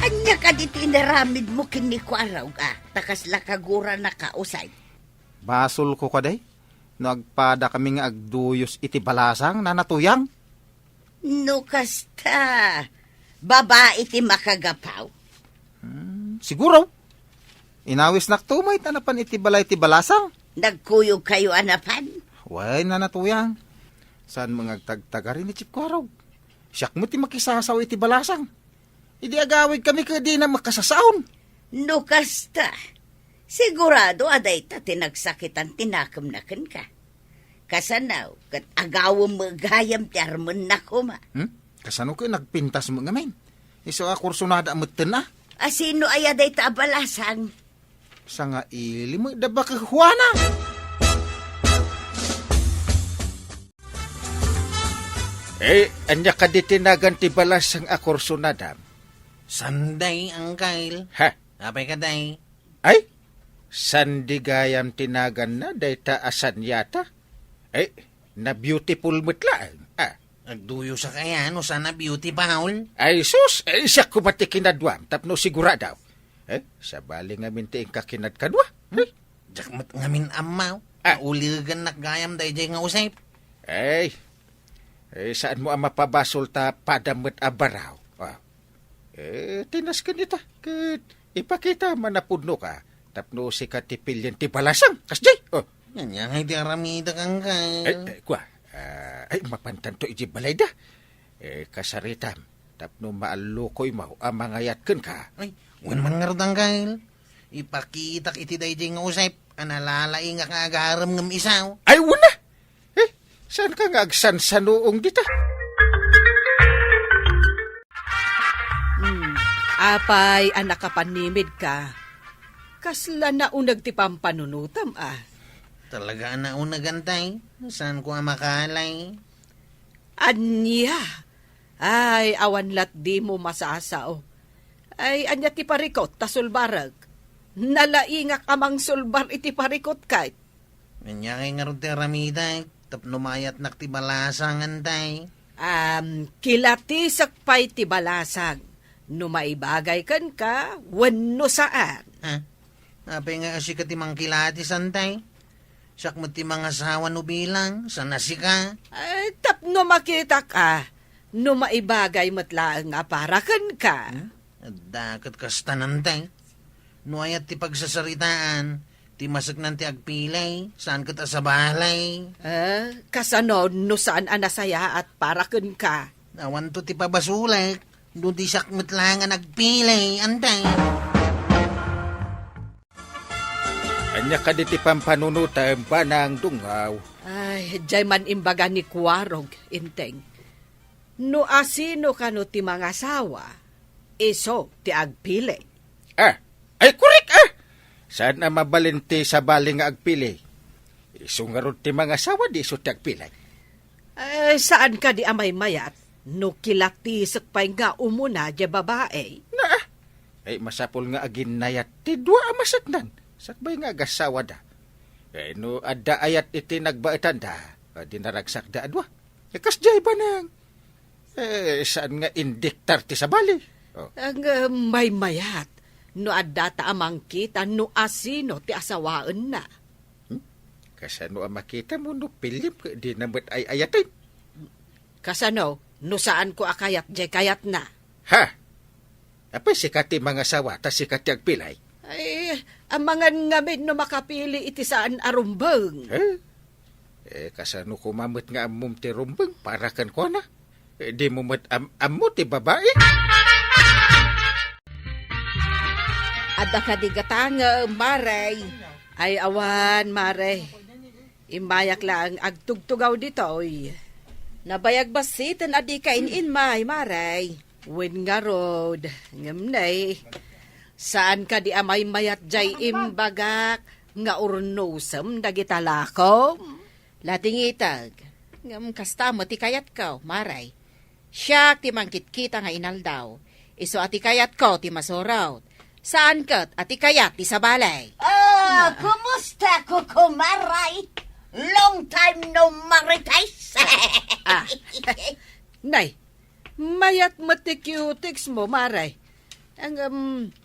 Ania kadi ti inaramidmo ken ni Kuarog a ta kasla kagurana ka, Usep? Basolko kadi no agpadakami nga agduyos iti balasang, Nana Tuyang? No kasta, babai ti makagapaw. Hmm, siguro. Inawisnakto met a napan iti balay ti balasang. Nagkuyogkayo a napan? Wen, Nana Tuyang. Saanmo nga agtagtagari ni Chip Kuarog? Siak met ti makisasao iti balasang. Idi agawidkami ket dina makasasaon. No kasta, sigurado a dayta ti nagsakitan ti nakemna kenka. Kasano ket agawem met gayam ti armenna koma? Hmm? Kasano ket nagpintas met ngamin? Isu a kursunada metten a. A sino aya dayta a balasang? Sangaili met da baket Juana. Eh, ania kadi ti nagan ti balasang a kursunadam? Sunday, Angkel. Ha? Apay kadi? Ay, Sunday gayam ti naganna, dayta a sanyata. Ay, na-beautiful met laeng. Ah. Agduyosak aya no saan a beautiful? Ay, sus, ay, siak koma ti kinaduam, tapno sigurado. Eh, sabali ngamin ti inka kinadkadua. Hmm? Ay. Diak met ngamin ammo. Ah. Nauligannak gayam daydiay nga Usep. Ay, eh, saanmo a mapabasol ta padam met a baraw? Ah. Eh, tinasken ita, ket ipakita man a pudnoka, tapno sika ti pilien ti balasang, kasdi? Oh. Ania ngay ti aramidek, Angkel? Ay, ay, kua, ah, ay, mapantanto iti balayda. Eh, kasaritam, tapno maallukoymo a mangayat kenka. Ay, wen man ngarud, Angkel. Ipakitak iti daydiay nga Usep a nalalaingak nga agarem ngem isu. Ay, wen a! Eh, saanka nga agsansanuong dita? Hmm, apay a nakapanimidka? Kasla nauneg ti pampanunotam a. Talaga a nauneg, Antay. Saanko a makalay. Ania? Ay, awan latdimo masasao. Ay, ania ti parikut ta sulbarek? Nalaingak a mangsulbar iti parikut ket. Ania ngay ngarud ti aramidek tapno mayatnak ti balasang, Antay? Am, kilatisek pay ti balasang no maibagay kenka wenno saan. Ha? Apay nga sika ti mangkilatis, Antay? Siak met ti mangasawa no bilang, saan a sika? Eh, tapno makitak a, no maibagay met laeng a para kenka. Hmm? Adda ket kastanan, te. No ayat ti pagsasaritaan, ti maseknan ti agpili, saan ket a sabali. Eh, kasano no saan a nasayaat para kenka? Awanto ti pabasolek, no di siak met laeng a nagpili, ante. Ania kadi ti pampanunotem, Banang Dungaw? Ay, diay man imbaga ni Kuarog, Inteng. No asino kano ti mangasawa, isu ti agpili. Ah, ay, korek, ah! Saan a mabalin ti sabali nga agpili? Isu ngarud ti mangasawa, di isu ti agpili. Eh, saan kadi a maymayat no kilatisek pay nga umuna diay babai? Na, ah! Ay, masapul nga aginnayat ti dua a maseknan, sakbay nga agasawada. Eh, no adda ayat iti nagbaetanda, a di naragsakda a dua. Eh, kasdiay, Banang. Eh, saan nga indiktar ti sabali? Oh. Ang, ah, maymayat, no adda ta a mangkita no asino ti asawaenna. Hmm? Kasano a makita mo no pilim ket di na met ay-ayaten? Kasano, no saanko a kayat diay kayatna? Ha? Apay sika ti mangasawa, ta sika ti agpili? Ay, amangan ngamin no makapili iti saan a rumbeng. Eh? Eh, kasano koma met nga ammom ti rumbeng para kenkuana? Eh, di mo met am-, ammo ti babai? Adda kadi gatangem, Mare? Ay, awan, Mare. Immayak laeng agtugtugaw ditoy. Nabayag bassiten a dika in-inmay, Mare. Wen ngarud, ngem ne, saan kadi a maymayat diay imbagak nga urnosem dagita lakom? Latingiteg, ngem kasta met ti kayatko, Mare. Siak ti mangkitkita nga inaldaw. Isu a ti kayatko ti masurot. Saan ket a ti kayat ti sabali. Ah, kumusta, kukumaray? Long time no marites. Ah. Nay, mayat met ti cutex mo, Mare. Ang, um,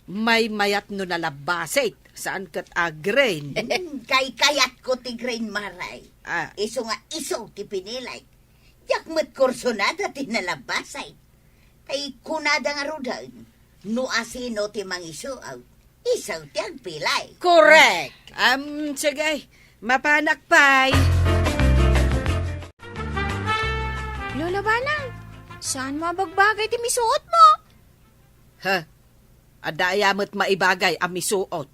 maymayat no nalabasit, saan ket a green? Kay kayatko ti green, Mare. Ah. Isu nga isu ti pinili. Diak met kursunada ti nalabasay. Tay kunada ngaruden, no asino ti mangisuaw, isu ti agpili. Correct! Am, sige, mapanak pay. Lola Banang, saan mo a bagbagay ti misuot mo? Ha? Adda aya met maibagay a misuot?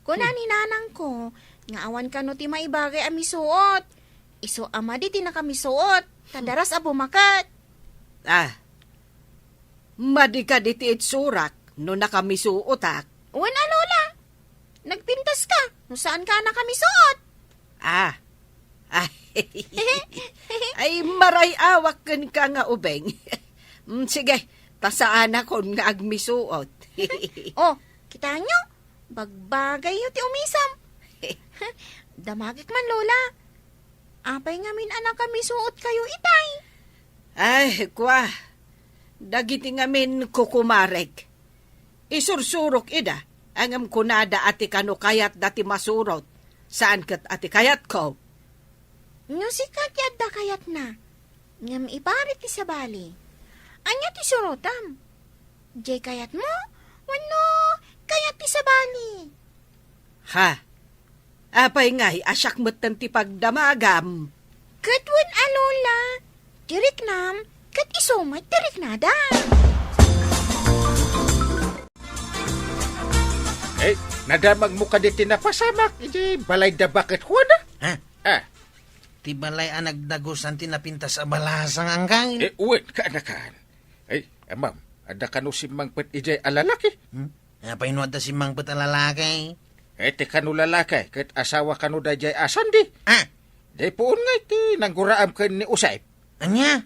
Kuna Hmm. ni nanangko nga awan kano ti maibagay a misuot. Isu a madi ti nakamisuot, ta daras a bumaket. Ah. Madi kadi ti itsurak no nakamisuotak? Wen a, Lola. Nagpintas ka no saan ka a nakamisuot. Ah. Ay. Ay, maray-awak kenka nga ubing. Mm, sige, ta saanakon nga agmisuot. Oh, kitaenyo? Bagbagayyo ti umisam. Damagek man, Lola. Apay ngamin a nakamisuot kayo itay? Ay, kwa. Dagiti ngamin kukumarek. Isursurok ida, ngem kunada a ti kano kayatda ti masurot, saan ket a ti kayatko. No sika ti adda kayatna, ngem ibarit ti sabali, ania ti surotam? Diay kayatmo wenno kayat ti sabali? Ha? Apay ngay a siak metten ti pagdamagam? Ket wen a, Lola, ti riknam ket isu met ti riknada. Eh, nadamagmo kadi ti napasamak iti balay da Baket Juana? Ha? Ah. Ti balay a nagdagusan ti napintas a balasang, Angkel? Eh, wen, kaanakan. Ay, amam, adda kano simmangpet idiay a lalaki? Hmm? Apay no adda simmangpet a lalaki? Eh, ti kano lalaki, ket asawa kano daydiay a Sandy? Ah! Diay puon ngay ti nangguraam ken ni Usep. Ania?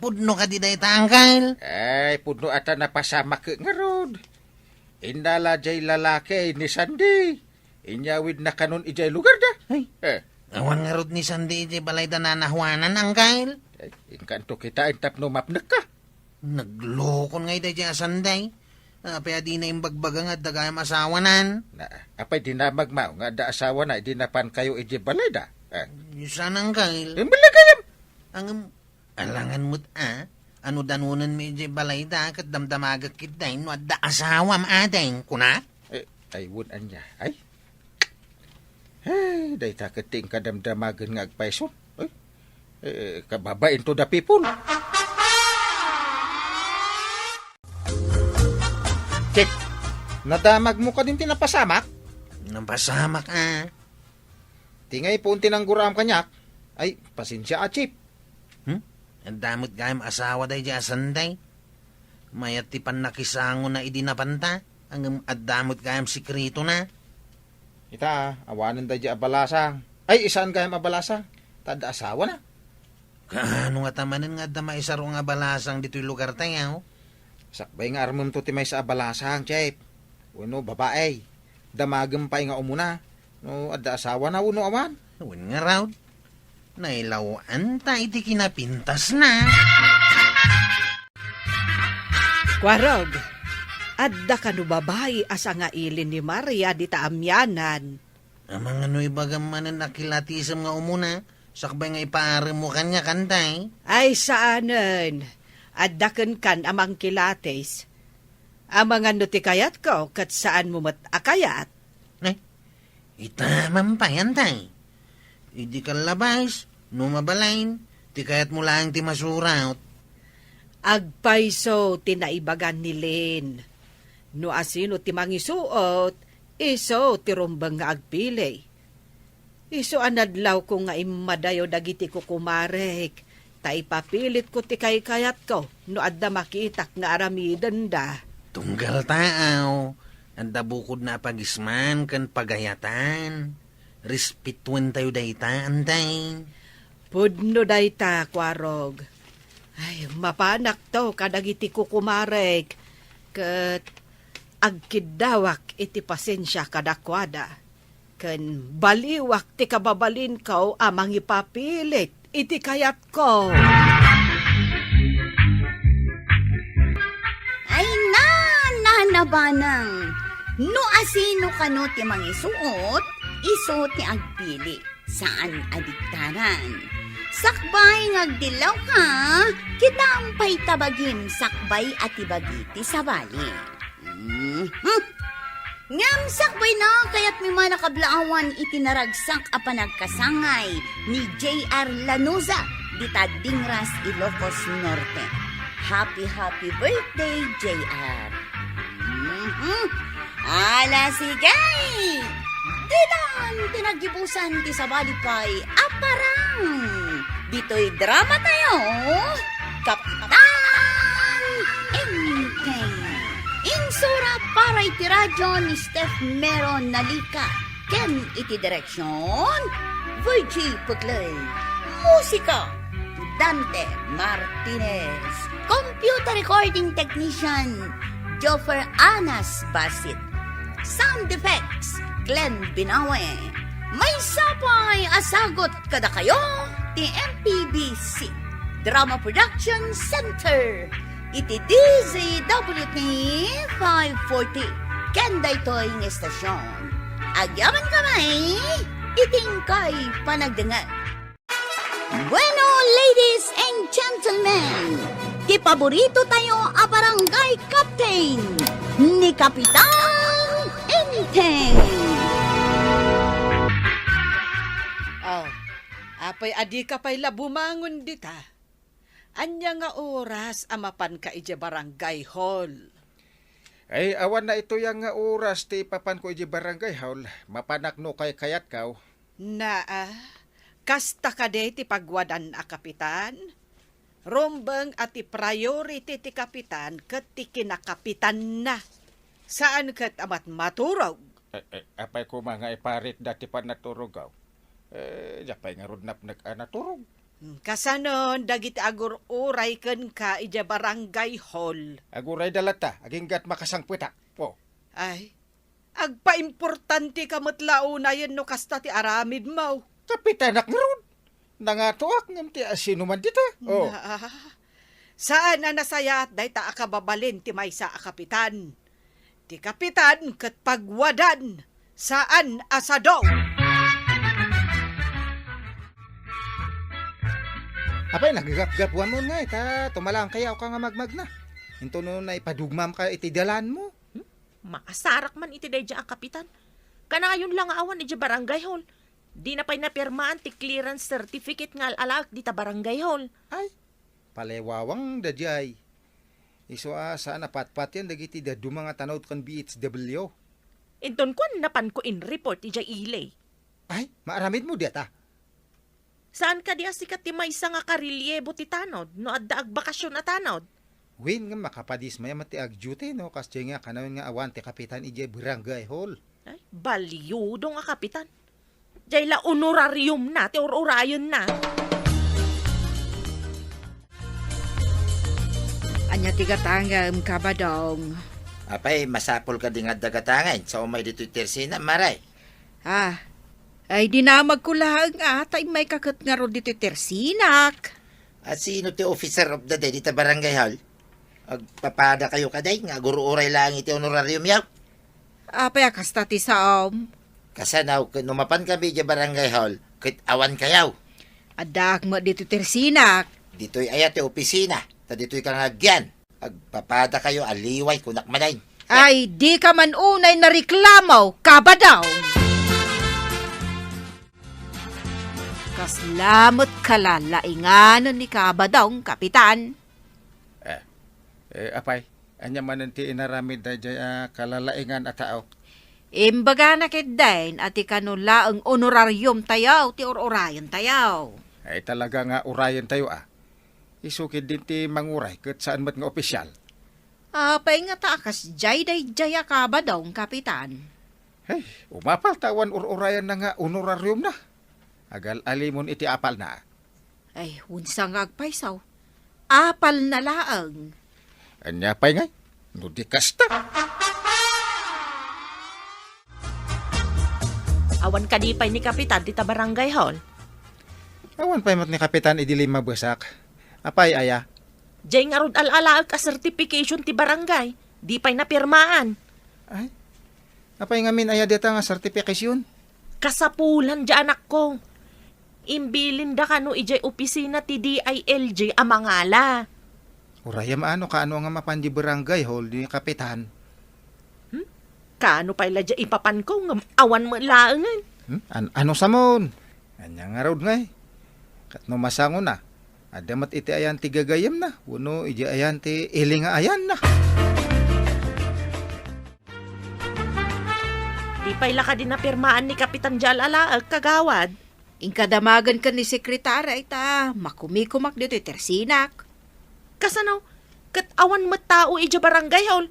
Pudno kadi dayta, Angkel? Ay, pudno a ta napasamak ngarud. Innala diay lalaki ni Sandy. Inyawidna kanon idiay lugarda. Ay. Eh. Awan ngarud ni Sandy idiay balay da Nana Juanan, Angkel? Ay, inkanto kitaen tapno mapnekka. Naglokon ngay daydiay a Sandy. Apay a dina imbagbaga nga adda gayam asawanan? Na, apay dina magmao nga adda asawana idi napankayo idiay balayda? Eh. Sanangkal. Imbagagayam! Ngem, alangan met a, ano danonenmi idiay balayda, ket damdamagek ketdin no adda asawam, ading, kuna? Eh, ay, wen ania. Ay? Ay, dayta ket ti inkadamdamagen nga agpayso. Ay, eh, kababain to the people. Chief, nadamagmo kadin ti napasamak? Napasamak, a. Ti nga ipon ti nangguraam kaniak. Ay, pasensia a, Chief. Hmm? Adda met gayam asawa daydi a Sanday. Mayat ti pannakisangona idi napanta, ngem adda met gayam sekretona. Ita, awanen daydi a balasang. Ay, saan gayam a balasang. Ta adda asawana. Kaano ngata manen nga adda maisaro nga balasang ditoy lugartayo? Sakbay nga armemto ti maysa a balasang, Chief. Wenno babae. Damagem pay nga umuna. No adda asawana wenno awan? Wen ngarud. Nailaw-anta iti kinapintasna. Kuarog, adda kano babai a sangaili ni Maria dita amianan? Amangan no ibagam manen a kilatisem nga umuna, sakbay nga ipaaremmo kaniak, a. Ay, saanen. Adda kenkan a mangkilatis. Amangan no ti kayatko, ket saanmo met a kayat. Eh, ita man pay, a. Idi kallabas, no mabalin, ti kayatmo laeng ti masurat. Agpayso ti naibagan ni Lynn. No asino ti mangisuot, isu ti rumbeng nga agpili. Isu a nadlawko nga immadayo dagiti kukumarek, ta ipapilitko ti kaykayatko no adda makitak nga aramidenda. Tunggal taaw, adda bukodna a pagisman ken pagayatan. Respetuentayo dayta, a. Pudno dayta, Kuarog. Ay, mapanakto kadagiti kukumarek, ket agkiddawak iti pasensia kadakuada. Ken baliwak ti kababalinko a mangipapilit iti kayatko. Ay, nana, nabanang. No asino kano ti mangisuot, isu ti agpili. Saan a diktaran. Sakbay nga agdillawka, kitaem pay ta bagim sakbay a ti bagi ti sabali. Mhm. Ngem sakbayna, kayatmi man a kablaawan iti naragsak a panagkasangay ni J R Lanuza dita Dingras, Ilocos Norte. Happy, happy birthday, J R! Mhm. Ala, sige! Ditan ti naggibusan ti sabali pay a parang ditoy drama tayo, Kapitan Enteng. Insurat para iti radyo ni Steph Mero Nalica ken iti direksyon, Virgie Puclay. Musika, Dante Martinez. Computer recording technician, Joffer Anas Basit. Sound effects, Glenn Binawe. Maysa pay a sagut kadakayo ti M P B C Drama Production Center iti D Z W T five forty ken daytoy nga estasyon. Agyaman kami iti inkay panagdengngeg. Bueno, ladies and gentlemen, ti paborito tayo a barangay captain, ni Kapitan Enteng. Oh, apay, adika pay la bumangon dita? Ania nga oras a mapanka idiay barangay hall? Ay, awan na ito yang nga oras ti ipapanko idiay barangay hall. Mapanak no kaykayatko. Naa, kasta kadi ti pagwadan a kapitan? Rumbeng a ti priority ti kapitan ket ti kinakapitanna. Saan ket a mat-, maturog. Eh, eh, apay koma nga iparitda ti pannaturogaw? Eh, diak pay ngarud napnek a naturog. Hmm, kasanon dagiti agur-uray kenka idiay barangay hall? Agurayda latta, agingga't makasangpetak. Oh. Ay, agpaimportanteka met la unayen no kasta ti aramidmo. Kapitanak ngarud. Nangatoak ngem ti asino man dita? Oh. Naa. Saan a nasayaat dayta a kababalin ti maysa a kapitan. Ti kapitan ket pagwadan, saan a sadong. Apay, naggapgapuam ngay ta tumalangkayaw ka nga magmagna. Intono naipadugmam ka iti dalanmo. Hmm? Maasarak man iti daydiay a kapitan. Kanayon la nga awan iti barangay hall. Dina pay napirmaan ti clearance certificate nga al-alaek dita barangay hall. Ay, palewawang daydiay. Isu a saan a patpatien dagiti dadduma nga tanod ken B H W. Inton kuan, napanko in-report idiay ili. Ay, maaramidmo dayta? Saan kadi a sika ti maysa nga karelyebo ti tanod no adda agbakasyon a tanod? Wen, nga makapadismaya met ti agduty no kasdiay nga kanayon nga awan ti kapitan idiay barangay hall. Ay, baliudo nga kapitan. Diay la honorariumna ti ur-urayenna. Ania ti gatangem, Kabadong? Apay, masapul kadi nga adda gatangen sa umay ditoy tersina, Mare? Ah, ay dinamagko laeng a ta immayka ket ngarud ditoy tersinak. A sino ti officer of the day dita barangay hall? Agpapadakayo kadi nga agur-uray laeng iti honorariumyo? Apay a kasta ti saom? Kasano ket no mapankami idiay barangay hall ket awankayo? Addaak met ditoy tersinak. Ditoy aya ti opisina, ta ditoyka nga agyan. Agpapadakayo a liway, kunak manen. Ay, dika man unay nareklamo, Kabadong! Kasla met kalalainganen ni Kabadong, Kapitan. Eh, eh, apay, ania manen ti inaramid daydiay a kalalaingan a tao? Imbagana ketdin a ti kano laeng honorariumtayo ti ur-urayentayo. Ay, talaga nga urayentayo, a. Isu ketdin ti manguray ket saan met nga opisyal. Apay ngata a kasdiay daydiay a Kabadong, Kapitan? Hey, umapal ta awan ur-urayanna nga honorariumna. Agal-alimon iti apalna. Ay, unsa nga agpayso? Apalna laeng. Ania pay ngay? No di kasta. Awan kadi pay ni Kapitan dita barangay hall? Awan pay met ni Kapitan idi limmabesak. Apay aya? Diay ngarud al-alaek a certification ti barangay. Di pay napirmaan. Ay, apay ngamin aya dayta nga certification? Kasapulan diay, anakko. Imbilinda kano idiay opisina ti D I L J a mangala. Urayem a no kaano nga mapan di barangay hall di Kapitan. Hmm? Kaano pay la diay ipapanko ngem awan met laengen? Hmm? An-, ano samon? Ania ngarud ngay? Ket no masangona, adda met iti ayan ti gagayyemna, wenno idiay ayan ti ili nga ayanna. Di pay la kadi napirmaan ni Kapitan diay al-alaek, kagawad? Inka damagen ken ni sekretary ta makumikumak ditoy tersinak. Kasano? Ket awan met tao idiay barangay hall.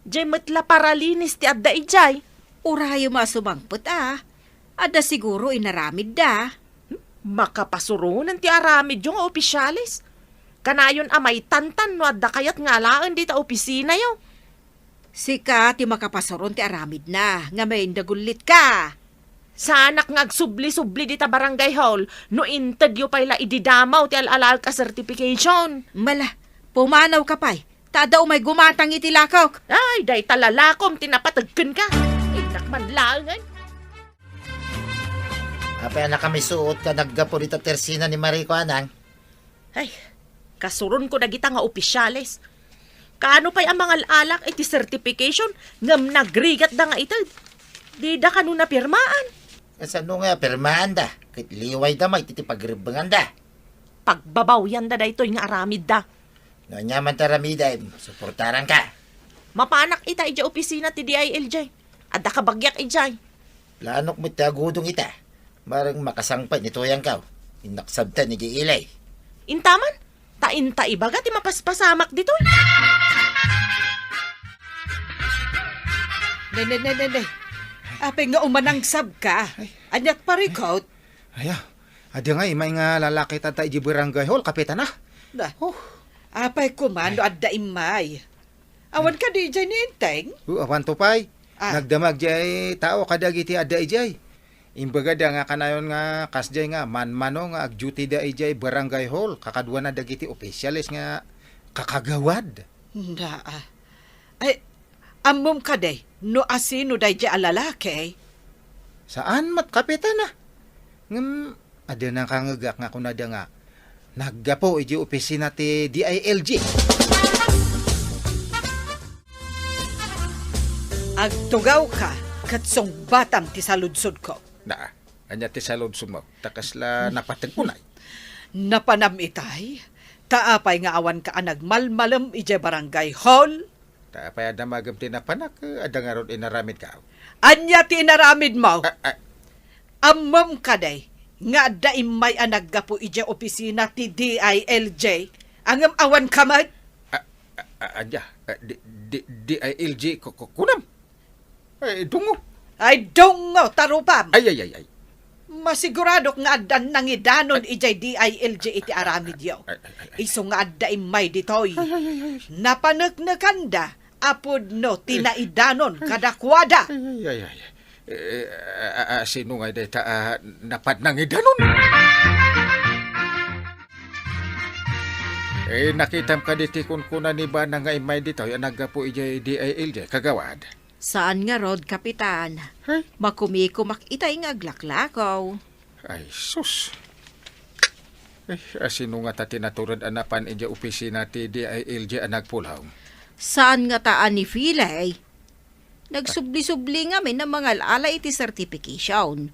Diay met la paralinis ti adda idiay. Urayem a sumangpet a. Adda siguro inaramidda. Makapasuronan ti aramidyo nga opisyales. Kanayon a maitantan no adda kayat nga alaen dita opisinayo. Sika ti makapasuron ti aramidna, ngamin dagullitka. Saanak nga agsubli-subli dita barangay hall no intedyo pay la idi damaw ti al-alaek a certification. Mala, pumanawka pay, ta adda umay gumatang iti lakok. Ay, dayta lalakom ti napateg kenka. Innak man laengen. Apay a nakamisuot ka naggapu dita tersina ni Mariko, anang? Ay, kasuronko dagita nga opisyales. Kaano pay a mangal-alak iti certification ngem nagrigatda nga ited? Dida kano napirmaan? Kasano nga pirmaanda? Ket liwayda met iti pagrebbenganda. Pagbabawyanda daytoy nga aramidda. No ania man ti aramidem, suportaranka. Mapanak ita idiay opisina ti D I L J. Adda kabagiak idiay. Planok met ti agudong ita. Mareng makasangpet ni Tuyangkaw. Innaksabtan idiay ili. Intaman, ta inta ibaga ti mapaspasamak ditoy. Ne, ne, ne, ne, ne. Apay nga umanangsabka? Ay. Aniat parikot? Aya, adi nga imay nga lalaki tadta idiay barangay hall, Kapitan, a. Da. Oh. Apay koma no adda imay. Awan kadi idiay ni Enteng? O, awan to pay. Ah. Nagdamag diay tao kadagiti adda idiay. Imbagada nga kanayon nga kasdiay nga manmano nga agduty da idiay barangay hall, kakaduana dagiti opisyales nga kakagawad. Nda, ah. Ay, Ammom kadi no asino daydiay a lalaki? Saan met, Kapitan, a. Ngem adda nakangngegak nga kunada nga naggapu idiay opisina ti D I L G. Agtugawka ket sungbatam ti saludsodko. Na, ania ti saludsodmo? Ta kasla napateg unay. Napanam itay? Ta apay nga awanka a nagmalmalem idiay barangay hall? Ta apay a damagem ti napanak, adda ngarud inaramidka? Ania ti inaramidmo? A, a, Ammom kadi nga adda immay a naggapu idiay opisina ti D I L J? Ngem awanka met? A, a, a, ania? A, di, di, D I L J ku-, ku-, kunam? Ay, dungo. Ay, dungo, tarupam. Ay, ay, ay, ay. Masiguradok nga addan nangidanon idiay D I L J iti aramidyo. Ay, ay, ay, ay. Isu nga adda immay ditoy. Ay, ay, ay, ay. Napaneknekanda a pudno ti naidanon kadakuada. Ay, ay, ay, ay. Eh, a, a, a, sino nga dayta a napannangidanon? Eh, nakitam kadi ti kunkuna ni Bana nga immay ditoy a naggapu idiay D I L J, kagawad? Saan ngarud, Kapitan. Ay. Makumikumak itay nga aglaklakaw. Ay, sus. Eh, asino ngata ti natured a napan idiay opisina ti D I L J a nagpulong? Saan ngata a ni Filey? Nagsubli-subli ngamin a mangal-ala iti certification.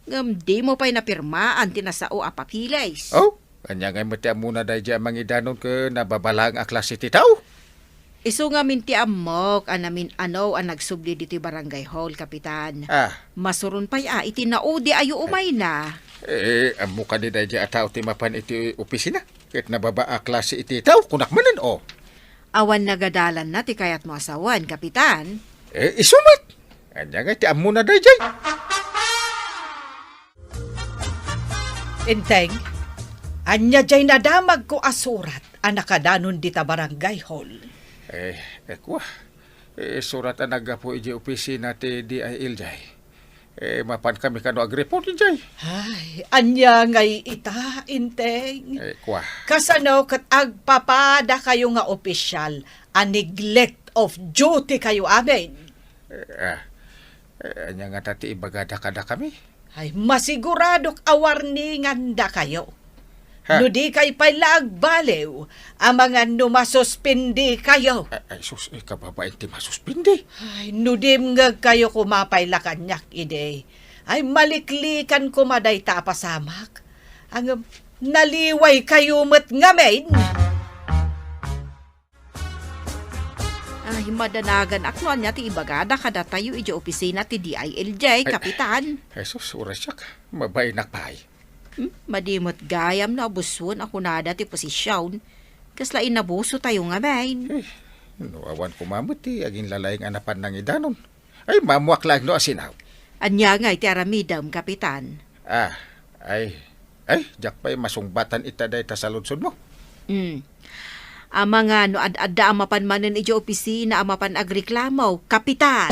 Ngem dimo pay napirmaan ti nasao a papeles. Oh, ania ngay met ti ammona daydiay a mangidanon ken nababalaeng a klase ti tao? Isu ngamin ti ammok a namin-ano a nagsubli ditoy barangay hall, Kapitan. Ah. Masuron pay a iti naudi ayo umayna. Eh, ammo kadi daydiay a tao ti mapan iti opisina? Ket nababa a klase iti tao, kunak manen, oh. Awan nagadalanna ti kayatmo a sawen, Kapitan. Eh, isu met. Ania ngay ti ammona daydiay? Enteng, ania jay nadamagko a surat a nakadanon dita barangay hall? Eh, eh, kua. Eh, surat a naggapu idiay opisina ti D I L J. Eh, mapankami kano agreport idiay? Ay, ania ngay ita, Enteng? Eh, kua. Kasano ket agpapadakayo nga opisyal a neglect of duty kayo amin? Eh, ah, eh, ania ngata ti ibagada kadakami? Ay, masiguradok a warningandakayo. Ha? No di kay pay la agbaliw, amangan no masuspindi kayo. Ay, ay, sus, eh, kababain ti masuspindi. Ay, no dimngeg kayo kuma pay la kaniak idi, ay, maliklikan kuma dayta a pasamak. Ngem naliway kayo met ngamin. Ay, madanaganak no ania ti ibagada kadatayo idiay opisina ti D I L J, Ay, Kapitan. Jesus, urasyak. Mabainak pay. Hmm? Madi met gayam no abusuen a kunada ti posisyon. Kasla inabuso tayo ngamin. Eh, no awan kuma met ti aginlalaing a napannangidanon. Ay, maammoak laeng no asino. Ania ngay ti aramidem, Kapitan? Ah, ay, ay, diak pay masungbatan ita dayta saludsodmo. Hmm. Amangan no ad-adda a mapan manen idiay opisina a mapan agreklamo, Kapitan.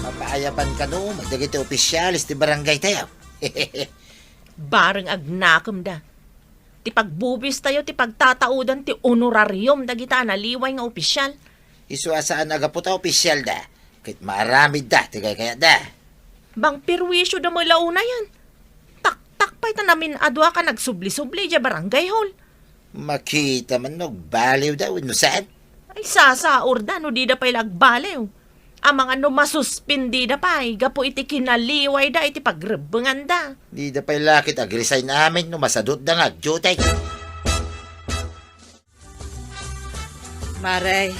Mapaayaban kano dagiti opisyales ti barangay tayo. Bareng agnakemda. Ti pagbubuis tayo ti pagtataudan ti honorarium dagita a naliway nga opisyal. Isu a saan a gapu ta opisyalda, ket maaramidda ti kaykayatda. Bang perwisyoda met la unayen. Taktak pay ta namin-aduak a nagsubli-subli idiay barangay hall. Makita man no agbaliwda wenno saan. Ay, sasaorda no dida pay la agbaliw. Amangan no masuspendida pay gapu iti kinaliwayda iti pagrebbenganda. Dida pay la ket agresign amin no masadutda nga agdiutay. Mare,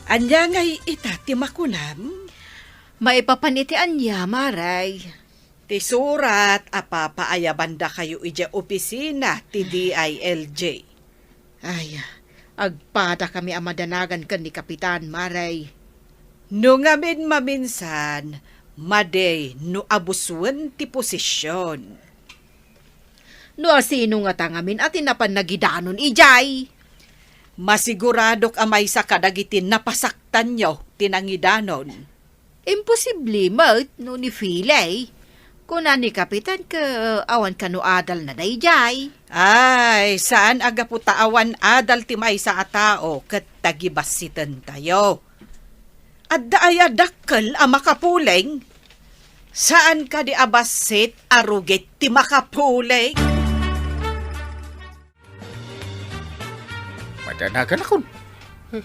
ania ngay ita ti makunam? Maipapan iti ania, Mare? Ti surat a papaayabandakayo idiay opisina ti D I L J. Ay, agpadakami a madanagan ken ni Kapitan, Mare. No ngamin maminsan, madi no abusuen ti posisyon. No asino ngata ngamin a ti napan nagidanon idiay? Masiguradok a maysa kadagiti napasaktanyo ti nangidanon. Imposible met no ni Filey. Kuna ni Kapitan ket awan kano adalna daydiay. Ay, saan a gapu ta awan adal ti maysa a tao ket tagibassitentayo. Adda aya dakkel a makapuling? Saan kadi a bassit a rugit ti makapuling? Madanaganakon. Eh,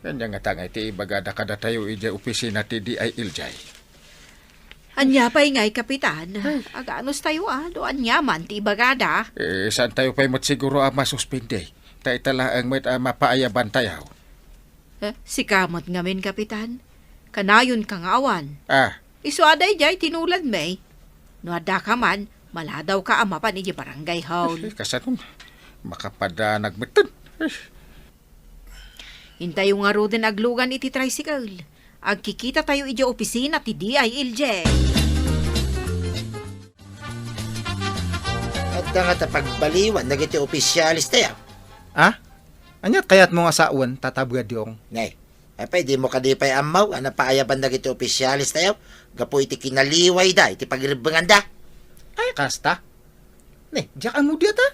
ania ngata ngay ti ibagada kadatayo idiay opisina ti D I L J? Ania pay ngay, Kapitan? Ay. Aganos tayo, a, no ania man ti ibagada. Eh, saan tayo pay met siguro a masuspindi? Ta ita laeng met a mapaayaban tayo. Eh, sika met ngamin, Kapitan. Kanayon ka nga awan. Ah. Isu a daydiay tinuladmi. No adda ka man, maladawka a mapan idiay barangay hall. Eh, kasano? Makapadanag metten. Eh. Intayo ngaruden aglugan iti tricycle. Agkikita tayo idiay opisina ti D I L J. Adda ngata pagbaliwan dagiti opisyales tayo. Ah? Ania ti kayatmo nga sawen, Tata Buadyong? Nay, apay, dimo kadi pay ammo a napaayaban dagiti opisyales tayo gapu iti kinaliwayda iti pagrebbenganda? Ay, kasta. Ne, diak ammo diata?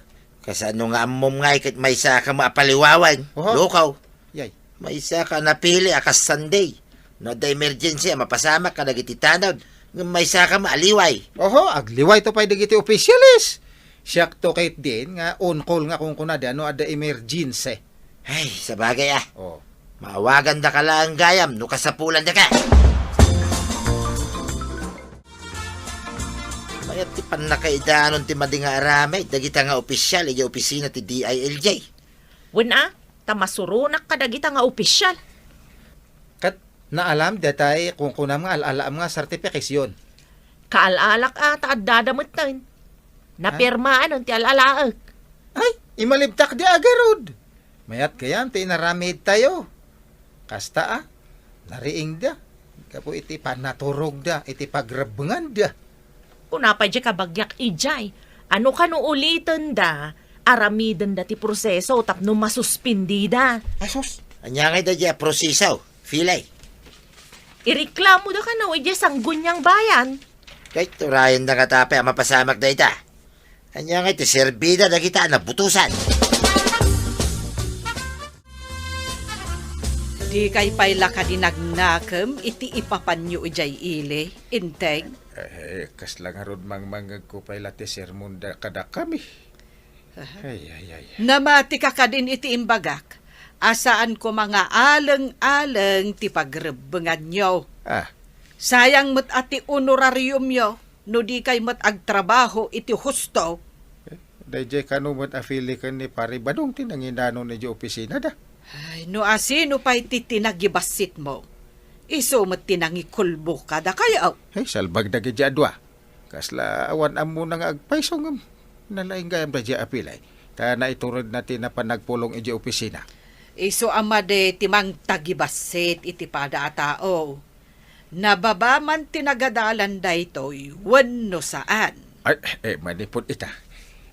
Kasano nga ammom ngay ket maysaka met a paliwawan? Oho. Lukaw. Yay. Maysaka a napili a kas Sunday. No adda emergency a mapasamak kadagiti tanod, ngem maysaka met a liway. Oho, agliwayto pay dagiti opisyales. Siakto ketdin nga on call nga kunkunada no adda emergency. Ay, sabagay a. Oh. Maawagandaka laeng gayam no kasapulandaka. Mayat ti pannakaidanon ti madi nga aramid dagita nga opisyal idiay opisina ti D I L J. Wen a, ta masuronak kadagita nga opisyal. Ket naalam daytay kunkunam nga al-alaam nga sertifikasyon. Kaal-alak a ta addada metten. Napirmaan ti al-alaek. Ay, imalibtak di agarud. Mayat gayam ti inaramid tayo. Kasta a, nariingda gapu iti panaturogda iti pagrebbenganda. Kuna pay diay kabagiak idiay, ano kano ulitenda, aramidenda ti proseso tapno masuspendida. Ay, sus! Ania ngay daydiay a proseso, Filay? Ireklamoda kano idiay Sangguniang Bayan. Kay turayenda ngata pay a mapasamak dayta. Ania ngay ti serbida dagita a nabutosan? Dikay pay la kadi nagnakem iti ipapanyo idiay ili, Enteng? Eh, kasla ngarud mangmangngegko pay la ti sermonda kadakami. Aha. Ay, ay, ay. Namatika kadin iti imbagak a saan koma nga aleng-aleng ti pagrebbenganyo. Ah. Sayang met a ti honorariumyo no dikay met agtrabaho iti husto. Eh, daydiay kano met a fili ken ni Pari Badong ti nangindanon idiay opisinada. Ay, no asino pay ti tinagibassitmo, isu met ti nangikulbo kadakayo. Ay, salbag dagiti a dua. Kasla awan ammona nga agpayso ngem nalaing gayam daydiay a pilay. Ta naituredna ti napan nagpulong idiay opisina. Isu a madi ti mangtagibassit iti pada a tao. Nababa man ti nagadalan daytoy wenno saan. Ay, eh, manipud ita,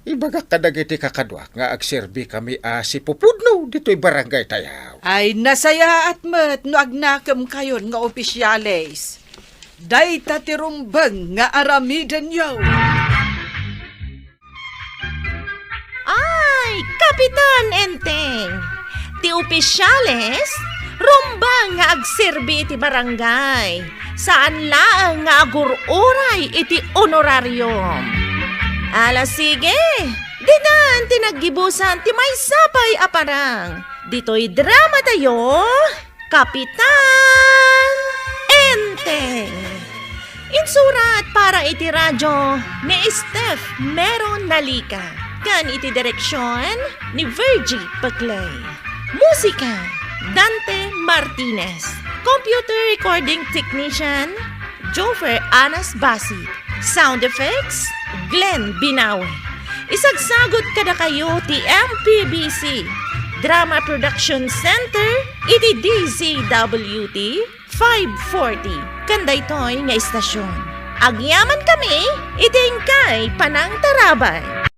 ibagak kadagiti kakaduak nga agserbikami a sipupudno ditoy barangay tayo. Ay, nasayaat met no agnakemkayon nga opisyales. Dayta ti rumbeng nga aramidenyo. Ay, Kapitan Enteng! Ti opisyales, rumbeng nga agserbi iti barangay. Saan laeng nga agur-uray iti honorarium. Ala sige, ditan ti naggibusan ti maysa pay a parang. Ditoy drama tayo, Kapitan Enteng. Insurat para iti radyo ni Steph Meron Nalica, ken iti direksyon ni Virgie Peclay. Musika, Dante Martinez. Computer recording technician, Jofer Anas Basi. Sound effects, Glenn Binawe. Isagsagut kadakayo ti M P B C Drama Production Center iti D Z W T five forty, ken daytoy nga istasyon. Agyamankami iti inkay panangtarabay.